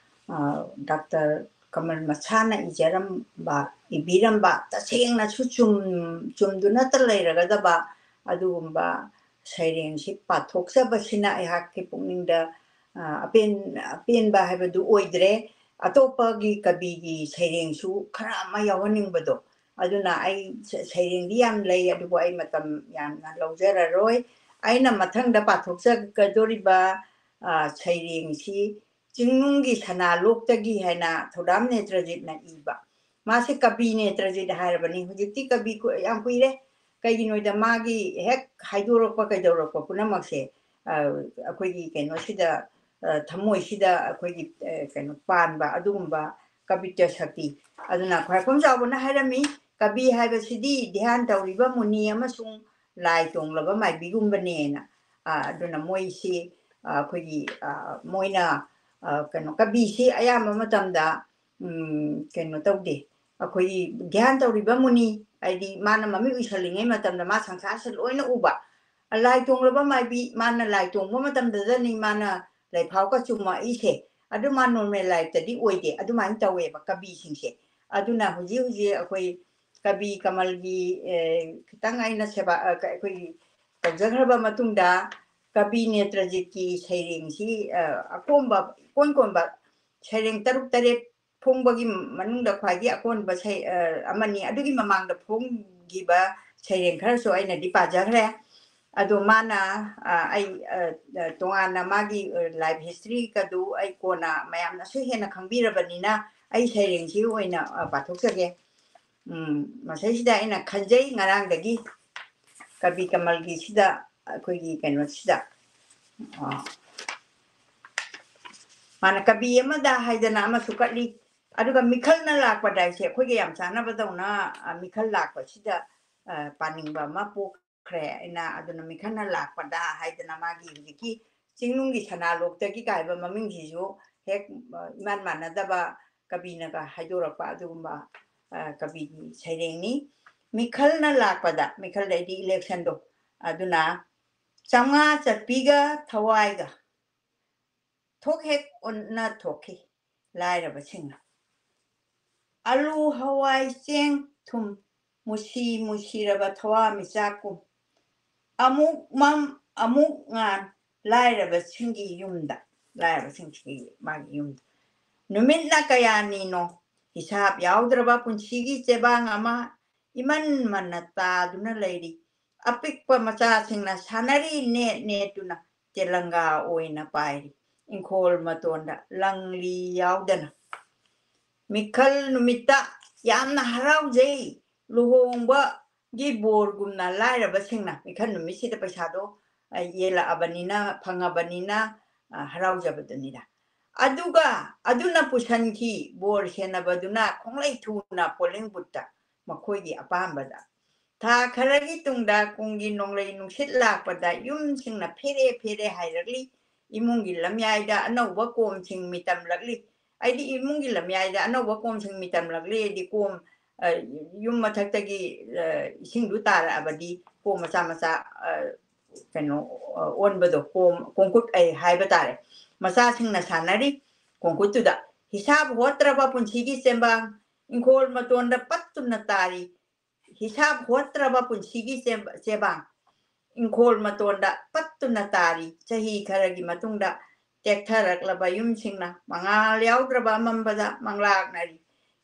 ꯑ, ꯗꯥꯛꯇꯔ ꯀꯃꯜ ꯃꯁꯥꯅ ꯏꯖꯔꯝꯕ, ꯏꯕꯤꯔꯝꯕ, ꯇꯁꯦꯡꯅꯁꯨ ꯆꯨꯝ-, ꯆꯨꯝꯗꯨꯅꯇ ꯂꯩꯔꯒꯗꯕ ꯑꯗꯨꯒꯨꯝꯕ ꯁꯩꯔꯦꯡꯁꯤ ꯄꯥꯊꯣꯛꯆꯕꯁꯤꯅ ꯑꯩꯍꯥꯛꯀꯤ ꯄꯨꯛꯅꯤꯡꯗ, ꯑ, ꯑꯄꯦꯟ-, ꯑꯄꯦꯟꯕ ꯍꯥꯏꯕꯗꯨ ꯑꯣꯏꯗ꯭ꯔꯦ꯫ ꯑꯇꯣꯞꯄꯒꯤ ꯀꯕꯤꯒꯤ ꯁꯩꯔꯦꯡꯁꯨ ꯈꯔ ꯑꯃ ꯌꯥꯎꯍꯟꯅꯤꯡꯕꯗꯣ, ꯑꯗꯨꯅ ꯑꯩ ꯁ-, ꯁꯩꯔꯦꯡꯗꯤ ꯌꯥꯝ ꯂꯩ, ꯑꯗꯨꯕꯨ ꯑꯩ ꯃꯇꯝ ꯌꯥꯝꯅ ꯂꯧꯖꯔꯔꯣꯏ꯫ ꯑꯩꯅ ꯃꯊꯪꯗ ꯄꯥꯊꯣꯛꯆꯒꯗꯧꯔꯤꯕ, ꯑ, ꯁꯩꯔꯦꯡꯁꯤ ꯆꯤꯡꯅꯨꯡꯒꯤ ꯁꯅꯥꯂꯣꯛꯇꯒꯤ ꯍꯥꯏꯅ ꯊꯧꯗꯥꯝ ꯅꯦꯇ꯭ꯔꯖꯤꯠꯅ ꯏꯕ꯫ ꯃꯥꯁꯦ ꯀꯕꯤ ꯅꯦꯇ꯭ꯔꯖꯤꯠ ꯍꯥꯏꯔꯕꯅꯤ꯫ ꯍꯧꯖꯤꯛꯇꯤ ꯀꯕꯤ ꯀꯨ-, ꯌꯥꯝ ꯀꯨꯏꯔꯦ꯫ ꯀꯩꯒꯤꯅꯣꯗ ꯃꯥꯒꯤ ꯍꯦꯛ ꯍꯥꯏꯗꯣꯔꯛꯄ ꯀꯩꯗꯧꯔꯛꯄ ꯄꯨꯝꯅꯃꯛꯁꯦ, ꯑ, ꯑꯩꯈꯣꯏꯒꯤ ꯀꯩꯅꯣꯁꯤꯗ, ꯑ, ꯊꯃꯣꯏꯁꯤꯗ ꯑꯩꯈꯣꯏꯒꯤ, ꯑ, ꯀꯩꯅꯣ ꯄꯥꯟꯕ ꯑꯗꯨꯒꯨꯝꯕ ꯀꯕꯤꯇ꯭ꯌ ꯁꯛꯇꯤ꯫ ꯑꯗꯨꯅ ꯈ꯭ꯋꯥꯏꯔꯥꯛꯄꯝ ꯆꯥꯎꯕꯅ ꯍꯥꯏꯔꯝꯃꯤ, "ꯀꯕꯤ ꯍꯥꯏꯕꯁꯤꯗꯤ ꯙ꯭ꯌꯥꯟ ꯇꯧꯔꯤꯕ ꯃꯨꯅꯤ ꯑꯃꯁꯨꯡ ꯂꯥꯏ ꯇꯣꯡꯂꯕ ꯃꯥꯏꯕꯤꯒꯨꯝꯕꯅꯦꯅ"꯫ ꯑ, ꯑꯗꯨꯅ ꯃꯣꯏꯁꯤ, ꯑ, ꯑꯩꯈꯣꯏꯒꯤ, ꯑ, ꯃꯣꯏꯅ, ꯑ, ꯀꯩꯅꯣ, ꯀꯕꯤꯁꯤ ꯑꯌꯥꯝꯕ ꯃꯇꯝꯗ, ꯎꯝ, ꯀꯩꯅꯣ ꯇꯧꯗꯦ꯫ ꯑꯩꯈꯣꯏꯒꯤ ꯙ꯭ꯌꯥꯟ ꯇꯧꯔꯤꯕ ꯃꯨꯅꯤ, ꯍꯥꯏꯗꯤ ꯃꯥꯅ ꯃꯃꯤꯠ ꯎꯏꯁꯜꯂꯤꯉꯩ ꯃꯇꯝꯗ ꯃꯥ ꯁꯪꯁꯥꯔꯁꯦ ꯂꯣꯏꯅ ꯎꯕ꯫ ꯂꯥꯏ ꯇꯣꯡꯂꯕ ꯃꯥꯏꯕꯤ, ꯃꯥꯅ ꯂꯥꯏ ꯇꯣꯡꯕ ꯃꯇꯝꯗꯨꯗꯅꯤ ꯃꯥꯅ ꯂꯩꯐꯥꯎꯒ ꯆꯨꯝꯃꯛꯏꯁꯦ꯫ ꯑꯗꯨ ꯃꯥ normal lifeꯇꯗꯤ ꯑꯣꯏꯗꯦ꯫ ꯑꯗꯨꯃꯥꯏꯅ ꯇꯧꯋꯦꯕ ꯀꯕꯤꯁꯤꯡꯁꯦ꯫ ꯑꯗꯨꯅ ꯍꯧꯖꯤꯛ ꯍꯧꯖꯤꯛ ꯑꯩꯈꯣꯏ ꯀꯕꯤ ꯀꯃꯜꯒꯤ, ꯑꯦ, ꯈꯤꯇꯪ ꯑꯩꯅ ꯁꯦꯕꯥ, ꯑ, ꯀ-, ꯑꯩꯈꯣꯏꯒꯤ ꯇꯧꯖꯈ꯭ꯔꯕ ꯃꯇꯨꯡꯗ ꯀꯕꯤ ꯅꯦꯇ꯭ꯔꯖꯤꯠꯀꯤ ꯁꯩꯔꯦꯡꯁꯤ, ꯑ, ꯑꯀꯣꯝꯕ, ꯏꯀꯣꯟ ꯀꯣꯟꯕ ꯁꯩꯔꯦꯡ ꯇꯔꯨꯛ ꯇꯔꯦꯠ ꯐꯣꯡꯕꯒꯤ ꯃꯅꯨꯡꯗ ꯈ꯭ꯋꯥꯏꯗꯒꯤ ꯑꯀꯣꯟꯕ ꯁꯩ-, ꯑ, ꯑꯃꯅꯤ꯫ ꯑꯗꯨꯒꯤ ꯃꯃꯥꯡꯗ ꯐꯣꯡꯈꯤꯕ ꯁꯩꯔꯦꯡ ꯈꯔꯁꯨ ꯑꯩꯅꯗꯤ ꯄꯥꯖꯈ꯭ꯔꯦ꯫ ꯑꯗꯣ ꯃꯥꯅ, ꯑ, ꯑꯩ, ꯑ, ꯑ, ꯇꯣꯉꯥꯟꯅ ꯃꯥꯒꯤ, ꯑ, life historyꯒꯗꯨ ꯑꯩ ꯀꯣꯟꯅ ꯃꯌꯥꯝꯅꯁꯨ ꯍꯦꯟꯅ ꯈꯪꯕꯤꯔꯕꯅꯤꯅ ꯑꯩ ꯁꯩꯔꯦꯡꯁꯤ ꯑꯣꯏꯅ, ꯑ, ꯄꯥꯊꯣꯛꯆꯒꯦ꯫ ꯎꯝ, ꯃꯁꯩꯁꯤꯗ ꯑꯩꯅ ꯈꯟꯖꯩ ꯉꯔꯥꯡꯗꯒꯤ ꯀꯕꯤ ꯀꯃꯜꯒꯤꯁꯤꯗ ꯑꯩꯈꯣꯏꯒꯤ ꯀꯩꯅꯣꯁꯤꯗ, ꯑ, ꯃꯥꯅ ꯀꯕꯤ ꯑꯃꯗ ꯍꯥꯏꯗꯅ ꯑꯃꯁꯨ ꯀꯠꯂꯤ꯫ ꯑꯗꯨꯒ ꯃꯤꯈꯜꯅ ꯂꯥꯛꯄꯗ ꯍꯥꯏꯁꯦ ꯑꯩꯈꯣꯏꯒ ꯌꯥꯝ ꯆꯥꯟꯅꯕꯗꯧꯅ, ꯑ, ꯃꯤꯈꯜ ꯂꯥꯛꯄꯁꯤꯗ, ꯑ, ꯄꯥꯅꯤꯡꯕ ꯑꯃ ꯄꯣꯛꯈ꯭ꯔꯦ꯫ ꯑꯩꯅ ꯑꯗꯨꯅ ꯃꯤꯈꯜꯅ ꯂꯥꯛꯄꯗ ꯍꯥꯏꯗꯅ ꯃꯥꯒꯤ ꯍꯧꯖꯤꯛꯀꯤ ꯆꯤꯡꯅꯨꯡꯒꯤ ꯁꯅꯥꯂꯣꯛꯇꯒꯤ ꯀꯥꯏꯕ ꯃꯃꯤꯡꯁꯤꯁꯨ ꯍꯦꯛ, ꯑ, ꯏꯃꯥꯟ ꯃꯥꯟꯅꯗꯕ ꯀꯕꯤꯅꯒ ꯍꯥꯏꯗꯣꯔꯛꯄ ꯑꯗꯨꯒꯨꯝꯕ, ꯑ, ꯀꯕꯤꯒꯤ ꯁꯩꯔꯦꯡꯅꯤ꯫ ꯃꯤꯈꯜꯅ ꯂꯥꯛꯄꯗ, ꯃꯤꯈꯜꯗꯩꯗꯤ electionꯗꯣ, ꯑꯗꯨꯅ ꯆꯥꯝꯃꯉꯥ ꯆꯠꯄꯤꯒ ꯊꯋꯥꯏꯒ ꯊꯣꯛ ꯍꯦꯛ ꯑꯣꯟꯅ ꯊꯣꯛꯈꯤ ꯂꯥꯏꯔꯕꯁꯤꯡꯅ꯫ ꯑꯂꯨ, ꯍꯋꯥꯏ, ꯆꯦꯡ, ꯊꯨꯝ, ꯃꯨꯁꯤ ꯃꯨꯁꯤꯔꯕ ꯊꯋꯥꯃꯤꯆꯥꯛꯀꯨꯝ, ꯑꯃꯨꯛ ꯃꯝ, ꯑꯃꯨꯛ ꯉꯥꯟ, ꯂꯥꯏꯔꯕꯁꯤꯡꯒꯤ ꯌꯨꯝꯗ, ꯂꯥꯏꯔꯕꯁꯤꯡꯒꯤ ꯃꯥꯒꯤ ꯌꯨꯝꯗ꯫ ꯅꯨꯃꯤꯠꯅ ꯀꯌꯥꯅꯤꯅꯣ ꯍꯤꯁꯥꯞ ꯌꯥꯎꯗ꯭ꯔꯕ ꯄꯨꯟꯁꯤꯒꯤ ꯆꯦꯕꯥꯡ ꯑꯃ ꯏꯃꯟ ꯃꯟꯅ ꯇꯥꯗꯨꯅ ꯂꯩꯔꯤ꯫ ꯑꯄꯤꯛꯄ ꯃꯆꯥꯁꯤꯡꯅ ꯁꯥꯟꯅꯔꯤ ꯅꯦꯠ ꯅꯦꯠꯇꯨꯅ ꯇꯦꯂꯪꯒꯥ ꯑꯣꯏꯅ ꯄꯥꯏꯔꯤ꯫ ꯏꯪꯈꯣꯜ ꯃꯇꯣꯟꯗ ꯂꯪꯂꯤ ꯌꯥꯎꯗꯅ꯫ ꯃꯤꯈꯜ ꯅꯨꯃꯤꯠꯇ ꯌꯥꯝꯅ ꯍꯔꯥꯎꯖꯩ꯫ ꯂꯨꯍꯣꯡꯕꯒꯤ ꯕꯣꯔꯒꯨꯝꯅ ꯂꯥꯏꯔꯕꯁꯤꯡꯅ ꯃꯤꯈꯜ ꯅꯨꯃꯤꯠꯁꯤꯗ ꯄꯩꯁꯥꯗꯣ, ꯑ, ꯌꯦꯜꯂꯛꯑꯕꯅꯤꯅ, ꯐꯪꯉꯕꯅꯤꯅ, ꯑ, ꯍꯔꯥꯎꯖꯕꯗꯨꯅꯤꯗ꯫ ꯑꯗꯨꯒ ꯑꯗꯨꯅ ꯄꯨꯁꯟꯈꯤ, ꯕꯣꯔ ꯁꯦꯟꯅꯕꯗꯨꯅ ꯈꯣꯡꯂꯩ ꯊꯨꯅ polling boothꯇ ꯃꯈꯣꯏꯒꯤ ꯑꯄꯥꯝꯕꯗ꯫ ꯊꯥ ꯈꯔꯒꯤ ꯇꯨꯡꯗ ꯀꯨꯝꯒꯤ ꯅꯣꯡꯂꯩ ꯅꯨꯡꯁꯤꯠ ꯂꯥꯛꯄꯗ ꯌꯨꯝꯁꯤꯡꯅ ꯐꯦꯔꯦ ꯐꯦꯔꯦ ꯍꯥꯏꯔꯛꯂꯤ꯫ ꯏꯃꯨꯡꯒꯤ ꯂꯝꯌꯥꯏꯗ ꯑꯅꯧꯕ ꯀꯣꯝꯁꯤꯡ ꯃꯤꯇꯝꯂꯛꯂꯤ꯫ ꯑꯩꯗꯤ ꯏꯃꯨꯡꯒꯤ ꯂꯝꯌꯥꯏꯗ ꯑꯅꯧꯕ ꯀꯣꯝꯁꯤꯡ ꯃꯤꯇꯝꯂꯛꯂꯤ ꯍꯥꯏꯗꯤ ꯀꯣꯝ, ꯑ, ꯌꯨꯝ ꯃꯊꯛꯇꯒꯤ, ꯑ, ꯏꯁꯤꯡꯗꯨ ꯇꯥꯔꯛꯑꯕꯗꯤ ꯀꯣꯝ ꯃꯆꯥ ꯃꯆꯥ, ꯑ, ꯀꯩꯅꯣ, ꯑ, ꯑꯣꯟꯕꯗꯣ, ꯀꯣꯝ, ꯀꯣꯡꯀꯨꯠ ꯑꯩ ꯍꯥꯏꯕ ꯇꯥꯔꯦ꯫ ꯃꯆꯥꯁꯤꯡꯅ ꯁꯥꯟꯅꯔꯤ ꯀꯣꯡꯀꯨꯠꯇꯨꯗ꯫ ꯍꯤꯁꯥꯞ ꯍꯣꯠꯇ꯭ꯔꯕ ꯄꯨꯟꯁꯤꯒꯤ ꯆꯦꯟꯕꯥꯡ ꯏꯪꯈꯣꯜ ꯃꯇꯣꯟꯗ ꯄꯠꯇꯨꯅ ꯇꯥꯔꯤ꯫ ꯍꯤꯁꯥꯞ ꯍꯣꯠꯇ꯭ꯔꯕ ꯄꯨꯟꯁꯤꯒꯤ ꯆꯦ-, ꯆꯦꯕꯥꯡ ꯏꯪꯈꯣꯜ ꯃꯇꯣꯟꯗ ꯄꯠꯇꯨꯅ ꯇꯥꯔꯤ꯫ ꯆꯍꯤ ꯈꯔꯒꯤ ꯃꯇꯨꯡꯗ ꯇꯦꯛꯊꯔꯛꯂꯕ ꯌꯨꯝꯁꯤꯡꯅ ꯃꯉꯥꯜ ꯌꯥꯎꯗ꯭ꯔꯕ ꯑꯃꯝꯕꯗ ꯃꯪꯂꯥꯛꯅꯔꯤ꯫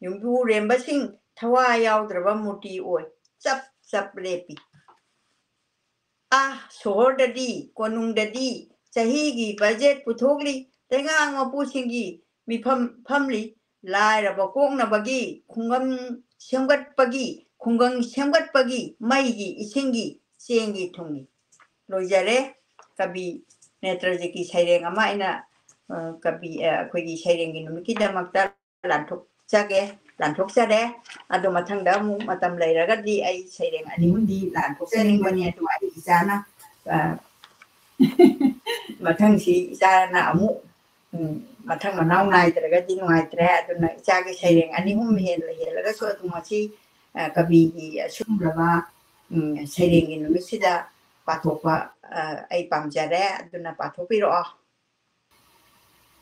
ꯌꯨꯝꯕꯨꯔꯦꯝꯕꯁꯤꯡ ꯊꯋꯥꯏ ꯌꯥꯎꯗ꯭ꯔꯕ ꯃꯨꯔꯇꯤ ꯑꯣꯏ ꯆꯞ ꯆꯞ ꯂꯦꯞꯄꯤ꯫ ꯑꯥ, ꯁꯣꯍꯣꯔꯗꯗꯤ, ꯀꯣꯅꯨꯡꯗꯗꯤ ꯆꯍꯤꯒꯤ ꯕꯖꯦꯠ ꯄꯨꯊꯣꯛꯂꯤ꯫ ꯂꯩꯉꯥꯛ ꯃꯄꯨꯁꯤꯡꯒꯤ ꯃꯤꯐꯝ ꯐꯝꯂꯤ꯫ ꯂꯥꯏꯔꯕ ꯀꯣꯛꯅꯕꯒꯤ ꯈꯨꯡꯒꯪ ꯁꯦꯝꯒꯠꯄꯒꯤ, ꯈꯨꯡꯒꯪ ꯁꯦꯝꯒꯠꯄꯒꯤ, ꯃꯩꯒꯤ, ꯏꯁꯤꯡꯒꯤ, ꯆꯦꯡꯒꯤ, ꯊꯨꯝꯒꯤ꯫ ꯂꯣꯏꯖꯔꯦ꯫ ꯀꯕꯤ ꯅꯦꯇ꯭ꯔꯖꯤꯠꯀꯤ ꯁꯩꯔꯦꯡ ꯑꯃ ꯑꯩꯅ, ꯑ, ꯀꯕꯤ, ꯑ, ꯑꯩꯈꯣꯏꯒꯤ ꯁꯩꯔꯦꯡꯒꯤ ꯅꯨꯃꯤꯠꯀꯤꯗꯃꯛꯇ ꯂꯥꯟꯊꯣꯛꯆꯒꯦ, ꯂꯥꯟꯊꯣꯛꯆꯔꯦ꯫ ꯑꯗꯣ ꯃꯊꯪꯗ ꯑꯃꯨꯛ ꯃꯇꯝ ꯂꯩꯔꯒꯗꯤ ꯑꯩ ꯁꯩꯔꯦꯡ ꯑꯅꯤ ꯑꯍꯨꯝꯗꯤ ꯂꯥꯟꯊꯣꯛꯆꯅꯤꯡꯕꯅꯤ꯫ ꯑꯗꯣ ꯑꯩ ꯏꯆꯥꯅ, ꯑ, ꯃꯊꯪꯁꯤ ꯏꯆꯥꯅ ꯑꯃꯨꯛ, ꯎꯝ, ꯃꯊꯪ ꯃꯅꯥꯎ ꯅꯥꯏꯗ꯭ꯔꯒꯗꯤ ꯅꯨꯡꯉꯥꯏꯇ꯭ꯔꯦ꯫ ꯑꯗꯨꯅ ꯏꯆꯥꯒꯤ ꯁꯩꯔꯦꯡ ꯑꯅꯤ ꯑꯍꯨꯝ ꯍꯦꯜꯂ-, ꯍꯦꯜꯂꯒꯁꯨ ꯑꯗꯨꯝ ꯉꯁꯤ, ꯑ, ꯀꯕꯤꯒꯤ ꯑꯁꯤꯒꯨꯝꯂꯕ, ꯎꯝ, ꯁꯩꯔꯦꯡꯒꯤ ꯅꯨꯃꯤꯠꯁꯤꯗ ꯄꯥꯊꯣꯛꯄ, ꯑ, ꯑꯩ ꯄꯥꯝꯖꯔꯦ꯫ ꯑꯗꯨꯅ ꯄꯥꯊꯣꯛꯄꯤꯔꯛꯑꯣ꯫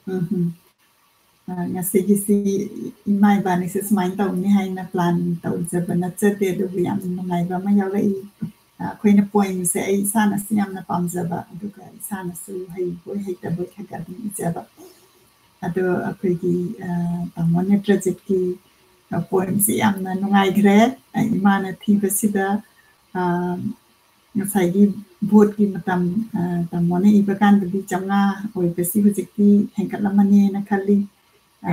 ꯎꯝ ꯍꯝ꯫ ꯑ, ꯉꯁꯤꯒꯤꯁꯤ ꯏꯃꯥ ꯏꯕꯥꯅꯤꯁꯦ ꯁꯨꯃꯥꯏꯅ ꯇꯧꯅꯤ ꯍꯥꯏꯅ plan ꯇꯧꯖꯕ ꯅꯠꯆꯗꯦ, ꯑꯗꯨꯕꯨ ꯌꯥꯝ ꯅꯨꯡꯉꯥꯏꯕ ꯑꯃ ꯌꯥꯎꯔꯛꯏ꯫ ꯑ, ꯑꯩꯈꯣꯏꯅ poemꯁꯦ ꯑꯩ ꯏꯁꯥꯅꯁꯨ ꯌꯥꯝꯅ ꯄꯥꯝꯖꯕ, ꯑꯗꯨꯒ ꯏꯁꯥꯅꯁꯨ ꯍꯩꯕꯣꯏ ꯍꯩꯇꯕꯣꯏ ꯈꯔ ꯈꯔ ꯑꯗꯨꯝ ꯏꯖꯕ꯫ ꯑꯗꯣ ꯑꯩꯈꯣꯏꯒꯤ, ꯑ, ꯇꯥꯃꯣ ꯅꯦꯇ꯭ꯔꯖꯤꯠꯀꯤ, ꯑ, poemꯁꯦ ꯌꯥꯝꯅ ꯅꯨꯡꯉꯥꯏꯈ꯭ꯔꯦ꯫ ꯑ, ꯏꯃꯥꯅ ꯊꯤꯕꯁꯤꯗ, ꯑ, ꯉꯁꯥꯏꯒꯤ voteꯀꯤ ꯃꯇꯝ, ꯑ, ꯇꯥꯃꯣꯅ ꯏꯕ ꯀꯥꯟꯗꯗꯤ ꯆꯥꯝꯃꯉꯥ ꯑꯣꯏꯕꯁꯤ ꯍꯧꯖꯤꯛꯇꯤ ꯍꯦꯟꯒꯠꯂꯝꯃꯅꯤꯅ ꯈꯜꯂꯤ꯫ ꯑ,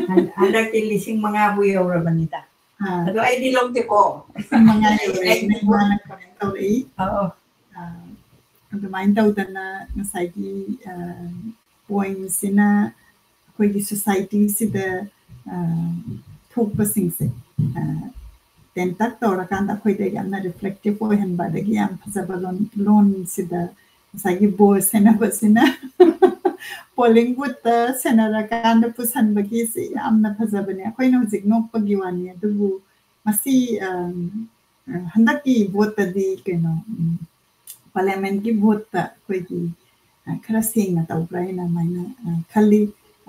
ꯍꯟ-, ꯍꯟꯗꯛꯇꯤ ꯂꯤꯁꯤꯡ ꯃꯉꯥꯕꯨ ꯌꯧꯔꯕꯅꯤꯗ꯫ ꯑ, ꯑꯗꯣ ꯑꯩꯗꯤ ꯂꯧꯗꯦꯀꯣ꯫ ꯂꯤꯁꯤꯡ ꯃꯉꯥ ꯌꯧꯔꯦ, ꯑꯩꯗꯤ ꯏꯃꯥꯅ comment ꯇꯧꯔꯛꯏ꯫ ꯑꯧ, ꯑꯧ꯫ ꯑ, ꯑꯗꯨꯃꯥꯏꯅ ꯇꯧꯗꯅ ꯉꯁꯥꯏꯒꯤ, ꯑ, poemꯁꯤꯅ ꯑꯩꯈꯣꯏꯒꯤ societyꯁꯤꯗ, ꯑ, ꯊꯣꯛꯄꯁꯤꯡꯁꯦ, ꯑ, ꯇꯦꯟꯇꯛ ꯇꯧꯔꯀꯥꯟꯗ ꯑꯩꯈꯣꯏꯗ ꯌꯥꯝꯅ reflective ꯑꯣꯏꯍꯟꯕ, ꯑꯗꯒꯤ ꯌꯥꯝ ꯐꯖꯕ ꯂꯣꯟ, ꯂꯣꯟꯁꯤꯗ ꯉꯁꯥꯏꯒꯤ ꯕꯣꯔ ꯁꯦꯟꯅꯕꯁꯤꯅ polling boothꯇ ꯁꯦꯟꯅꯔꯀꯥꯟꯗ ꯄꯨꯁꯟꯕꯒꯤꯁꯤ ꯌꯥꯝꯅ ꯐꯖꯕꯅꯦ꯫ ꯑꯩꯈꯣꯏꯅ ꯍꯧꯖꯤꯛ ꯅꯣꯛꯄꯒꯤ ꯋꯥꯅꯤ, ꯑꯗꯨꯕꯨ ꯃꯁꯤ, ꯑ, ꯑ, ꯍꯟꯗꯛꯀꯤ voteꯇꯗꯤ ꯀꯩꯅꯣ, ꯎꯝ, parliamentꯀꯤ voteꯇ ꯑꯩꯈꯣꯏꯒꯤ, ꯑ, ꯈꯔ ꯁꯦꯡꯅ ꯇꯧꯕ꯭ꯔꯥ ꯍꯥꯏꯅ ꯑꯗꯨꯃꯥꯏꯅ, ꯑ, ꯈꯜꯂꯤ꯫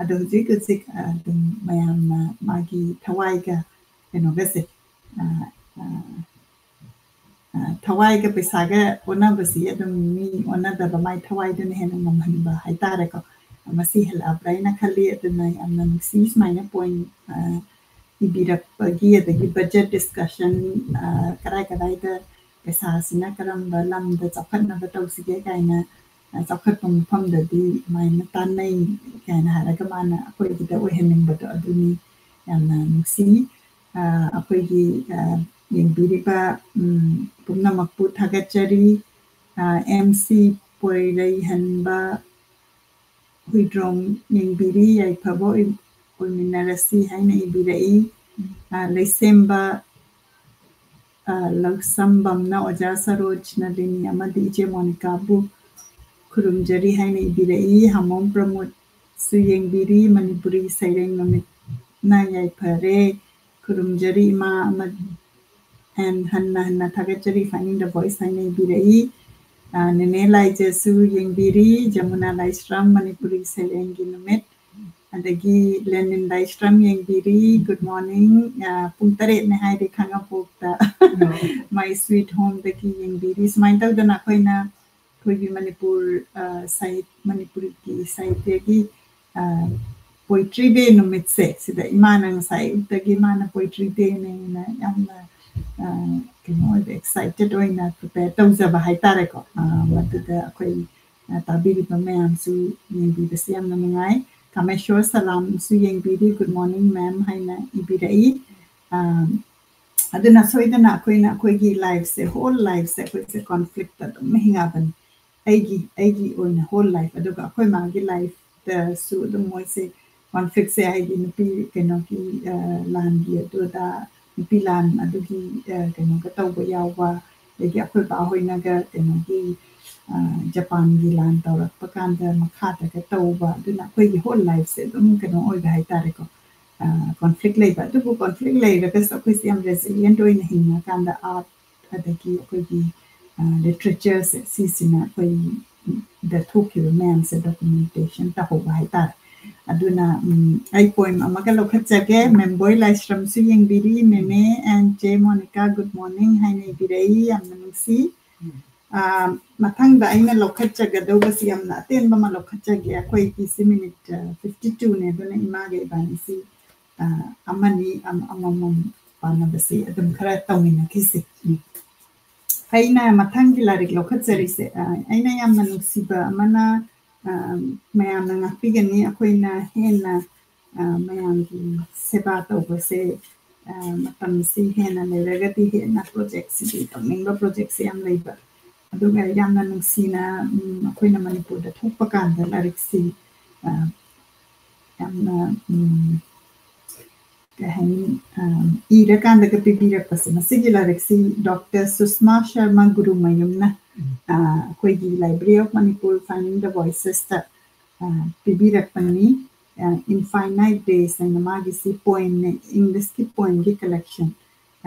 ꯑꯗꯣ ꯍꯧꯖꯤꯛ ꯍꯧꯖꯤꯛ ꯑꯗꯨꯝ ꯃꯌꯥꯝꯅ ꯃꯥꯒꯤ ꯊꯋꯥꯏꯒ ꯀꯩꯅꯣꯒꯁꯦ, ꯑ, ꯑ, ꯑ, ꯊꯋꯥꯏꯒ ꯄꯩꯁꯥꯒ ꯑꯣꯟꯅꯕꯁꯤ ꯑꯗꯨꯝ ꯃꯤ ꯑꯣꯟꯅꯗꯕ, ꯃꯥꯏ ꯊꯋꯥꯏꯗꯨꯅ ꯍꯦꯟꯅ ꯉꯝꯍꯟꯕ ꯍꯥꯏꯇꯥꯔꯦꯀꯣ꯫ ꯃꯁꯤ ꯍꯦꯜꯂꯛꯑꯕ꯭ꯔꯥ ꯍꯥꯏꯅ ꯈꯜꯂꯤ꯫ ꯑꯗꯨꯅ ꯌꯥꯝꯅ ꯅꯨꯡꯁꯤ ꯁꯨꯃꯥꯏꯅ ꯄꯣꯏꯟ, ꯑ, ꯏꯕꯤꯔꯛꯄꯒꯤ, ꯑꯗꯒꯤ ꯕꯖꯦꯠ ꯗꯤꯁꯀꯁꯟ, ꯑ, ꯀꯗꯥꯏ ꯀꯗꯥꯏꯗ ꯄꯩꯁꯥꯁꯤꯅ ꯀꯔꯝꯕ ꯂꯝꯗ ꯆꯥꯎꯈꯠꯅꯕ ꯇꯧꯁꯤꯒꯦ ꯀꯥꯏꯅ, ꯑ, ꯆꯥꯎꯈꯠꯄ ꯃꯐꯝꯗꯗꯤ ꯑꯗꯨꯃꯥꯏꯅ ꯇꯥꯟꯅꯩ ꯀꯥꯏꯅ ꯍꯥꯏꯔꯒ ꯃꯥꯅ ꯑꯩꯈꯣꯏꯒꯤꯗ ꯑꯣꯏꯍꯟꯅꯤꯡꯕꯗꯣ ꯑꯗꯨꯅꯤ꯫ ꯌꯥꯝꯅ ꯅꯨꯡꯁꯤ꯫ ꯑ, ꯑꯩꯈꯣꯏꯒꯤ, ꯑ, ꯌꯦꯡꯕꯤꯔꯤꯕ, ꯎꯝ, ꯄꯨꯝꯅꯃꯛꯄꯨ ꯊꯥꯒꯠꯆꯔꯤ꯫ ꯑ, ꯑꯦꯝ ꯁꯤ ꯄꯣꯏꯔꯩꯍꯟꯕ ꯍꯨꯏꯗ꯭ꯔꯣꯝ ꯌꯦꯡꯕꯤꯔꯤ, ꯌꯥꯏꯐꯕ ꯑꯣꯏ-, ꯑꯣꯏꯃꯤꯟꯅꯔꯁꯤ ꯍꯥꯏꯅ ꯏꯕꯤꯔꯛꯏ꯫ ꯑ, ꯂꯩꯁꯦꯝꯕ, ꯑ, ꯂꯧꯁꯝꯕꯝꯅ ꯑꯣꯖꯥ ꯁꯔꯣꯖ ꯅꯂꯤꯅꯤ ꯑꯃꯗꯤ ꯏꯆꯦ ꯃꯣꯅꯤꯀꯥꯕꯨ ꯈꯨꯔꯨꯝꯖꯔꯤ ꯍꯥꯏꯅ ꯏꯕꯤꯔꯛꯏ꯫ ꯍꯥꯃꯣꯝ ꯄ꯭ꯔꯃꯣꯗꯁꯨ ꯌꯦꯡꯕꯤꯔꯤ, ꯃꯅꯤꯄꯨꯔꯤ ꯁꯩꯔꯦꯡ ꯅꯨꯃꯤꯠꯅ ꯌꯥꯏꯐꯔꯦ, ꯈꯨꯔꯨꯝꯖꯔꯤ ꯏꯃꯥ ꯑꯃ-, and ꯍꯟꯅ ꯍꯟꯅ ꯊꯥꯒꯠꯆꯔꯤ, Finding the Voice ꯍꯥꯏꯅ ꯏꯕꯤꯔꯛꯏ꯫ ꯑ, ꯅꯦꯅꯦ ꯂꯥꯏꯖꯁꯨ ꯌꯦꯡꯕꯤꯔꯤ, ꯖꯃꯨꯅꯥ ꯂꯥꯏꯁ꯭ꯔꯝ ꯃꯅꯤꯄꯨꯔꯤ ꯁꯩꯔꯦꯡꯒꯤ ꯅꯨꯃꯤꯠ, ꯑꯗꯒꯤ ꯂꯦꯅꯤꯟ ꯂꯥꯏꯁ꯭ꯔꯝ ꯌꯦꯡꯕꯤꯔꯤ, good morning, ꯑ, ꯄꯨꯡ ꯇꯔꯦꯠꯅꯦ ꯍꯥꯏꯔꯦ ꯈꯥꯉꯕꯣꯛꯇ, My Sweet Homeꯗꯒꯤ ꯌꯦꯡꯕꯤꯔꯤ꯫ ꯁꯨꯃꯥꯏꯅ ꯇꯧꯗꯅ ꯑꯩꯈꯣꯏꯅ ꯑꯩꯈꯣꯏꯒꯤ ꯃꯅꯤꯄꯨꯔ, ꯑ, ꯁꯥꯍꯤꯠ-, ꯃꯅꯤꯄꯨꯔꯒꯤ ꯁꯥꯍꯤꯇ꯭ꯌꯒꯤ, ꯑ, Poetry Day ꯅꯨꯃꯤꯠꯁꯦ, ꯁꯤꯗ ꯏꯃꯥꯅ ꯉꯁꯥꯏ ꯑꯌꯨꯛꯇꯒꯤ ꯃꯥꯅ Poetry Dayꯅꯦꯅ ꯌꯥꯝꯅ, ꯑ, ꯀꯩꯅꯣ ꯑꯣꯏꯕ, excited ꯑꯣꯏꯅ prepare ꯇꯧꯖꯕ ꯍꯥꯏꯇꯥꯔꯦꯀꯣ꯫ ꯑ, ꯃꯗꯨꯗ ꯑꯩꯈꯣꯏ, ꯑ, ꯇꯥꯕꯤꯔꯤꯕ ꯃꯌꯥꯝꯁꯨ ꯌꯦꯡꯕꯤꯕꯁꯤ ꯌꯥꯝꯅ ꯅꯨꯡꯉꯥꯏ꯫ ꯀꯥꯃꯦꯁꯣꯔ ꯁꯂꯥꯝꯁꯨ ꯌꯦꯡꯕꯤꯔꯤ, good morning ma'am ꯍꯥꯏꯅ ꯏꯕꯤꯔꯛꯏ꯫ ꯑ, ꯑꯗꯨꯅ ꯁꯣꯏꯗꯅ ꯑꯩꯈꯣꯏꯅ ꯑꯩꯈꯣꯏꯒꯤ lifeꯁꯦ, whole lifeꯁꯦ ꯑꯩꯈꯣꯏꯁꯦ conflictꯇ ꯑꯗꯨꯝ ꯍꯤꯡꯉꯛꯑꯕꯅꯤ꯫ ꯑꯩꯒꯤ, ꯑꯩꯒꯤ ꯑꯣꯏꯅ whole life, ꯑꯗꯨꯒ ꯑꯩꯈꯣꯏ ꯃꯥꯒꯤ lifeꯇꯁꯨ ꯑꯗꯨꯝ ꯃꯣꯏꯁꯦ conflictꯁꯦ, ꯍꯥꯏꯗꯤ ꯅꯨꯄꯤ ꯀꯩꯅꯣꯒꯤ, ꯑ, ꯂꯥꯟꯒꯤ ꯑꯗꯨ ꯑꯗꯥ, ꯅꯨꯄꯤ ꯂꯥꯟ ꯑꯗꯨꯒꯤ, ꯑ, ꯀꯩꯅꯣꯒ ꯇꯧꯕ ꯌꯥꯎꯕ, ꯑꯗꯒꯤ ꯑꯩꯈꯣꯏ ꯕꯥ ꯍꯣꯏꯅꯒ ꯀꯩꯅꯣꯒꯤ, ꯑ, ꯖꯄꯥꯟꯒꯤ ꯂꯥꯟ ꯇꯧꯔꯛꯄ ꯀꯥꯟꯗ ꯃꯈꯥꯗꯒ ꯇꯧꯕ, ꯑꯗꯨꯅ ꯑꯩꯈꯣꯏꯒꯤ whole lifeꯁꯦ ꯑꯗꯨꯝ ꯀꯩꯅꯣ ꯑꯣꯏꯕ ꯍꯥꯏꯇꯥꯔꯦꯀꯣ꯫ ꯑ, conflict ꯂꯩꯕ, ꯑꯗꯨꯕꯨ conflict ꯂꯩꯔꯒꯁꯨ ꯑꯩꯈꯣꯏꯁꯦ ꯌꯥꯝ resilient ꯑꯣꯏꯅ ꯍꯤꯡꯉꯀꯥꯟꯗ art ꯑꯗꯒꯤ ꯑꯩꯈꯣꯏꯒꯤ, ꯑ, literatureꯁꯦ, ꯁꯤꯁꯤꯅ ꯑꯩꯈꯣꯏꯗ ꯊꯣꯛꯈꯤꯕ ꯃꯌꯥꯝꯁꯦ documentation ꯇꯧꯍꯧꯕ ꯍꯥꯏꯇꯥꯔꯦ꯫ ꯑꯗꯨꯅ ꯎꯝ, ꯑꯩ poem ꯑꯃꯒ ꯂꯧꯈꯠꯆꯒꯦ꯫ ꯃꯦꯝꯕꯣꯏ ꯂꯥꯏꯁ꯭ꯔꯝꯁꯨ ꯌꯦꯡꯕꯤꯔꯤ꯫ ꯃꯦꯃꯦ and ꯆꯦ ꯃꯣꯅꯤꯀꯥ, good morning ꯍꯥꯏꯅ ꯏꯕꯤꯔꯛꯏ꯫ ꯌꯥꯝꯅ ꯅꯨꯡꯁꯤ꯫ ꯑꯥ, ꯃꯊꯪꯗ ꯑꯩꯅ ꯂꯧꯈꯠꯆꯒꯗꯧꯕꯁꯤ ꯌꯥꯝꯅ ꯑꯇꯦꯟꯕ ꯑꯃ ꯂꯧꯈꯠꯆꯒꯦ꯫ ꯑꯩꯈꯣꯏꯒꯤꯁꯤ minute fifty two ꯅꯦ, ꯑꯗꯨꯅ ꯏꯃꯥꯒ ꯏꯕꯥꯅꯤꯁꯤ ꯑꯥ, ꯑꯃꯅꯤ ꯑꯃ- ꯑꯃꯃꯝ ꯄꯥꯅꯕꯁꯤ ꯑꯗꯨꯝ ꯈꯔ ꯇꯧꯃꯤꯟꯅꯈꯤꯁꯤ꯫ ꯎꯝ꯫ ꯑꯩꯅ ꯃꯊꯪꯒꯤ ꯂꯥꯏꯔꯤꯛ ꯂꯧꯈꯠꯆꯔꯤꯁꯦ, ꯑꯥ, ꯑꯩꯅ ꯌꯥꯝꯅ ꯅꯨꯡꯁꯤꯕ ꯑꯃꯅ, ꯑꯥ, ꯃꯌꯥꯝꯅ ꯉꯥꯛꯄꯤꯒꯅꯤ꯫ ꯑꯩꯈꯣꯏꯅ ꯍꯦꯟꯅ, ꯑꯥ, ꯃꯌꯥꯝꯒꯤ ꯁꯦꯕꯥ ꯇꯧꯕꯁꯦ, ꯑꯥ, ꯃꯇꯝꯁꯤ ꯍꯦꯟꯅ ꯂꯩꯔꯒꯗꯤ ꯍꯦꯟꯅ project ꯁꯤꯗꯤ ꯇꯧꯅꯤꯡꯕ project ꯁꯤ ꯌꯥꯝ ꯂꯩꯕ꯫ ꯑꯗꯨꯒ ꯌꯥꯝꯅ ꯅꯨꯡꯁꯤꯅ, ꯎꯝ, ꯑꯩꯈꯣꯏꯅ ꯃꯅꯤꯄꯨꯔꯗ ꯊꯣꯛꯄ ꯀꯥꯟꯗ ꯂꯥꯏꯔꯤꯛꯁꯤ, ꯑꯥ, ꯌꯥꯝꯅ, ꯎꯝ, ꯀꯩ ꯍꯥꯏꯅꯤ, ꯑꯥ, ꯏꯔꯀꯥꯟꯗꯒ ꯄꯤꯕꯤꯔꯛꯄꯁꯦ꯫ ꯃꯁꯤꯒꯤ ꯂꯥꯏꯔꯤꯛꯁꯤ ꯗꯣꯛꯇꯔ ꯁꯨꯁꯃꯥ ꯁꯔꯃ ꯒꯨꯔꯨꯃꯌꯨꯝꯅ, ꯑꯥ, ꯑꯩꯈꯣꯏꯒꯤ Library of Manipur Finding the Voices ꯇ, ꯑꯥ, ꯄꯤꯕꯤꯔꯛꯄꯅꯤ꯫ ꯑꯥ, Infinite Days ꯍꯥꯏꯅ ꯃꯥꯒꯤꯁꯤ poem ꯅꯦ, English ꯀꯤ poem ꯒꯤ collection꯫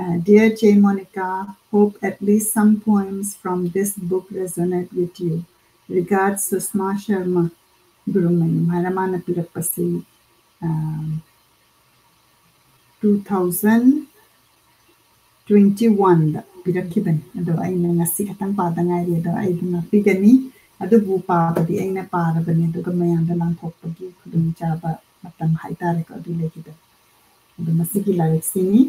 Ah, Dear Che Monica, hope at least some poems from this book resonate with you. Regards, Sushma Sharma, Gurumayum ꯍꯥꯏꯅ ꯃꯥꯅ ꯄꯤꯔꯛꯄꯁꯤ, ꯑꯥ, two thousand twenty one ꯗ ꯄꯤꯔꯛꯈꯤꯕꯅꯤ꯫ ꯑꯗꯣ ꯑꯩꯅ ꯉꯁꯤ ꯈꯛꯇꯪ ꯄꯥꯗ ꯉꯥꯏꯔꯤ, ꯑꯗꯣ ꯑꯩ ꯑꯗꯨꯝ ꯉꯥꯛꯄꯤꯒꯅꯤ꯫ ꯑꯗꯨꯕꯨ ꯄꯥꯕꯗꯤ ꯑꯩꯅ ꯄꯥꯔꯕꯅꯤ, ꯑꯗꯨꯒ ꯃꯌꯥꯝꯗ ꯂꯥꯟꯊꯣꯛꯄꯒꯤ ꯈꯨꯗꯣꯡꯆꯥꯕ ꯃꯇꯝ ꯍꯥꯏꯇꯥꯔꯦꯀꯣ, ꯑꯗꯨ ꯂꯩꯈꯤꯕꯅꯤ꯫ ꯑꯗꯣ ꯃꯁꯤꯒꯤ ꯂꯥꯏꯔꯤꯛꯁꯤꯅꯤ꯫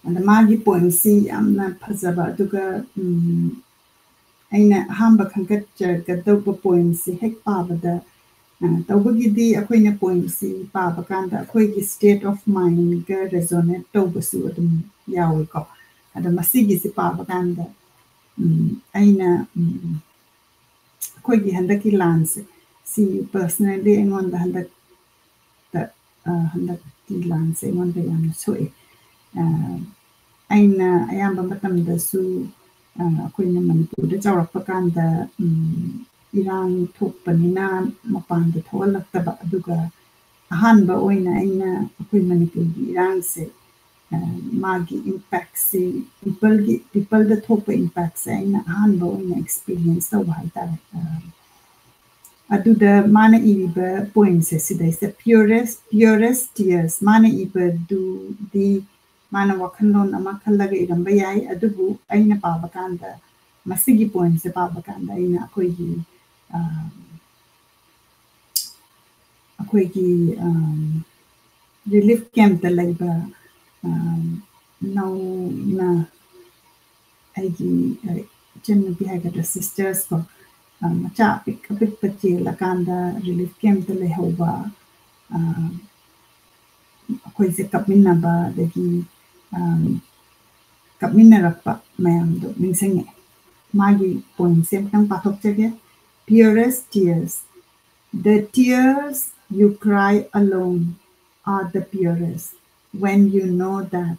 ꯑꯗ ꯃꯥꯒꯤ poem ꯁꯤ ꯌꯥꯝꯅ ꯐꯖꯕ, ꯑꯗꯨꯒ, ꯎꯝ, ꯑꯩꯅ ꯑꯍꯥꯟꯕ ꯈꯟꯒꯠꯆꯒꯗꯧꯕ poem ꯁꯤ ꯍꯦꯛ ꯄꯥꯕꯗ, ꯑ, ꯇꯧꯕꯒꯤꯗꯤ ꯑꯩꯈꯣꯏꯅ poem ꯁꯤ ꯄꯥꯕ ꯀꯥꯟꯗ ꯑꯩꯈꯣꯏꯒꯤ state of mind ꯒ resonate ꯇꯧꯕꯁꯨ ꯑꯗꯨꯝ ꯌꯥꯎꯏꯀꯣ꯫ ꯑꯗꯣ ꯃꯁꯤꯒꯤꯁꯤ ꯄꯥꯕ ꯀꯥꯟꯗ, ꯎꯝ, ꯑꯩꯅ, ꯎꯝ, ꯑꯩꯈꯣꯏꯒꯤ ꯍꯟꯗꯛꯀꯤ ꯂꯥꯟꯁꯦ, ꯁꯤ personally ꯑꯩꯉꯣꯟꯗ ꯍꯟꯗꯛꯇ, ꯑ, ꯍꯟꯗꯛꯀꯤ ꯂꯥꯟꯁꯦ ꯑꯩꯉꯣꯟꯗ ꯌꯥꯝꯅ ꯁꯣꯛꯑꯦ꯫ ꯑ, ꯑꯩꯅ ꯑꯌꯥꯝꯕ ꯃꯇꯝꯗꯁꯨ, ꯑ, ꯑꯩꯈꯣꯏꯅ ꯃꯅꯤꯄꯨꯔꯗ ꯆꯥꯎꯔꯛꯄ ꯀꯥꯟꯗ, ꯎꯝ, ꯏꯔꯥꯡ ꯊꯣꯛꯄꯅꯤꯅ ꯃꯄꯥꯟꯗ ꯊꯣꯛꯍꯜꯂꯛꯇꯕ, ꯑꯗꯨꯒ ꯑꯍꯥꯟꯕ ꯑꯣꯏꯅ ꯑꯩꯅ ꯑꯩꯈꯣꯏ ꯃꯅꯤꯄꯨꯔꯒꯤ ꯏꯔꯥꯡꯁꯦ, ꯑ, ꯃꯥꯒꯤ impact ꯁꯤ, people ꯒꯤ, people ꯗ ꯊꯣꯛꯄ impact ꯁꯦ ꯑꯩꯅ ꯑꯍꯥꯟꯕ ꯑꯣꯏꯅ experience ꯇꯧꯕ ꯍꯥꯏꯇꯥꯔꯦ꯫ ꯑ, ꯑꯗꯨꯗ ꯃꯥꯅ ꯏꯔꯤꯕ poemꯁꯦ ꯁꯤꯗꯩꯁꯤꯗ purest, purest tears, ꯃꯥꯅ ꯏꯕꯗꯨꯗꯤ ꯃꯥꯅ ꯋꯥꯈꯜꯂꯣꯟ ꯑꯃ ꯈꯜꯂꯒ ꯏꯔꯝꯕ ꯌꯥꯏ, ꯑꯗꯨꯕꯨ ꯑꯩꯅ ꯄꯥꯕ ꯀꯥꯟꯗ, ꯃꯁꯤꯒꯤ poemꯁꯦ ꯄꯥꯕ ꯀꯥꯟꯗ ꯑꯩꯅ ꯑꯩꯈꯣꯏꯒꯤ ꯑꯩꯈꯣꯏꯒꯤ relief campꯇ ꯂꯩꯕ ꯅꯧꯅ ꯑꯩꯒꯤ ꯏꯆꯟꯅꯨꯄꯤ ꯍꯥꯏꯒꯗ꯭ꯔꯥ, sisters ꯀꯣ, ꯃꯆꯥ ꯑꯄꯤꯛ ꯑꯄꯤꯛꯄ ꯆꯦꯜꯂꯀꯥꯟꯗ relief campꯇ ꯂꯩꯍꯧꯕ, ꯑꯩꯈꯣꯏꯁꯦ ꯀꯞꯃꯤꯟꯅꯕ, ꯑꯗꯒꯤ ꯀꯞꯃꯤꯟꯅꯔꯛꯄ ꯃꯌꯥꯝꯗꯣ ꯅꯤꯡꯁꯤꯡꯉꯛꯑꯦ꯫ ꯃꯥꯒꯤ poemꯁꯦ ꯑꯝꯇꯪ ꯄꯥꯊꯣꯛꯆꯒꯦ꯫ Purest tears. The tears you cry alone are the purest when you know that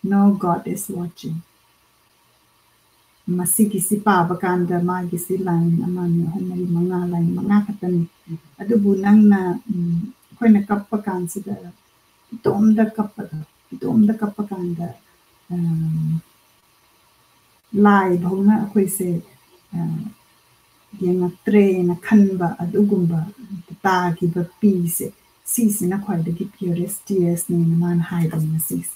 no God is watching. ꯃꯁꯤꯒꯤꯁꯤ ꯄꯥꯕ ꯀꯥꯟꯗ ꯃꯥꯒꯤꯁꯤ line ꯑꯃ, ꯑꯅꯤ, ꯑꯍꯨꯝ, ꯃꯔꯤ, ꯃꯉꯥ, line ꯃꯉꯥ ꯈꯛꯇꯅꯤ꯫ ꯑꯗꯨꯕꯨ ꯅꯪꯅ, ꯎꯝ, ꯑꯩꯈꯣꯏꯅ ꯀꯞꯄ ꯀꯥꯟꯁꯤꯗ ꯏꯇꯣꯝꯗ ꯀꯞꯄꯗꯣ, ꯏꯇꯣꯝꯗ ꯀꯞꯄ ꯀꯥꯟꯗ, ꯎꯝ, ꯂꯥꯏ ꯐꯥꯎꯅ ꯑꯩꯈꯣꯏꯁꯦ, ꯑ, ꯌꯦꯡꯉꯛꯇ꯭ꯔꯦꯅ ꯈꯟꯕ ꯑꯗꯨꯒꯨꯝꯕ ꯇꯥꯈꯤꯕ ꯄꯤꯁꯦ, ꯁꯤꯁꯤꯅ ꯈ꯭ꯋꯥꯏꯗꯒꯤ purest tearsꯅꯦꯅ ꯃꯥꯅ ꯍꯥꯏꯕꯅꯤ ꯉꯁꯤꯁꯦ꯫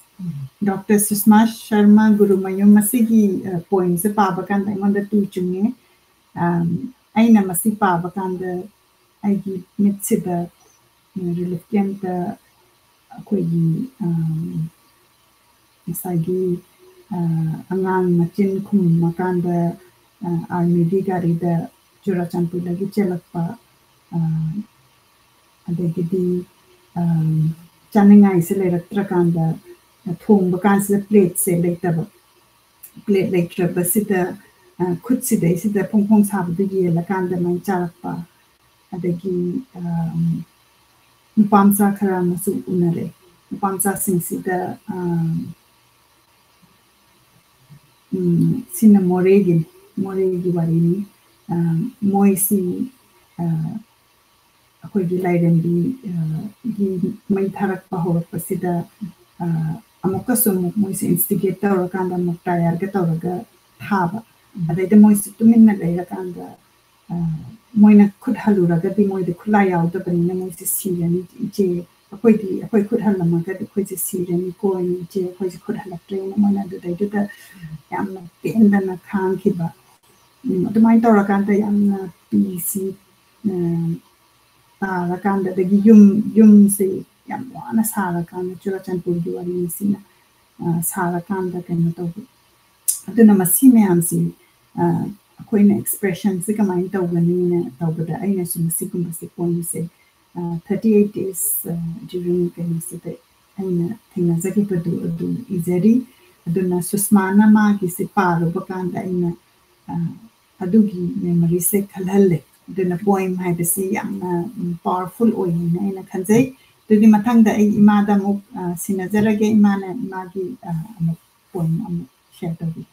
Doctor ꯁꯨꯁꯃꯥ ꯁꯔꯃ ꯒꯨꯔꯨꯃꯌꯨꯝ, ꯃꯁꯤꯒꯤ, ꯑ, poemꯁꯦ ꯄꯥꯕ ꯀꯥꯟꯗ ꯑꯩꯉꯣꯟꯗ ꯇꯨ ꯆꯨꯡꯉꯦ꯫ ꯑꯝ, ꯑꯩꯅ ꯃꯁꯤ ꯄꯥꯕ ꯀꯥꯟꯗ ꯑꯩꯒꯤ ꯃꯤꯠꯁꯤꯗ, ꯎꯝ, relief campꯇ ꯑꯩꯈꯣꯏꯒꯤ, ꯑꯝ, ꯉꯁꯥꯏꯒꯤ, ꯑ, ꯑꯉꯥꯡ ꯃꯆꯤꯟ ꯈꯨꯝꯃꯀꯥꯟꯗ, ꯑ, armyꯒꯤ ꯒꯥꯔꯤꯗ ꯆꯨꯔꯥꯆꯥꯟꯄꯨꯔꯗꯒꯤ ꯆꯦꯜꯂꯛꯄ, ꯑ, ꯑꯗꯒꯤꯗꯤ, ꯑ, ꯆꯥꯅꯤꯡꯉꯥꯏꯁꯦ ꯂꯩꯔꯛꯇ꯭ꯔꯀꯥꯟꯗ, ꯑ, ꯊꯣꯡꯕ ꯀꯥꯟꯁꯤꯗ plateꯁꯦ ꯂꯩꯇꯕ꯫ Plate ꯂꯩꯇ꯭ꯔꯕꯁꯤꯗ, ꯑ, ꯈꯨꯠꯁꯤꯗꯩꯁꯤꯗ ꯐꯣꯡ ꯐꯣꯡ ꯁꯥꯕꯗꯨ ꯌꯦꯜꯂꯀꯥꯟꯗ ꯃꯩ ꯆꯥꯔꯛꯄ꯫ ꯑꯗꯒꯤ, ꯑ, ꯅꯨꯄꯥ ꯃꯆꯥ ꯈꯔ ꯑꯃꯁꯨ ꯎꯅꯔꯦ꯫ ꯅꯨꯄꯥ ꯃꯆꯥꯁꯤꯡꯁꯤꯗ, ꯑ, ꯎꯝ, ꯁꯤꯅ ꯃꯣꯔꯦꯒꯤꯅꯤ, ꯃꯣꯔꯦꯒꯤ ꯋꯥꯔꯤꯅꯤ꯫ ꯑ, ꯃꯣꯏꯁꯤ, ꯑ, ꯑꯩꯈꯣꯏꯒꯤ ꯂꯥꯏꯔꯦꯝꯕꯤ, ꯑ, ꯒꯤ ꯃꯩ ꯊꯥꯔꯛꯄ ꯍꯧꯔꯛꯄꯁꯤꯗ, ꯑ, ꯑꯃꯨꯛꯀꯁꯨ ꯑꯃꯨꯛ ꯃꯣꯏꯁꯦ instigate ꯇꯧꯔꯀꯥꯟꯗ ꯑꯃꯨꯛ tireꯒ ꯇꯧꯔꯒ ꯊꯥꯕ꯫ ꯑꯗꯩꯗ ꯃꯣꯏꯁꯦ ꯇꯨꯃꯤꯟꯅ ꯂꯩꯔꯀꯥꯟꯗ, ꯑ, ꯃꯣꯏꯅ ꯈꯨꯠ ꯍꯜꯂꯨꯔꯒꯗꯤ ꯃꯣꯏꯗꯤ ꯈꯨꯠꯂꯥꯏ ꯌꯥꯎꯗꯕꯅꯤꯅ ꯃꯣꯏꯁꯦ ꯁꯤꯔꯅꯤ, "ꯏꯆꯦ, ꯑꯩꯈꯣꯏꯗꯤ, ꯑꯩꯈꯣꯏ ꯈꯨꯠ ꯍꯜꯂꯝꯃꯒꯗꯤ ꯑꯩꯈꯣꯏꯁꯦ ꯁꯤꯔꯅꯤꯀꯣ, ꯏꯆꯦ, ꯑꯩꯈꯣꯏꯁꯦ ꯈꯨꯠ ꯍꯜꯂꯛꯇ꯭ꯔꯦꯅ" ꯃꯣꯏꯅ ꯑꯗꯨꯗꯩꯗꯨꯗ ꯌꯥꯝꯅ ꯄꯦꯟꯗꯅ ꯈꯥꯡꯈꯤꯕ꯫ ꯎꯝ, ꯑꯗꯨꯃꯥꯏꯅ ꯇꯧꯔꯀꯥꯟꯗ ꯌꯥꯝꯅ ꯄꯤꯁꯤ, ꯎꯝ, ꯇꯥꯔꯀꯥꯟꯗ, ꯑꯗꯒꯤ ꯌꯨꯝ, ꯌꯨꯝꯁꯦ ꯌꯥꯝ ꯋꯥꯅ ꯁꯥꯔꯀꯥꯟꯗ, ꯆꯨꯔꯥꯆꯥꯟꯄꯨꯔꯒꯤ ꯋꯥꯔꯤꯁꯤꯅ, ꯑ, ꯁꯥꯔꯀꯥꯟꯗ ꯀꯩꯅꯣ ꯇꯧꯕ꯫ ꯑꯗꯨꯅ ꯃꯁꯤ ꯃꯌꯥꯝꯁꯤ, ꯑ, ꯑꯩꯈꯣꯏꯅ expressionꯁꯦ ꯀꯃꯥꯏꯅ ꯇꯧꯒꯅꯤꯅ ꯇꯧꯕꯗ ꯑꯩꯅꯁꯨ ꯃꯁꯤꯒꯨꯝꯕꯁꯦ pointꯁꯦ, ꯑ, thirty eight days, ꯑ, during ꯀꯩꯅꯣꯁꯤꯗ ꯑꯩꯅ ꯊꯦꯡꯅꯖꯈꯤꯕꯗꯨ ꯑꯗꯨ ꯏꯖꯔꯤ꯫ ꯑꯗꯨꯅ ꯁꯨꯁꯃꯥꯅ ꯃꯥꯒꯤꯁꯦ ꯄꯥꯔꯨꯕ ꯀꯥꯟꯗ ꯑꯩꯅ, ꯑ, ꯑꯗꯨꯒꯤ memoryꯁꯦ ꯈꯜꯍꯜꯂꯦ꯫ ꯑꯗꯨꯅ poem ꯍꯥꯏꯕꯁꯤ ꯌꯥꯝꯅ, ꯎꯝ, powerful ꯑꯣꯏꯌꯦꯅ ꯑꯩꯅ ꯈꯟꯖꯩ꯫ ꯑꯗꯨꯗꯤ ꯃꯊꯪꯗ ꯑꯩ ꯏꯃꯥꯗ ꯑꯃꯨꯛ, ꯑ, ꯁꯤꯟꯅꯖꯔꯒꯦ꯫ ꯏꯃꯥꯅ ꯏꯃꯥꯒꯤ, ꯑ, ꯑꯃꯨꯛ poem ꯑꯃꯨꯛ share ꯇꯧꯕꯤꯌꯨ꯫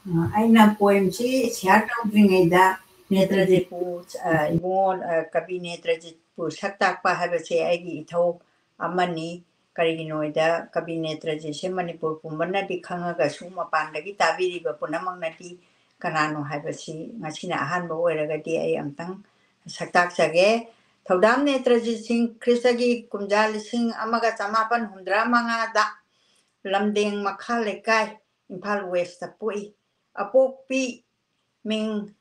ꯑ, ꯑꯩꯅ poemꯁꯤ share ꯇꯧꯗ꯭ꯔꯤꯉꯩꯗ ꯅꯦꯇ꯭ꯔꯖꯤꯠꯄꯨ, ꯑ, ꯏꯕꯨꯡꯉꯣ, ꯑ, ꯀꯕꯤ ꯅꯦꯇ꯭ꯔꯖꯤꯠꯄꯨ ꯁꯛ ꯇꯥꯛꯄ ꯍꯥꯏꯕꯁꯦ ꯑꯩꯒꯤ ꯏꯊꯧ ꯑꯃꯅꯤ꯫ ꯀꯔꯤꯒꯤꯅꯣ ꯍꯥꯏꯗ ꯀꯕꯤ ꯅꯦꯇ꯭ꯔꯖꯤꯠꯁꯦ ꯃꯅꯤꯄꯨꯔ ꯄꯨꯝꯕꯅꯗꯤ ꯈꯪꯉꯒꯁꯨ ꯃꯄꯥꯟꯗꯒꯤ ꯇꯥꯕꯤꯔꯤꯕ ꯄꯨꯝꯅꯃꯛꯅꯗꯤ ꯀꯅꯥꯅꯣ ꯍꯥꯏꯕꯁꯤ ꯉꯁꯤꯅ ꯑꯍꯥꯟꯕ ꯑꯣꯏꯔꯒꯗꯤ ꯑꯩ ꯑꯝꯇꯪ ꯁꯛꯇꯥꯛꯆꯒꯦ꯫ ꯊꯧꯗꯥꯝ ꯅꯦꯇ꯭ꯔꯖꯤꯠ ꯁꯤꯡ ꯈ꯭ꯔꯤꯁꯇꯒꯤ ꯀꯨꯝꯖꯥ ꯂꯤꯁꯤꯡ ꯑꯃꯒ ꯆꯃꯥꯄꯟ ꯍꯨꯝꯗ꯭ꯔꯥ ꯃꯉꯥꯗ ꯂꯝꯗꯦꯡ ꯃꯈꯥ ꯂꯩꯀꯥꯏ, ꯏꯝꯐꯥꯜ ꯋꯦꯁꯇ ꯄꯣꯛꯏ꯫ ꯑꯄꯣꯛꯄꯤ ꯃꯤꯡ,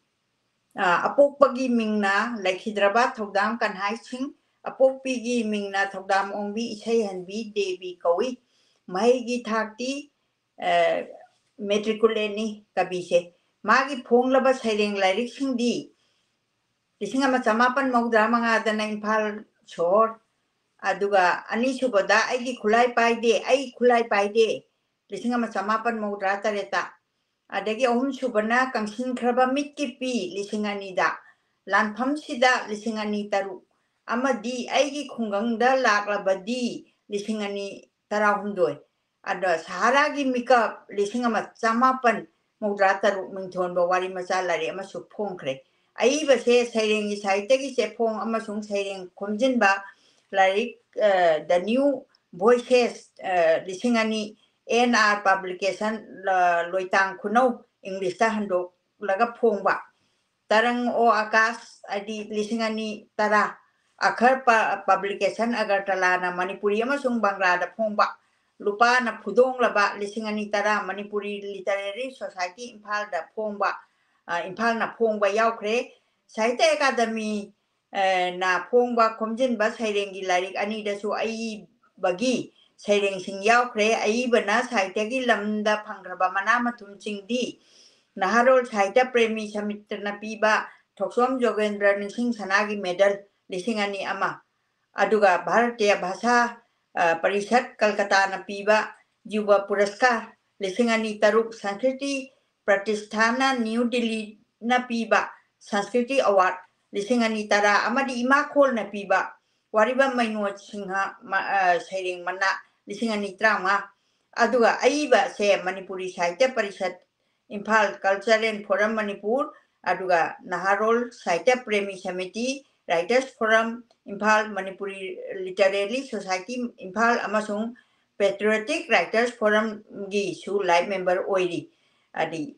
ꯑ, ꯑꯄꯣꯛꯄꯒꯤ ꯃꯤꯡꯅ ꯂꯩꯈꯤꯗ꯭ꯔꯕ ꯊꯧꯗꯥꯝ ꯀꯟꯍꯥꯏ ꯁꯤꯡ, ꯑꯄꯣꯛꯄꯤꯒꯤ ꯃꯤꯡꯅ ꯊꯧꯗꯥꯝ ꯑꯣꯡꯕꯤ ꯏꯁꯩꯍꯟꯕꯤ ꯗꯦꯕꯤ ꯀꯧꯏ꯫ ꯃꯍꯩꯒꯤ ꯊꯥꯛꯇꯤ, ꯑ, matriculatteꯅꯤ ꯀꯕꯤꯁꯦ꯫ ꯃꯥꯒꯤ ꯐꯣꯡꯂꯕ ꯁꯩꯔꯦꯡ ꯂꯥꯏꯔꯤꯛꯁꯤꯡꯗꯤ ꯂꯤꯁꯤꯡ ꯑꯃ ꯆꯃꯥꯄꯟ ꯃꯧꯗ꯭ꯔꯥ ꯃꯉꯥꯗꯅ ꯏꯝꯐꯥꯜ ꯁꯣꯍꯣꯔ, ꯑꯗꯨꯒ ꯑꯅꯤꯁꯨꯕꯗ ꯑꯩꯒꯤ ꯈꯨꯠꯂꯥꯏ ꯄꯥꯏꯗꯦ, ꯑꯩ ꯈꯨꯠꯂꯥꯏ ꯄꯥꯏꯗꯦ, ꯂꯤꯁꯤꯡ ꯑꯃ ꯆꯃꯥꯄꯟ ꯃꯧꯗ꯭ꯔꯥ ꯇꯔꯦꯠꯇ, ꯑꯗꯒꯤ ꯑꯍꯨꯝꯁꯨꯕꯅ ꯀꯪꯁꯤꯟꯈ꯭ꯔꯕ ꯃꯤꯠꯀꯤ ꯄꯤ, ꯂꯤꯁꯤꯡ ꯑꯅꯤꯗ, ꯂꯥꯟꯐꯝꯁꯤꯗ, ꯂꯤꯁꯤꯡ ꯑꯅꯤ ꯇꯔꯨꯛ, ꯑꯃꯗꯤ ꯑꯩꯒꯤ ꯈꯨꯡꯒꯪꯗ ꯂꯥꯛꯂꯕꯗꯤ, ꯂꯤꯁꯤꯡ ꯑꯅꯤ ꯇꯔꯥꯍꯨꯝꯗꯣꯏ꯫ ꯑꯗꯣ ꯁꯍꯥꯔꯥꯒꯤ ꯃꯤꯀꯞ, ꯂꯤꯁꯤꯡ ꯑꯃ ꯆꯃꯥꯄꯟ ꯃꯧꯗ꯭ꯔꯥ ꯇꯔꯨꯛ, ꯃꯤꯡꯊꯣꯟꯕ ꯋꯥꯔꯤ ꯃꯆꯥ ꯂꯥꯏꯔꯤꯛ ꯑꯃꯁꯨ ꯐꯣꯡꯈ꯭ꯔꯦ꯫ ꯑꯏꯕꯁꯦ ꯁꯩꯔꯦꯡꯒꯤ ꯁꯥꯍꯤꯇ꯭ꯌꯒꯤ ꯆꯦꯐꯣꯡ ꯑꯃꯁꯨꯡ ꯁꯩꯔꯦꯡ ꯈꯣꯝꯖꯤꯟꯕ ꯂꯥꯏꯔꯤꯛ, ꯑ, The New Voices, ꯑ, ꯂꯤꯁꯤꯡ ꯑꯅꯤ, ꯑꯦꯟ ꯑꯥꯔ Publication, ꯂ-, ꯂꯣꯏꯇꯥꯡ ꯈꯨꯅꯧ, ꯏꯪꯂꯤꯁꯇ ꯍꯟꯗꯣꯛꯂꯒ ꯐꯣꯡꯕ꯫ ꯇꯔꯪ ꯑꯣ ꯑꯀꯥꯁ, ꯍꯥꯏꯗꯤ ꯂꯤꯁꯤꯡ ꯑꯅꯤ ꯇꯔꯥ, ꯑꯈꯔ ꯄ-, ꯄꯕ꯭ꯂꯤꯀꯦꯁꯟ ꯑꯒꯔꯇꯂꯥꯅ ꯃꯅꯤꯄꯨꯔꯤ ꯑꯃꯁꯨꯡ ꯕꯪꯒ꯭ꯂꯥꯗ ꯐꯣꯡꯕ, ꯂꯨꯄꯥꯅ ꯐꯨꯗꯣꯡꯂꯕ ꯂꯤꯁꯤꯡ ꯑꯅꯤ ꯇꯔꯥ, ꯃꯅꯤꯄꯨꯔꯤ ꯂꯤꯇꯔꯦꯔꯤ ꯁꯣꯁꯥꯏꯇꯤ ꯏꯝꯐꯥꯜꯗ ꯐꯣꯡꯕ, ꯑ, ꯏꯝꯐꯥꯜꯅ ꯐꯣꯡꯕ ꯌꯥꯎꯈ꯭ꯔꯦ꯫ ꯁꯥꯍꯤꯇ꯭ꯌ ꯑꯦꯀꯥꯗꯃꯤ, ꯑ, ꯅ ꯐꯣꯡꯕ ꯈꯣꯝꯖꯤꯟꯕ ꯁꯩꯔꯦꯡꯒꯤ ꯂꯥꯏꯔꯤꯛ ꯑꯅꯤꯗꯁꯨ ꯑꯏꯕꯒꯤ ꯁꯩꯔꯦꯡꯁꯤꯡ ꯌꯥꯎꯈ꯭ꯔꯦ꯫ ꯑꯏꯕꯅ ꯁꯥꯍꯤꯇ꯭ꯌꯒꯤ ꯂꯝꯗ ꯐꯪꯈ꯭ꯔꯕ ꯃꯅꯥ ꯃꯊꯨꯝꯁꯤꯡꯗꯤ ꯅꯍꯥꯔꯣꯜ ꯁꯥꯍꯤꯇ꯭ꯌ ꯄ꯭ꯔꯦꯃꯤ ꯁꯃꯤꯇꯅ ꯄꯤꯕ ꯊꯣꯛꯆꯣꯝ ꯖꯣꯒꯦꯟꯗ꯭ꯔ ꯅꯤꯡꯁꯤꯡ ꯁꯅꯥꯒꯤ ꯃꯦꯗꯜ ꯂꯤꯁꯤꯡ ꯑꯅꯤ ꯑꯃ, ꯑꯗꯨꯒ ꯚꯥꯔꯇꯤꯌ ꯚꯥꯁꯥ, ꯑ, ꯄꯔꯤꯁꯠ ꯀꯜꯀꯇꯥꯅ ꯄꯤꯕ ꯌꯨꯕ ꯄꯨꯔꯁꯀꯥꯔ ꯂꯤꯁꯤꯡ ꯑꯅꯤ ꯇꯔꯨꯛ, ꯁꯪꯁꯀ꯭ꯔꯤꯇꯤ ꯄ꯭ꯔꯇꯤꯁꯊꯥꯟꯅ ꯅ꯭ꯌꯨ ꯗꯤꯜꯂꯤꯅ ꯄꯤꯕ ꯁꯪꯁꯀ꯭ꯔꯤꯇꯤ ꯑꯦꯋꯥꯔꯗ ꯂꯤꯁꯤꯡ ꯑꯅꯤ ꯇꯔꯥ ꯑꯃꯗꯤ ꯏꯃꯥꯈꯣꯜꯅ ꯄꯤꯕ ꯋꯥꯔꯤꯕꯝ ꯃꯩꯅꯣ ꯁꯤꯡꯍ ꯃ-, ꯑ, ꯁꯩꯔꯦꯡ ꯃꯅꯥ ꯂꯤꯁꯤꯡ ꯑꯅꯤ ꯇꯔꯥꯃꯉꯥ, ꯑꯗꯨꯒ ꯑꯏꯕꯁꯦ Manipuri Sahitya Parishad, Imphal culture and forum Manipur, ꯑꯗꯨꯒ Naharol Sahitya Premi Samiti, writers forum Imphal, Manipuri literary society Imphal ꯑꯃꯁꯨꯡ ꯄꯦꯇ꯭ꯔꯤꯌꯣꯇꯤꯛ ꯔꯥꯏꯇꯔꯁ ꯐꯣꯔꯝꯒꯤꯁꯨ ꯂꯥꯏꯐ ꯃꯦꯝꯕꯔ ꯑꯣꯏꯔꯤ꯫ ꯑꯗꯩ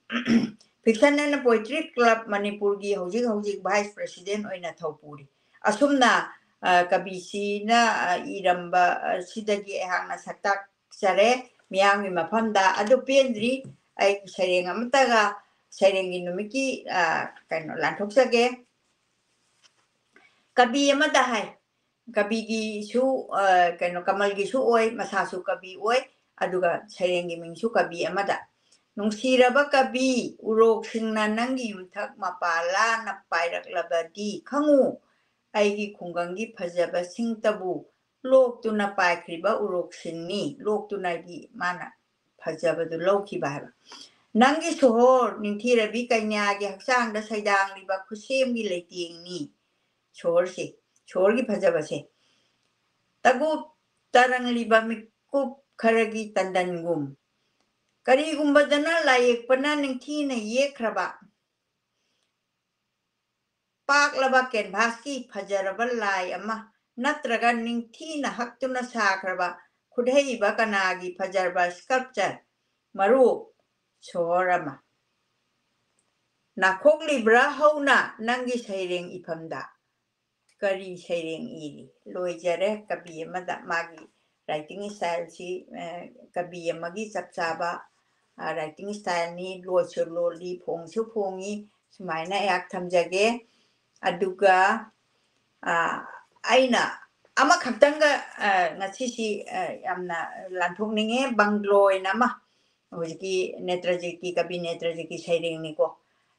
Fiction and Poetry Club ꯃꯅꯤꯄꯨꯔꯒꯤ ꯍꯧꯖꯤꯛ ꯍꯧꯖꯤꯛ ꯚꯥꯏꯁ ꯄ꯭ꯔꯦꯁꯤꯗꯦꯟ ꯑꯣꯏꯅ ꯊꯧꯄꯨꯔꯤ꯫ ꯑꯁꯨꯝꯅ, ꯑ, ꯀꯕꯤꯁꯤꯅ, ꯑ, ꯏꯔꯝꯕ, ꯑ, ꯁꯤꯗꯒꯤ ꯑꯩꯍꯥꯛꯅ ꯁꯛꯇꯥꯛꯆꯔꯦ ꯃꯤꯌꯥꯝꯒꯤ ꯃꯐꯝꯗ꯫ ꯑꯗꯨ ꯄꯦꯟꯗ꯭ꯔꯤ, ꯑꯩ ꯁꯩꯔꯦꯡ ꯑꯃꯠꯇꯒ, ꯁꯩꯔꯦꯡꯒꯤ ꯅꯨꯃꯤꯠꯀꯤ, ꯑ, ꯀꯩꯅꯣ, ꯂꯥꯟꯊꯣꯛꯆꯒꯦ꯫ ꯀꯕꯤ ꯑꯃꯗ ꯍꯥꯏ, ꯀꯕꯤꯒꯤꯁꯨ, ꯑ, ꯀꯩꯅꯣ, ꯀꯃꯜꯒꯤꯁꯨ ꯑꯣꯏ, ꯃꯁꯥꯁꯨ ꯀꯕꯤ ꯑꯣꯏ, ꯑꯗꯨꯒ ꯁꯩꯔꯦꯡꯒꯤ ꯃꯤꯡꯁꯨ ꯀꯕꯤ ꯑꯃꯗ꯫ "ꯅꯨꯡꯁꯤꯔꯕ ꯀꯕꯤ, ꯎꯔꯣꯛꯁꯤꯡꯅ ꯅꯪꯒꯤ ꯌꯨꯝꯊꯛ ꯃꯄꯥ ꯂꯥꯅ ꯄꯥꯏꯔꯛꯂꯕꯗꯤ ꯈꯪꯉꯨ, ꯑꯩꯒꯤ ꯈꯨꯡꯒꯪꯒꯤ ꯐꯖꯕꯁꯤꯡꯇꯕꯨ ꯂꯣꯛꯇꯨꯅ ꯄꯥꯏꯈ꯭ꯔꯤꯕ ꯎꯔꯣꯛꯁꯤꯡꯅꯤ"꯫ ꯂꯣꯛꯇꯨꯅꯒꯤ ꯃꯥꯅ ꯐꯖꯕꯗꯨ ꯂꯧꯈꯤꯕ ꯍꯥꯏꯕ꯫ "ꯅꯪꯒꯤ ꯁꯣꯍꯣꯔ, ꯅꯤꯡꯊꯤꯔꯕꯤ ꯀꯩꯅ꯭ꯌꯥꯒꯤ ꯍꯛꯆꯥꯡꯗ ꯁꯩꯗꯥꯡꯂꯤꯕ ꯈꯨꯠꯁꯦꯝꯒꯤ ꯂꯩꯇꯦꯡꯅꯤ"꯫ ꯁꯣꯍꯣꯔꯁꯦ, ꯁꯣꯍꯣꯔꯒꯤ ꯐꯖꯕꯁꯦ꯫ "ꯇꯒꯨꯞ ꯇꯔꯪꯂꯤꯕ ꯃꯤꯀꯨꯞ ꯈꯔꯒꯤ ꯇꯟꯗꯟꯒꯨꯝ, ꯀꯔꯤꯒꯨꯝꯕꯗꯅ ꯂꯥꯏꯌꯦꯛꯄꯅ ꯅꯤꯡꯊꯤꯅ ꯌꯦꯛꯈ꯭ꯔꯕ ꯄꯥꯛꯂꯕ ꯀꯦꯟꯚꯥꯁꯀꯤ ꯐꯖꯔꯕ ꯂꯥꯏ ꯑꯃ, ꯅꯠꯇ꯭ꯔꯒ ꯅꯤꯡꯊꯤꯅ ꯍꯛꯇꯨꯅ ꯁꯥꯈ꯭ꯔꯕ ꯈꯨꯠꯍꯩꯕ ꯀꯅꯥꯒꯤ ꯐꯖꯔꯕ ꯁ꯭ꯀꯜꯞꯆꯔ, ꯃꯔꯨ ꯁꯣꯍꯣꯔ ꯑꯃ"꯫ ꯅꯥꯈꯣꯛꯂꯤꯕ꯭ꯔꯥ ꯍꯧꯅ ꯅꯪꯒꯤ ꯁꯩꯔꯦꯡ ꯏꯐꯝꯗ? ꯀꯔꯤ ꯁꯩꯔꯦꯡ ꯏꯔꯤ? ꯂꯣꯏꯖꯔꯦ꯫ ꯀꯕꯤ ꯑꯃꯗ ꯃꯥꯒꯤ writing styleꯁꯤ, ꯑ, ꯀꯕꯤ ꯑꯃꯒꯤ ꯆꯞ ꯆꯥꯕ, ꯑ, writing styleꯅꯤ꯫ ꯂꯣꯠꯁꯨ ꯂꯣꯠꯂꯤ, ꯐꯣꯡꯁꯨ ꯐꯣꯡꯉꯤ꯫ ꯁꯨꯃꯥꯏꯅ ꯑꯩꯍꯥꯛ ꯊꯝꯖꯒꯦ꯫ ꯑꯗꯨꯒ, ꯑ, ꯑꯩꯅ ꯑꯃꯈꯛꯇꯪꯒ, ꯑ, ꯉꯁꯤꯁꯤ, ꯑ, ꯌꯥꯝꯅ ꯂꯥꯟꯊꯣꯛꯅꯤꯡꯉꯦ꯫ ꯕꯪꯒ꯭ꯂꯣ ꯑꯣꯏꯅ ꯑꯃ, ꯍꯧꯖꯤꯛꯀꯤ ꯅꯦꯇ꯭ꯔꯖꯤꯠꯀꯤ, ꯀꯕꯤ ꯅꯦꯇ꯭ꯔꯖꯤꯠꯀꯤ ꯁꯩꯔꯦꯡꯅꯤꯀꯣ꯫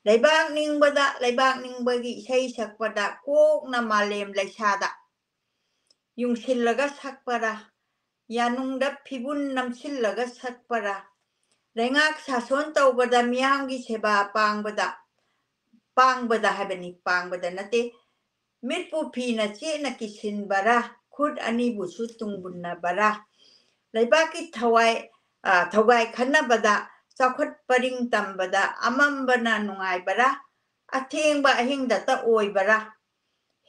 "ꯂꯩꯕꯥꯛ ꯅꯤꯡꯕꯗ, ꯂꯩꯕꯥꯛ ꯅꯤꯡꯕꯒꯤ ꯏꯁꯩ ꯁꯛꯄꯗ, ꯀꯣꯛꯅ ꯃꯥꯂꯦꯝ ꯂꯩꯁꯥꯗ ꯌꯨꯡꯁꯤꯜꯂꯒ ꯁꯛꯄꯔꯥ, ꯌꯥꯅꯨꯡꯗ ꯐꯤꯕꯨꯟ ꯅꯝꯁꯤꯜꯂꯒ ꯁꯛꯄꯔꯥ, ꯂꯩꯉꯥꯛ ꯁꯥꯁꯣꯟ ꯇꯧꯕꯗ, ꯃꯤꯌꯥꯝꯒꯤ ꯁꯦꯕꯥ ꯄꯥꯡꯕꯗ", ꯄꯥꯡꯕꯗ ꯍꯥꯏꯕꯅꯤ, ꯄꯥꯡꯕꯗ ꯅꯠꯇꯦ, "ꯃꯤꯠꯄꯨ ꯐꯤꯅ ꯆꯦꯠꯅ ꯀꯤꯁꯤꯟꯕꯔꯥ, ꯈꯨꯠ ꯑꯅꯤꯕꯨꯁꯨ ꯇꯨꯡꯕꯨꯟꯅꯕꯔꯥ, ꯂꯩꯕꯥꯛꯀꯤ ꯊꯋꯥꯏ, ꯑ, ꯊꯧꯒꯥꯏ ꯈꯟꯅꯕꯗ, ꯆꯥꯎꯈꯠ ꯄꯔꯤꯡ ꯇꯝꯕꯗ, ꯑꯃꯝꯕꯅ ꯅꯨꯡꯉꯥꯏꯕꯔꯥ, ꯑꯊꯦꯡꯕ ꯑꯍꯤꯡꯗꯇ ꯑꯣꯏꯕꯔꯥ?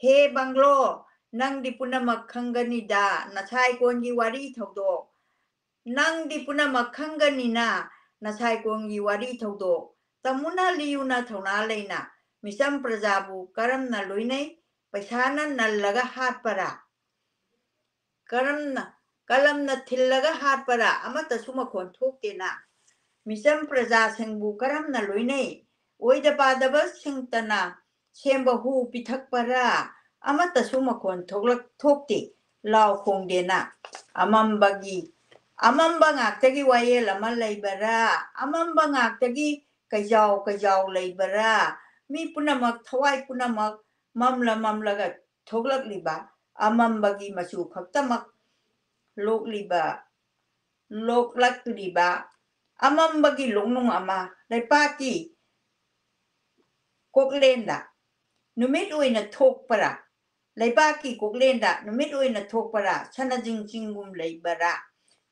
ꯍꯦ ꯕꯪꯒ꯭ꯂꯣ, ꯅꯪꯗꯤ ꯄꯨꯝꯅꯃꯛ ꯈꯪꯒꯅꯤꯗ, ꯅꯁꯥꯏꯀꯣꯟꯒꯤ ꯋꯥꯔꯤ ꯊꯧꯗꯣꯛ꯫ ꯅꯪꯗꯤ ꯄꯨꯝꯅꯃꯛ ꯈꯪꯒꯅꯤꯅ, ꯅꯁꯥꯏꯀꯣꯟꯒꯤ ꯋꯥꯔꯤ ꯊꯧꯗꯣꯛ꯫ ꯇꯝꯃꯨꯅ ꯂꯤꯌꯨꯅ ꯊꯧꯅꯥ ꯂꯩꯅ, ꯃꯤꯆꯝ ꯄ꯭ꯔꯖꯥꯕꯨ ꯀꯔꯝꯅ ꯂꯣꯏꯅꯩ? ꯄꯩꯁꯥꯅ ꯅꯜꯂꯒ ꯍꯥꯠꯄꯔꯥ? ꯀꯔꯝꯅ, ꯀꯂꯝꯅ ꯊꯤꯜꯂꯒ ꯍꯥꯠꯄꯔꯥ? ꯑꯃꯠꯇꯁꯨ ꯃꯈꯣꯟ ꯊꯣꯛꯇꯦꯅ꯫ ꯃꯤꯆꯝ ꯄ꯭ꯔꯖꯥꯁꯤꯡꯕꯨ ꯀꯔꯝꯅ ꯂꯣꯏꯅꯩ? ꯑꯣꯏꯗ ꯄꯥꯗꯕꯁꯤꯡꯇꯅ ꯁꯦꯝꯕ ꯍꯨ ꯄꯤꯊꯛꯄꯔꯥ? ꯑꯃꯠꯇꯁꯨ ꯃꯈꯣꯟ ꯊꯣꯛꯂꯛ-, ꯊꯣꯛꯇꯦ, ꯂꯥꯎ ꯈꯣꯡꯗꯦꯅ꯫ ꯑꯃꯝꯕꯒꯤ, ꯑꯃꯝꯕ ꯉꯥꯛꯇꯒꯤ ꯋꯥꯌꯦꯜ ꯑꯃ ꯂꯩꯕꯔꯥ? ꯑꯃꯝꯕ ꯉꯥꯛꯇꯒꯤ ꯀꯩꯖꯥꯎ ꯀꯩꯖꯥꯎ ꯂꯩꯕꯔꯥ? ꯃꯤ ꯄꯨꯝꯅꯃꯛ, ꯊꯋꯥꯏ ꯄꯨꯝꯅꯃꯛ ꯃꯝꯂ ꯃꯝꯂꯒ ꯊꯣꯛꯂꯛꯂꯤꯕ, ꯑꯃꯝꯕꯒꯤ ꯃꯆꯨ ꯈꯛꯇꯃꯛ ꯂꯣꯛꯂꯤꯕ, ꯂꯣꯛꯂꯛꯂꯤꯕ ꯑꯃꯝꯕꯒꯤ ꯂꯣꯛꯅꯨꯡ ꯑꯃ ꯂꯩꯄꯥꯛꯀꯤ ꯀꯣꯛꯂꯦꯟꯗ ꯅꯨꯃꯤꯠ ꯑꯣꯏꯅ ꯊꯣꯛꯄꯔꯥ? ꯂꯩꯄꯥꯛꯀꯤ ꯀꯣꯛꯂꯦꯟꯗ ꯅꯨꯃꯤꯠ ꯑꯣꯏꯅ ꯊꯣꯛꯄꯔꯥ? ꯁꯅꯥꯖꯤꯡ ꯆꯤꯡꯒꯨꯝ ꯂꯩꯕꯔꯥ?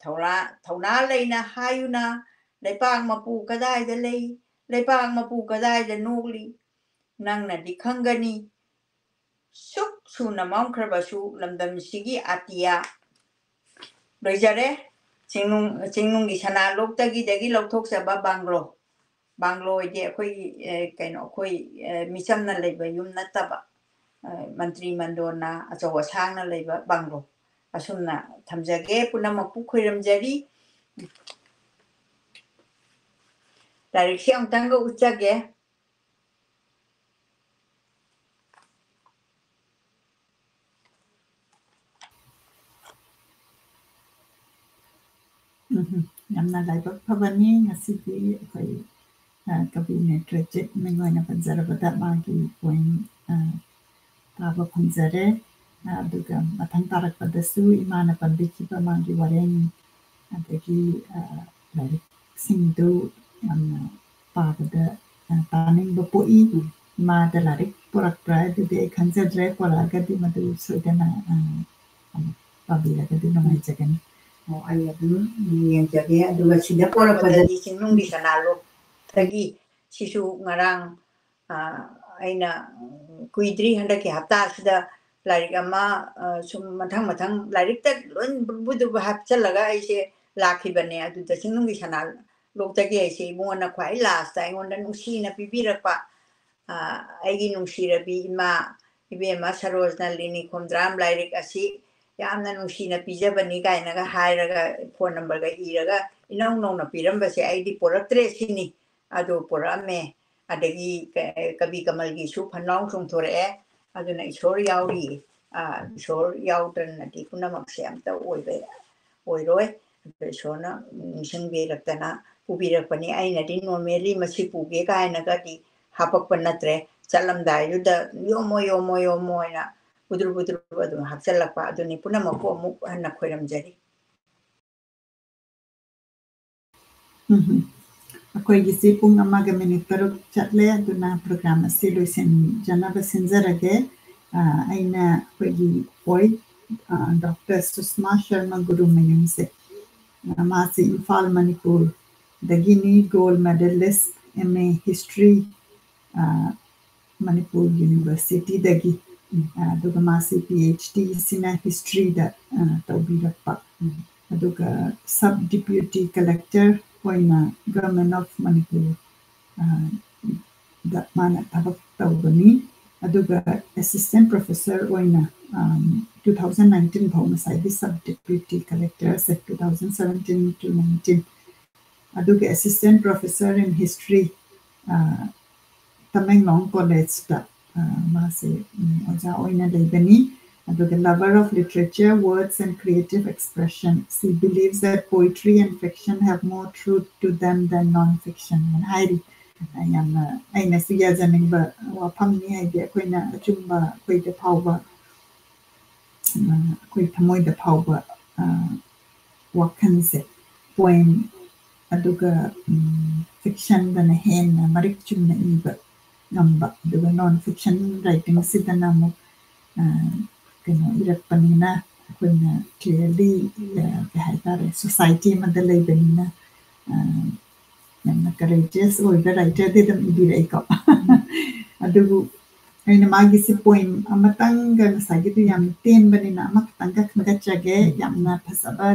ꯊꯧꯅꯥ, ꯊꯧꯅꯥ ꯂꯩꯅ ꯍꯥꯏꯌꯨꯅ, ꯂꯩꯄꯥꯛ ꯃꯄꯨ ꯀꯗꯥꯏꯗ ꯂꯩ? ꯂꯩꯄꯥꯛ ꯃꯄꯨ ꯀꯗꯥꯏꯗ ꯅꯣꯛꯂꯤ? ꯅꯪꯅꯗꯤ ꯈꯪꯒꯅꯤ꯫ ꯁꯨꯛ ꯁꯨꯅ ꯃꯝꯈ꯭ꯔꯕꯁꯨ ꯂꯝꯗꯝꯁꯤꯒꯤ ꯑꯇꯤꯌꯥ꯫ ꯂꯣꯏꯖꯔꯦ꯫ ꯆꯤꯡꯅꯨꯡ, ꯆꯤꯡꯅꯨꯡꯒꯤ ꯁꯅꯥ ꯂꯣꯛꯇꯒꯤꯗꯒꯤ ꯂꯧꯊꯣꯛꯆꯕ ꯕꯪꯒ꯭ꯂꯣ꯫ ꯕꯪꯒ꯭ꯂꯣ ꯍꯥꯏꯗꯤ ꯑꯩꯈꯣꯏꯒꯤ, ꯑ, ꯀꯩꯅꯣ, ꯑꯩꯈꯣꯏ, ꯑ, ꯃꯤꯆꯝꯅ ꯂꯩꯕ ꯌꯨꯝ ꯅꯠꯇꯕ, ꯑ, ꯃꯟꯇ꯭ꯔꯤ ꯃꯟꯗꯣꯟꯅ ꯑꯆꯧ ꯑꯁꯥꯡꯅ ꯂꯩꯕ ꯕꯪꯒ꯭ꯂꯣ꯫ ꯑꯁꯨꯝꯅ ꯊꯝꯖꯒꯦ, ꯄꯨꯝꯅꯃꯛꯄꯨ ꯈꯣꯏꯔꯝꯖꯔꯤ꯫ ꯂꯥꯏꯔꯤꯛꯁꯦ ꯑꯃꯨꯛꯇꯪꯒ ꯎꯠꯆꯒꯦ꯫ ꯎꯝ, ꯌꯥꯝꯅ ꯂꯥꯏꯕꯛ ꯐꯕꯅꯤ꯫ ꯉꯁꯤꯗꯤ ꯑꯩꯈꯣꯏ, ꯑ, ꯀꯕꯤ ꯅꯦꯇ꯭ꯔꯖꯤꯠ ꯃꯤꯡ ꯑꯣꯏꯅ ꯄꯟꯖꯔꯕꯗ ꯃꯥꯒꯤ ꯄꯣꯏꯝ, ꯑ, ꯇꯥꯕ ꯐꯪꯖꯔꯦ꯫ ꯑ, ꯑꯗꯨꯒ ꯃꯊꯪ ꯇꯥꯔꯛꯄꯗꯁꯨ ꯏꯃꯥꯅ ꯄꯟꯕꯤꯈꯤꯕ ꯃꯥꯒꯤ ꯋꯥꯔꯦꯡ, ꯑꯗꯒꯤ, ꯑ, ꯂꯥꯏꯔꯤꯛꯁꯤꯡꯗꯨ ꯌꯥꯝꯅ ꯄꯥꯕꯗ, ꯑ, ꯇꯥꯅꯤꯡꯕ ꯄꯣꯛꯏ꯫ ꯏꯃꯥꯗ ꯂꯥꯏꯔꯤꯛ ꯄꯨꯔꯛꯄ꯭ꯔꯥ ꯍꯥꯏꯕꯗꯨꯗꯤ ꯑꯩ ꯈꯪꯖꯗ꯭ꯔꯦ, ꯄꯨꯔꯛꯑꯒꯗꯤ ꯃꯗꯨ ꯁꯣꯏꯗꯅ, ꯑ, ꯑꯃꯨꯛ ꯄꯥꯕꯤꯔꯒꯗꯤ ꯅꯨꯡꯉꯥꯏꯖꯒꯅꯤ꯫ ꯑꯣ, ꯑꯩ ꯑꯗꯨꯝ ꯌꯦꯡꯖꯒꯦ꯫ ꯑꯗꯨꯒ ꯁꯤꯗ ꯄꯨꯔꯛꯄꯗꯗꯤ ꯆꯤꯡꯅꯨꯡꯒꯤ ꯁꯅꯥꯂꯣꯛꯇꯒꯤ, ꯁꯤꯁꯨ ꯉꯔꯥꯡ, ꯑ, ꯑꯩꯅ, ꯎꯝ, ꯀꯨꯏꯗ꯭ꯔꯤ, ꯍꯟꯗꯛꯀꯤ ꯍꯞꯇꯥꯁꯤꯗ ꯂꯥꯏꯔꯤꯛ ꯑꯃ, ꯑ, ꯁꯨꯝ ꯃꯊꯪ ꯃꯊꯪ ꯂꯥꯏꯔꯤꯛꯇ ꯂꯣꯏ ꯕꯨꯗꯨ ꯕꯨꯗꯨ ꯍꯥꯞꯆꯜꯂꯒ ꯑꯩꯁꯦ ꯂꯥꯛꯈꯤꯕꯅꯦ꯫ ꯑꯗꯨꯗ ꯆꯤꯡꯅꯨꯡꯒꯤ ꯁꯅꯥꯂꯣꯛꯇꯒꯤ ꯑꯩꯁꯦ ꯏꯕꯨꯡꯉꯣꯅ ꯈ꯭ꯋꯥꯏ ꯂꯥꯁꯇ ꯑꯩꯉꯣꯟꯗ ꯅꯨꯡꯁꯤꯅ ꯄꯤꯕꯤꯔꯛꯄ, ꯑ, ꯑꯩꯒꯤ ꯅꯨꯡꯁꯤꯔꯕꯤ ꯏꯃꯥ ꯏꯕꯦꯝꯃ ꯁꯔꯣꯖꯅꯂꯤꯅꯤ ꯈꯣꯝꯗ꯭ꯔꯥꯝ, ꯂꯥꯏꯔꯤꯛ ꯑꯁꯤ ꯌꯥꯝꯅ ꯅꯨꯡꯁꯤꯅ ꯄꯤꯖꯕꯅꯤ ꯀꯥꯏꯅꯒ ꯍꯥꯏꯔꯒ ꯐꯣꯟ ꯅꯝꯕꯔꯒ ꯏꯔꯒ ꯏꯅꯧ ꯅꯧꯅ ꯄꯤꯔꯝꯕꯁꯦ ꯑꯩꯗꯤ ꯄꯣꯔꯛꯇ꯭ꯔꯦ ꯁꯤꯅꯤ꯫ ꯑꯗꯨ ꯄꯣꯔꯛꯑꯝꯃꯦ꯫ ꯑꯗꯒꯤ ꯀ-, ꯀꯕꯤ ꯀꯃꯜꯒꯤꯁꯨ ꯐꯟꯂꯥꯎ ꯆꯣꯡꯊꯣꯔꯛꯑꯦ꯫ ꯑꯗꯨꯅ ꯏꯁꯣꯔ ꯌꯥꯎꯔꯤ, ꯑ, ꯏꯁꯣꯔ ꯌꯥꯎꯗꯅꯗꯤ ꯄꯨꯝꯅꯃꯛꯁꯦ ꯑꯝꯇ ꯑꯣꯏꯕ, ꯑꯣꯏꯔꯣꯏ꯫ ꯑꯗꯣ ꯏꯁꯣꯔꯅ ꯅꯤꯡꯁꯤꯡꯕꯤꯔꯛꯇꯅ ꯄꯨꯕꯤꯔꯛꯄꯅꯤ꯫ ꯑꯩꯅꯗꯤ normally ꯃꯁꯤ ꯄꯨꯒꯦ ꯀꯥꯏꯅꯒꯗꯤ ꯍꯥꯄꯛꯄ ꯅꯠꯇ꯭ꯔꯦ꯫ ꯆꯠꯂꯝꯗꯥꯏꯗꯨꯗ "ꯌꯣꯝꯃꯣ, ꯌꯣꯝꯃꯣ, ꯌꯣꯝꯃꯣ" ꯍꯥꯏꯅ ꯎꯗ꯭ꯔꯨ ꯎꯗ꯭ꯔꯨ ꯑꯗꯨꯝ ꯍꯥꯞꯆꯤꯜꯂꯛꯄ꯫ ꯑꯗꯨꯅꯤ꯫ ꯄꯨꯝꯅꯃꯛꯄꯨ ꯑꯃꯨꯛ ꯍꯟꯅ ꯈꯣꯏꯔꯝꯖꯔꯤ꯫ ꯎꯝ꯫ ꯑꯩꯈꯣꯏꯒꯤꯁꯤ ꯄꯨꯡ ꯑꯃꯒ ꯃꯤꯅꯤꯠ ꯇꯔꯨꯛ ꯆꯠꯂꯦ, ꯑꯗꯨꯅ program ꯑꯁꯤ ꯂꯣꯏꯁꯤꯟꯖꯅꯕ ꯁꯤꯟꯖꯔꯒꯦ꯫ ꯑ, ꯑꯩꯅ ꯑꯩꯈꯣꯏꯒꯤ poet, ꯑ, ꯗꯣꯛꯇꯔ ꯁꯨꯁꯃꯥ ꯁꯔꯃ ꯒꯨꯔꯨꯃꯌꯨꯝꯁꯦ, ꯑ, ꯃꯥꯁꯤ Imphal, ꯃꯅꯤꯄꯨꯔꯗꯒꯤꯅꯤ, gold medalist, M A History, ꯑ, ꯃꯅꯤꯄꯨꯔ Universityꯗꯒꯤ, ꯑ, ꯑꯗꯨꯒ ꯃꯥꯁꯤ P H D ꯁꯤꯅ Historyꯗ, ꯑ, ꯇꯧꯕꯤꯔꯛꯄ, ꯑꯗꯨꯒ Sub Deputy Collector ꯑꯣꯏꯅ Government of Manipur ꯗ ꯃꯥꯅ ꯊꯕꯛ ꯇꯧꯕꯅꯤ꯫ ꯑꯗꯨꯒ assistant professor ꯑꯣꯏꯅ two thousand nineteen ꯐꯥꯎ, ꯉꯁꯥꯏꯒꯤ sub deputy collector say two thousand seventeen to nineteen, ꯑꯗꯨꯒ assistant professor in history Tamenglong ꯀꯣꯂꯦꯖꯇ ꯃꯥꯁꯦ ꯑꯣꯖꯥ ꯑꯣꯏꯅ ꯂꯩꯕꯅꯤ꯫ ꯑꯗꯨꯒ lover of literature, words and creative expression, she believes that poetry and fiction have more truth to them than non-fiction ꯍꯥꯏꯅ ꯍꯥꯏꯔꯤ꯫ ꯌꯥꯝꯅ ꯑꯩꯅꯁꯨ ꯌꯥꯖꯅꯤꯡꯕ ꯋꯥꯐꯝꯅꯤ, ꯍꯥꯏꯗꯤ ꯑꯩꯈꯣꯏꯅ ꯑꯆꯨꯝꯕ ꯑꯩꯈꯣꯏꯗ ꯐꯥꯎꯕ, ꯑꯩꯈꯣꯏ ꯊꯃꯣꯏꯗ ꯐꯥꯎꯕ ꯋꯥꯈꯜꯁꯦ poem ꯑꯗꯨꯒ fictionꯗꯅ ꯍꯦꯟꯅ ꯃꯔꯤꯛ ꯆꯨꯝꯅ ꯏꯕ ꯉꯝꯕ, ꯑꯗꯨꯒ non fiction writingꯁꯤꯗꯅ ꯑꯃꯨꯛ ꯀꯩꯅꯣ ꯏꯔꯛꯄꯅꯤꯅ ꯑꯩꯈꯣꯏꯅ clearly ꯀꯩ ꯍꯥꯏꯇꯥꯔꯦ, society ꯑꯃꯗ ꯂꯩꯕꯅꯤꯅ ꯌꯥꯝꯅ courageous ꯑꯣꯏꯕ writerꯗꯤ ꯑꯗꯨꯝ ꯏꯕꯤꯔꯛꯏꯀꯣ꯫ ꯑꯗꯨꯕꯨ ꯑꯩꯅ ꯃꯥꯒꯤꯁꯤ poem ꯑꯃꯇꯪꯒ, ꯉꯁꯥꯏꯒꯤꯗꯨ ꯌꯥꯝ ꯇꯦꯟꯕꯅꯤꯅ ꯑꯃꯈꯛꯇꯪꯒ ꯈꯟꯒꯠꯆꯒꯦ꯫ ꯌꯥꯝꯅ ꯐꯖꯕ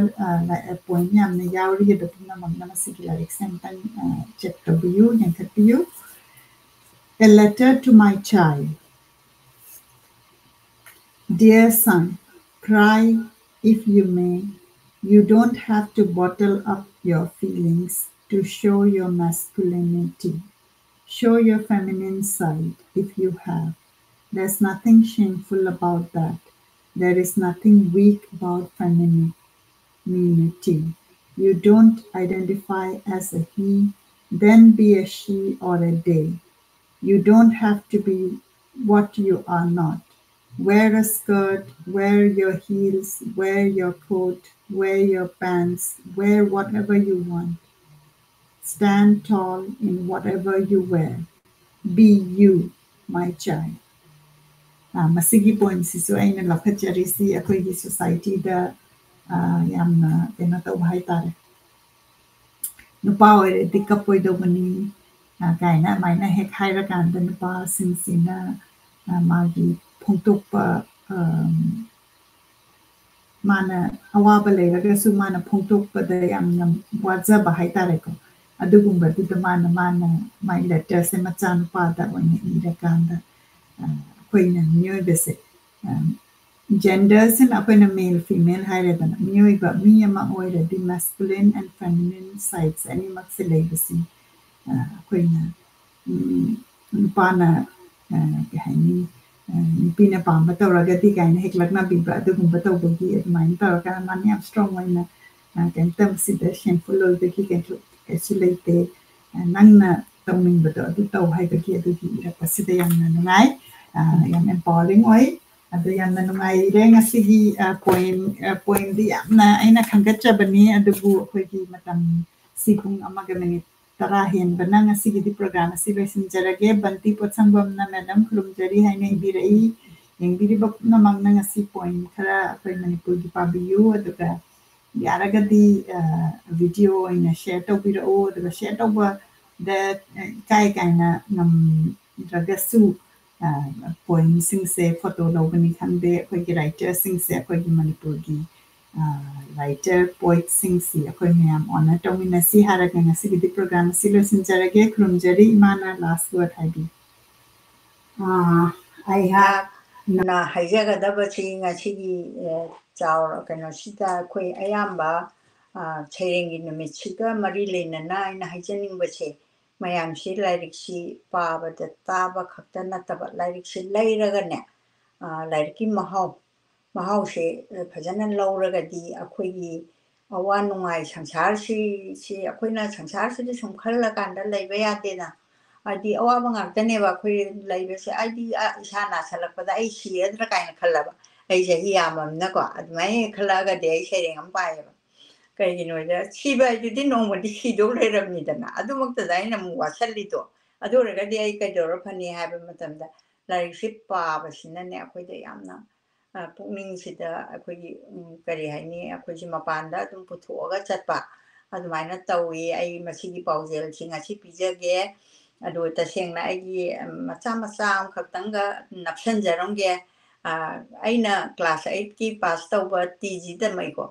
poem ꯌꯥꯝꯅ ꯌꯥꯎꯔꯤ꯫ ꯑꯗꯣ ꯄꯨꯝꯅꯃꯛꯅ ꯃꯁꯤꯒꯤ ꯂꯥꯏꯔꯤꯛꯁꯦ ꯑꯃꯇꯪ check ꯇꯧꯕꯤꯌꯨ, ꯌꯦꯡꯈꯠꯄꯤꯌꯨ꯫ A letter to my child. Dear son, cry if you may. You don't have to bottle up your feelings to show your masculinity. Show your feminine side if you have. There's nothing shameful about that. There is nothing weak about femininity. You don't identify as a he, then be a she or a they. You don't have to be what you are not. Wear a skirt, wear your heels, wear your coat, wear your pants, wear whatever you want. Stand tall in whatever you wear. Be you, my child. ꯃꯁꯤꯒꯤ poemꯁꯤꯁꯨ ꯑꯩꯅ ꯂꯧꯈꯠꯆꯔꯤꯁꯤ ꯑꯩꯈꯣꯏꯒꯤ societyꯗ ꯌꯥꯝꯅ ꯀꯩꯅꯣ ꯇꯧꯕ ꯍꯥꯏꯇꯥꯔꯦ, ꯅꯨꯄꯥ ꯑꯣꯏꯔꯗꯤ ꯀꯞꯄꯣꯏꯗꯧꯕꯅꯤ ꯀꯥꯏꯅ ꯑꯗꯨꯃꯥꯏꯅ ꯍꯦꯛ ꯍꯥꯏꯔꯀꯥꯟꯗ ꯅꯨꯄꯥꯁꯤꯡꯁꯤꯅ ꯃꯥꯒꯤ ꯐꯣꯡꯗꯣꯛꯄ, ꯃꯥꯅ ꯑꯋꯥꯕ ꯂꯩꯔꯒꯁꯨ ꯃꯥꯅ ꯐꯣꯡꯗꯣꯛꯄꯗ ꯌꯥꯝꯅ ꯋꯥꯖꯕ ꯍꯥꯏꯇꯥꯔꯦꯀꯣ꯫ ꯑꯗꯨꯒꯨꯝꯕꯗꯨꯗ ꯃꯥꯅ ꯃꯥꯅ ꯃꯥꯏ ꯂꯦꯇꯔꯁꯦ ꯃꯆꯥꯅꯨꯄꯥꯗ ꯑꯣꯏꯅ ꯏꯔꯀꯥꯟꯗ ꯑꯩꯈꯣꯏꯅ ꯃꯤꯑꯣꯏꯕꯁꯦ ꯖꯦꯟꯗꯔꯁꯤꯅ ꯑꯩꯈꯣꯏꯅ ꯃꯦꯜ ꯐꯤꯃꯦꯜ ꯍꯥꯏꯔꯦꯗꯅ, ꯃꯤꯑꯣꯏꯕ ꯃꯤ ꯑꯃ ꯑꯣꯏꯔꯗꯤ ꯃꯦꯁꯀꯨꯂꯤꯟ ꯑꯦꯟ ꯐꯦꯃꯤꯅꯤꯟ ꯁꯥꯏꯠꯁ ꯑꯅꯤꯃꯛꯁꯦ ꯂꯩꯕꯁꯤ ꯑꯩꯈꯣꯏꯅ ꯅꯨꯄꯥꯅ ꯀꯩ ꯍꯥꯏꯅꯤ, ꯅꯨꯄꯤꯅ ꯄꯥꯝꯕ ꯇꯧꯔꯒꯗꯤ ꯀꯥꯏꯅ ꯍꯦꯛ ꯂꯛꯅꯕꯤꯕ ꯑꯗꯨꯒꯨꯝꯕ ꯇꯧꯕꯒꯤ ꯑꯗꯨꯃꯥꯏꯅ ꯇꯧꯔꯒ ꯃꯥꯅ ꯌꯥꯝ ꯁ꯭ꯇꯔꯣꯡ ꯑꯣꯏꯅ ꯀꯩꯝꯇ ꯃꯁꯤꯗ ꯁꯦꯝꯐꯨꯜ ꯑꯣꯏꯕꯒꯤ ꯀꯩꯁꯨ ꯀꯩꯁꯨ ꯂꯩꯇꯦ, ꯅꯪꯅ ꯇꯧꯅꯤꯡꯕꯗꯣ ꯑꯗꯨ ꯇꯧ ꯍꯥꯏꯕꯒꯤ ꯑꯗꯨꯒꯤ ꯏꯔꯛꯄꯁꯤꯗ ꯌꯥꯝꯅ ꯅꯨꯡꯉꯥꯏ, ꯌꯥꯝ ꯑꯦꯝꯄꯥꯋꯔꯤꯡ ꯑꯣꯏ꯫ ꯑꯗꯣ ꯌꯥꯝꯅ ꯅꯨꯡꯉꯥꯏꯔꯦ ꯉꯁꯤꯒꯤ ꯄꯣꯏꯝ ꯄꯣꯏꯝꯗꯤ ꯌꯥꯝꯅ ꯑꯩꯅ ꯈꯟꯒꯠꯆꯕꯅꯤ, ꯑꯗꯨꯕꯨ ꯑꯩꯈꯣꯏꯒꯤ ꯃꯇꯝꯁꯤ ꯄꯨꯡ ꯑꯃꯒ ꯃꯤꯅꯤꯠ ꯇꯔꯥ ꯍꯦꯟꯕꯅ ꯉꯁꯤꯒꯤꯗꯤ ꯄ꯭ꯔꯣꯒ꯭ꯔꯥꯝ ꯑꯁꯤ ꯂꯣꯏꯁꯤꯟꯖꯔꯒꯦ꯫ ꯕꯟꯇꯤ ꯄꯣꯠꯁꯪꯕꯝꯅ ꯃꯦꯗꯥꯝ ꯈꯨꯔꯨꯝꯖꯔꯤ ꯍꯥꯏꯅ ꯏꯕꯤꯔꯛꯏ꯫ ꯌꯦꯡꯕꯤꯔꯤꯕ ꯄꯨꯝꯅꯃꯛꯅ ꯉꯁꯤ ꯄꯣꯏꯝ ꯈꯔ ꯑꯩꯈꯣꯏ ꯃꯅꯤꯄꯨꯔꯒꯤ ꯄꯥꯕꯤꯌꯨ, ꯑꯗꯨꯒ ꯌꯥꯔꯒꯗꯤ ꯚꯤꯗꯤꯑꯣ ꯑꯣꯏꯅ ꯁꯦꯌꯔ ꯇꯧꯕꯤꯔꯛꯎ, ꯑꯗꯨꯒ ꯁꯦꯌꯔ ꯇꯧꯕꯗ ꯏꯀꯥꯏ ꯀꯥꯏꯅ ꯉꯝꯗ꯭ꯔꯒꯁꯨ ꯄꯣꯏꯝꯁꯤꯡꯁꯦ ꯐꯣꯇꯣ ꯂꯧꯕꯅꯤ ꯈꯪꯗꯦ, ꯑꯩꯈꯣꯏꯒꯤ ꯔꯥꯏꯇꯔꯁꯤꯡꯁꯦ ꯑꯩꯈꯣꯏꯒꯤ ꯃꯅꯤꯄꯨꯔꯒꯤ ꯔꯥꯏꯇꯔ ꯄꯣꯏꯠꯁꯤꯡꯁꯤ ꯑꯩꯈꯣꯏ ꯃꯌꯥꯝ ꯑꯣꯅꯔ ꯇꯧꯃꯤꯟꯅꯁꯤ ꯍꯥꯏꯔꯒ ꯉꯁꯤꯒꯤꯗꯤ ꯄ꯭ꯔꯣꯒ꯭ꯔꯥꯝ ꯑꯁꯤ ꯂꯣꯏꯁꯤꯟꯖꯔꯒꯦ꯫ ꯈꯨꯔꯨꯝꯖꯔꯤ꯫ ꯏꯃꯥꯅ ꯂꯥꯁ ꯋꯥꯔꯗ ꯍꯥꯏꯕꯤꯌꯨ꯫ ꯑꯩꯍꯥꯛꯅ ꯍꯥꯏꯖꯒꯗꯕꯁꯤ ꯉꯁꯤꯒꯤ ꯆꯥꯎꯔ ꯀꯩꯅꯣꯁꯤꯗ ꯑꯩꯈꯣꯏ ꯑꯌꯥꯝꯕ ꯁꯩꯔꯦꯡꯒꯤ ꯅꯨꯃꯤꯠꯁꯤꯒ ꯃꯔꯤ ꯂꯩꯅꯅ ꯑꯩꯅ ꯍꯥꯏꯖꯅꯤꯡꯕꯁꯦ, ꯃꯌꯥꯝꯁꯤ ꯂꯥꯏꯔꯤꯛꯁꯤ ꯄꯥꯕꯗ ꯇꯥꯕ ꯈꯛꯇ ꯅꯠꯇꯕ ꯂꯥꯏꯔꯤꯛꯁꯤ ꯂꯩꯔꯒꯅꯦ, ꯂꯥꯏꯔꯤꯛꯀꯤ ꯃꯍꯥꯎ ꯃꯍꯥꯎꯁꯦ ꯐꯖꯅ ꯂꯧꯔꯒꯗꯤ ꯑꯩꯈꯣꯏꯒꯤ ꯑꯋꯥ ꯅꯨꯡꯉꯥꯏ ꯁꯪꯁꯥꯔꯁꯤ ꯁꯤ ꯑꯩꯈꯣꯏꯅ ꯁꯪꯁꯥꯔꯁꯤꯗ ꯁꯨꯝ ꯈꯜꯂꯀꯥꯟꯗ ꯂꯩꯕ ꯌꯥꯗꯦꯅ꯫ ꯍꯥꯏꯗꯤ ꯑꯋꯥꯕ ꯉꯥꯛꯇꯅꯦꯕ ꯑꯩꯈꯣꯏ ꯂꯩꯕꯁꯦ꯫ ꯑꯩꯗꯤ ꯏꯁꯥ ꯅꯥꯁꯜꯂꯛꯄꯗ ꯑꯩ ꯁꯤꯔꯗ꯭ꯔꯥ ꯀꯥꯏꯅ ꯈꯜꯂꯕ, ꯑꯩ ꯆꯍꯤ ꯌꯥꯝꯃꯕꯅꯤꯅꯀꯣ꯫ ꯑꯗꯨꯃꯥꯏꯅ ꯈꯜꯂꯛꯑꯒꯗꯤ ꯑꯩ ꯁꯩꯔꯦꯡ ꯑꯃ ꯄꯥꯏꯌꯦꯕ꯫ ꯀꯩꯒꯤꯅꯣꯗ ꯁꯤꯕ ꯍꯥꯏꯗꯨꯗꯤ ꯅꯣꯡꯃꯗꯤ ꯁꯤꯗꯧ ꯂꯩꯔꯕꯅꯤꯗꯅ, ꯑꯗꯨꯃꯛꯇꯗ ꯑꯩꯅ ꯑꯃꯨꯛ ꯋꯥꯁꯜꯂꯤꯗꯣ꯫ ꯑꯗꯨ ꯑꯣꯏꯔꯒꯗꯤ ꯑꯩ ꯀꯩꯗꯧꯔ ꯐꯅꯤ ꯍꯥꯏꯕ ꯃꯇꯝꯗ ꯂꯥꯏꯔꯤꯛꯁꯤ ꯄꯥꯕꯁꯤꯅꯅꯦ ꯑꯩꯈꯣꯏꯗ ꯌꯥꯝꯅ ꯄꯨꯛꯅꯤꯡꯁꯤꯗ ꯑꯩꯈꯣꯏꯒꯤ ꯀꯔꯤ ꯍꯥꯏꯅꯤ, ꯑꯩꯈꯣꯏꯁꯦ ꯃꯄꯥꯟꯗ ꯑꯗꯨꯝ ꯄꯨꯊꯣꯛꯑꯒ ꯆꯠꯄ ꯑꯗꯨꯃꯥꯏꯅ ꯇꯧꯏ꯫ ꯑꯩ ꯃꯁꯤꯒꯤ ꯄꯥꯎꯖꯦꯜꯁꯤ ꯉꯁꯤ ꯄꯤꯖꯒꯦ꯫ ꯑꯗꯨ ꯇꯁꯦꯡꯅ ꯑꯩꯒꯤ ꯃꯆꯥ ꯃꯆꯥ ꯑꯃꯈꯛꯇꯪꯒ ꯅꯞꯁꯟꯖꯔꯝꯒꯦ꯫ ꯑꯩꯅ ꯀ꯭ꯂꯥꯁ ꯑꯩꯠꯀꯤ ꯄꯥꯁ ꯇꯧꯕ ꯇꯤ ꯖꯤ ꯇꯝꯃꯛꯏꯀꯣ꯫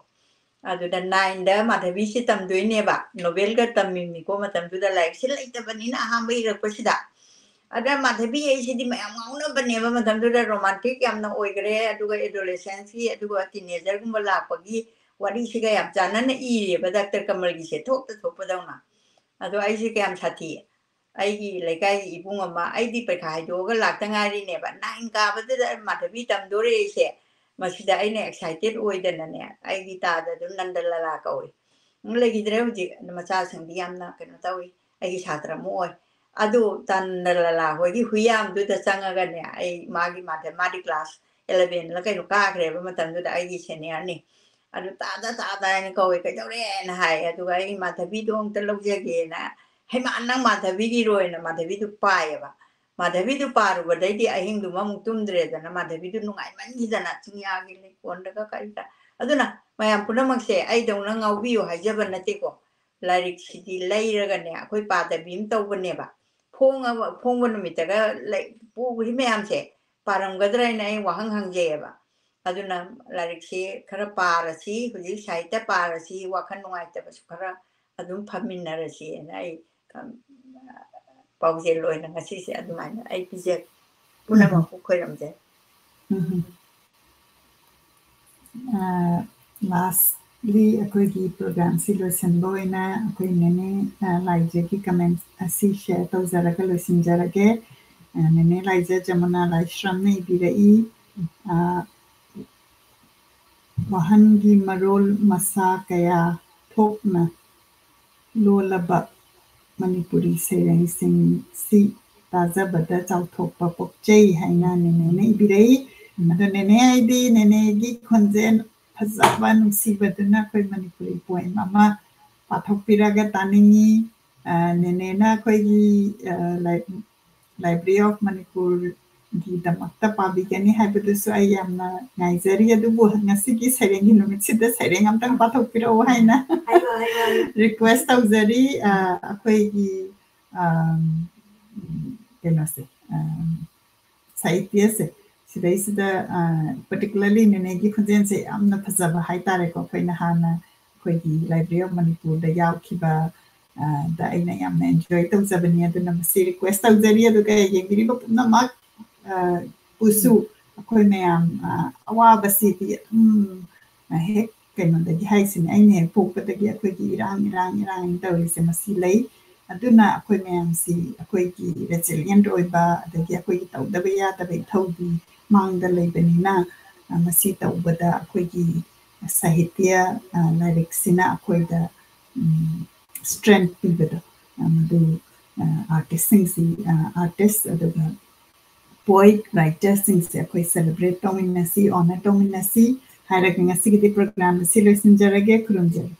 ꯑꯗꯨꯗ ꯅꯥꯏꯟꯗ ꯃꯥꯙꯕꯤꯁꯤ ꯇꯝꯗꯣꯏꯅꯦꯕ, ꯅꯣꯕꯦꯜꯒ ꯇꯝꯃꯤꯕꯅꯤꯀꯣ ꯃꯇꯝꯗꯨꯗ, ꯂꯥꯏꯔꯤꯛꯁꯤ ꯂꯩꯇꯕꯅꯤꯅ ꯑꯍꯥꯟꯕ ꯏꯔꯛꯄꯁꯤꯗ꯫ ꯑꯗ ꯃꯥꯙꯕꯤ ꯑꯩꯁꯤꯗꯤ ꯃꯌꯥꯝ ꯉꯥꯎꯅꯕꯅꯦꯕ ꯃꯇꯝꯗꯨꯗ, ꯔꯣꯃꯥꯟꯇꯤꯛ ꯌꯥꯝꯅ ꯑꯣꯏꯈ꯭ꯔꯦ, ꯑꯗꯨꯒ ꯑꯦꯗꯣꯂꯦꯁꯦꯟꯁꯀꯤ ꯑꯗꯨꯒ ꯇꯤꯅꯦꯖꯔꯒꯨꯝꯕ ꯂꯥꯛꯄꯒꯤ ꯋꯥꯔꯤꯁꯤꯒ ꯌꯥꯝ ꯆꯥꯟꯅꯅ ꯏꯔꯦꯕ ꯗꯥꯛꯇꯔ ꯀꯃꯜꯒꯤꯁꯦ, ꯊꯣꯛꯇ ꯊꯣꯛꯄꯗꯧꯅ꯫ ꯑꯗꯣ ꯑꯩꯁꯦ ꯀꯌꯥꯝ ꯁꯥꯊꯤ, ꯑꯩꯒꯤ ꯂꯩꯀꯥꯏꯒꯤ ꯏꯕꯨꯡ ꯑꯃ, ꯑꯩꯗꯤ ꯄꯩꯈꯥ ꯍꯥꯏꯗꯣꯛꯑꯒ ꯂꯥꯛꯇ ꯉꯥꯏꯔꯤꯅꯦꯕ, ꯅꯥꯏꯟ ꯀꯥꯕꯗꯨꯗ ꯃꯥꯙꯕꯤ ꯇꯝꯗꯣꯔꯦ ꯑꯩꯁꯦ꯫ ꯃꯁꯤꯗ ꯑꯩꯅ ꯑꯦꯛꯁꯥꯏꯇꯦꯠ ꯑꯣꯏꯗꯅꯅꯦ, ꯑꯩꯒꯤ ꯇꯥꯗ ꯑꯗꯨꯝ ꯅꯟꯗ ꯂꯂꯥ ꯀꯧꯏ꯫ ꯂꯩꯈꯤꯗ꯭ꯔꯦ ꯍꯧꯖꯤꯛ, ꯑꯗꯨ ꯃꯆꯥꯁꯤꯡꯗꯤ ꯌꯥꯝꯅ ꯀꯩꯅꯣ ꯇꯧꯏ, ꯑꯩꯒꯤ ꯁꯥꯇ꯭ꯔ ꯑꯃ ꯑꯣꯏ꯫ ꯑꯗꯨ ꯇꯟꯗ ꯂꯂꯥ ꯍꯣꯏꯒꯤ ꯍꯨꯏꯌꯥꯝꯗꯨꯗ ꯆꯪꯉꯒꯅꯦ, ꯑꯩ ꯃꯥꯒꯤ ꯃꯥꯗ-, ꯃꯥꯗꯤ ꯀ꯭ꯂꯥꯁ ꯑꯦꯂꯚꯦꯟꯂ ꯀꯩꯅꯣ ꯀꯥꯈ꯭ꯔꯦꯕ ꯃꯇꯝꯗꯨꯗ, ꯑꯩꯒꯤ ꯁꯦꯅꯤꯌꯔꯅꯤ꯫ ꯑꯗꯨ "ꯇꯥꯗ, ꯇꯥꯗ" ꯍꯥꯏꯅ ꯀꯧꯋꯦ, "ꯀꯩꯗꯧꯔꯦꯅ?" ꯍꯥꯏ꯫ ꯑꯗꯨꯒ ꯑꯩ "ꯃꯥꯙꯕꯤꯗꯣ ꯑꯝꯇ ꯂꯧꯖꯒꯦꯅ", "ꯍꯩꯃꯥ, ꯅꯪ ꯃꯥꯙꯕꯤꯒꯤꯔꯣꯏꯅ" ꯃꯥꯙꯕꯤꯗꯨ ꯄꯥꯏꯌꯦꯕ꯫ ꯃꯥꯙꯕꯤꯗꯨ ꯄꯥꯔꯨꯕꯗꯩꯗꯤ ꯑꯍꯤꯡꯗꯨꯃ ꯑꯃꯨꯛ ꯇꯨꯝꯗ꯭ꯔꯦꯗꯅ, ꯃꯥꯙꯕꯤꯗꯨ ꯅꯨꯡꯉꯥꯏꯃꯟꯈꯤꯗꯅ, ꯆꯤꯡꯌꯥꯒꯤ ꯂꯩꯀꯣꯜꯗꯒ ꯀꯔꯤꯗ꯫ ꯑꯗꯨꯅ ꯃꯌꯥꯝ ꯄꯨꯝꯅꯃꯛꯁꯦ ꯑꯩꯗꯧꯅ ꯉꯥꯎꯕꯤꯌꯨ ꯍꯥꯏꯖꯕ ꯅꯠꯇꯦꯀꯣ, ꯂꯥꯏꯔꯤꯛꯁꯤꯗꯤ ꯂꯩꯔꯒꯅꯦ ꯑꯩꯈꯣꯏ ꯄꯥꯗꯕꯤ ꯑꯃ ꯇꯧꯕꯅꯦꯕ꯫ ꯐꯣꯡꯉꯕ-, ꯐꯣꯡꯕ ꯅꯨꯃꯤꯠꯇꯒ ꯂꯩ-, ꯄꯨꯈ꯭ꯔꯤ ꯃꯌꯥꯝꯁꯦ ꯄꯥꯔꯝꯒꯗ꯭ꯔꯥ ꯍꯥꯏꯅ ꯑꯩ ꯋꯥꯍꯪ ꯍꯪꯖꯩꯌꯦꯕ꯫ ꯑꯗꯨꯅ ꯂꯥꯏꯔꯤꯛꯁꯤ ꯈꯔ ꯄꯥꯔꯁꯤ, ꯍꯧꯖꯤꯛ ꯁꯥꯍꯤꯇ꯭ꯌ ꯄꯥꯔꯁꯤ, ꯋꯥꯈꯜ ꯅꯨꯡꯉꯥꯏꯇꯕꯁꯨ ꯈꯔ ꯑꯗꯨꯝ ꯐꯃꯤꯟꯅꯔꯁꯤꯅ ꯑꯩ, ꯑꯝ, ꯄꯥꯎꯖꯦꯜ ꯑꯣꯏꯅ ꯉꯁꯤꯁꯦ ꯑꯗꯨꯃꯥꯏꯅ ꯑꯩ ꯄꯤꯖꯒꯦ꯫ ꯄꯨꯝꯅꯃꯛꯄꯨ ꯈꯣꯏꯔꯝꯖꯔꯤ꯫ ꯎꯝ꯫ ꯑ, lastly ꯑꯩꯈꯣꯏꯒꯤ programꯁꯤ ꯂꯣꯏꯁꯤꯟꯕ ꯑꯣꯏꯅ ꯑꯩꯈꯣꯏ ꯅꯦꯅꯦ, ꯑ, ꯂꯥꯏꯖꯒꯤ comment ꯑꯁꯤ share ꯇꯧꯖꯔꯒ ꯂꯣꯏꯁꯤꯟꯖꯔꯒꯦ꯫ ꯑ, ꯅꯦꯅꯦ ꯂꯥꯏꯖ ꯖꯃꯨꯅꯥ ꯂꯥꯏꯁ꯭ꯔꯝꯅ ꯏꯕꯤꯔꯛꯏ, ꯑ, "ꯋꯥꯍꯟꯒꯤ ꯃꯔꯣꯜ ꯃꯁꯥ ꯀꯌꯥ ꯊꯣꯛꯅ ꯂꯣꯜꯂꯕ ꯃꯅꯤꯄꯨꯔꯤ ꯁꯩꯔꯦꯡꯁꯤꯡꯁꯤ ꯇꯥꯖꯕꯗ ꯆꯥꯎꯊꯣꯛꯄ ꯄꯣꯛꯆꯩ" ꯍꯥꯏꯅ ꯅꯦꯅꯦꯅ ꯏꯕꯤꯔꯛꯏ꯫ ꯑꯗꯣ ꯅꯦꯅꯦ, ꯑꯩꯗꯤ ꯅꯦꯅꯦꯒꯤ ꯈꯣꯟꯖꯦꯜ ꯐꯖꯕ ꯅꯨꯡꯁꯤꯕꯗꯨꯅ ꯑꯩꯈꯣꯏ ꯃꯅꯤꯄꯨꯔꯤ poem ꯑꯃ ꯄꯥꯊꯣꯛꯄꯤꯔꯒ ꯇꯥꯅꯤꯡꯉꯤ꯫ ꯑ, ꯅꯦꯅꯦꯅ ꯑꯩꯈꯣꯏꯒꯤ, ꯑ, ꯂꯥꯏ-, Library of ꯃꯅꯤꯄꯨꯔꯒꯤꯗꯃꯛꯇ ꯄꯥꯕꯤꯒꯅꯤ ꯍꯥꯏꯕꯗꯨꯁꯨ ꯑꯩ ꯌꯥꯝꯅ ꯉꯥꯏꯖꯔꯤ꯫ ꯑꯗꯨꯕꯨ ꯉꯁꯤꯒꯤ ꯁꯩꯔꯦꯡꯒꯤ ꯅꯨꯃꯤꯠꯁꯤꯗ ꯁꯩꯔꯦꯡ ꯑꯝꯇꯪ ꯄꯥꯊꯣꯛꯄꯤꯔꯛꯎ ꯍꯥꯏꯅ ꯍꯥꯏꯌꯣ, ꯍꯥꯏꯌꯣ, ꯍꯥꯏꯌꯣ꯫ Request ꯇꯧꯖꯔꯤ꯫ ꯑ, ꯑꯩꯈꯣꯏꯒꯤ, ꯑꯝ, ꯀꯩꯅꯣꯁꯦ, ꯑꯝ, ꯁꯥꯍꯤꯇ꯭ꯌꯁꯦ ꯁꯤꯗꯩꯁꯤꯗ ꯄꯥꯔꯇꯤꯀꯨꯂꯔꯂꯤ ꯅꯦꯅꯦꯒꯤ ꯈꯣꯟꯖꯦꯜꯁꯦ ꯌꯥꯝꯅ ꯐꯖꯕ ꯍꯥꯏꯇꯥꯔꯦꯀꯣ꯫ ꯑꯩꯈꯣꯏꯅ ꯍꯥꯟꯅ ꯑꯩꯈꯣꯏꯒꯤ ꯂꯥꯏꯕ꯭ꯔꯦꯔꯤ ꯑꯣꯐ ꯃꯅꯤꯄꯨꯔꯗ ꯌꯥꯎꯈꯤꯕ, ꯑ, ꯗ ꯑꯩꯅ ꯌꯥꯝꯅ ꯑꯦꯟꯖꯣꯏ ꯇꯧꯖꯕꯅꯤ꯫ ꯑꯗꯨꯅ ꯃꯁꯤ ꯔꯤꯀ꯭ꯋꯦꯁ ꯇꯧꯖꯔꯤ꯫ ꯑꯗꯨꯒ ꯌꯦꯡꯕꯤꯔꯤꯕ ꯄꯨꯝꯅꯃꯛ, ꯑ, ꯄꯨꯁꯨ ꯑꯩꯈꯣꯏ ꯃꯌꯥꯝ, ꯑ, ꯑꯋꯥꯕꯁꯤꯗꯤ ꯑꯗꯨꯝ, ꯑ, ꯍꯦꯛ ꯀꯩꯅꯣꯗꯒꯤ ꯍꯥꯏꯁꯤꯅꯦ, ꯑꯩꯅ ꯍꯦꯛ ꯄꯣꯛꯄꯗꯒꯤ ꯑꯩꯈꯣꯏꯒꯤ ꯏꯔꯥꯡ, ꯏꯔꯥꯡ, ꯏꯔꯥꯡ ꯇꯧꯔꯤꯁꯦ ꯃꯁꯤ ꯂꯩ꯫ ꯑꯗꯨꯅ ꯑꯩꯈꯣꯏ ꯃꯌꯥꯝꯁꯤ ꯑꯩꯈꯣꯏꯒꯤ ꯔꯦꯖꯤꯂꯤꯌꯦꯟꯠ ꯑꯣꯏꯕ, ꯑꯗꯒꯤ ꯑꯩꯈꯣꯏꯒꯤ ꯇꯧꯗꯕ ꯌꯥꯗꯕ ꯏꯊꯧꯗꯤ ꯃꯥꯡꯗ ꯂꯩꯕꯅꯤꯅ, ꯑ, ꯃꯁꯤ ꯇꯧꯕꯗ ꯑꯩꯈꯣꯏꯒꯤ ꯁꯥꯍꯤꯇ꯭ꯌ, ꯑ, ꯂꯥꯏꯔꯤꯛꯁꯤꯅ ꯑꯩꯈꯣꯏꯗ, ꯎꯝ, ꯁ꯭ꯇꯔꯦꯡꯊ ꯄꯤꯕꯗꯣ, ꯑ, ꯃꯗꯨ, ꯑ, ꯑꯥꯔꯇꯤꯁꯁꯤꯡꯁꯤ, ꯑ, ꯑꯥꯔꯇꯤꯁ ꯑꯗꯨꯒ ꯄꯣꯏꯠ ꯔꯥꯏꯇꯔꯁꯤꯡꯁꯦ ꯑꯩꯈꯣꯏ ꯁꯦꯂꯦꯕ꯭ꯔꯦꯠ ꯇꯧꯃꯤꯟꯅꯁꯤ, ꯑꯣꯅꯔ ꯇꯧꯃꯤꯟꯅꯁꯤ ꯍꯥꯏꯔꯒ ꯉꯁꯤꯒꯤꯗꯤ ꯄ꯭ꯔꯣꯒ꯭ꯔꯥꯝ ꯑꯁꯤ ꯂꯣꯏꯁꯤꯟꯖꯔꯒꯦ꯫ ꯈꯨꯔꯨꯝꯖꯔꯤ꯫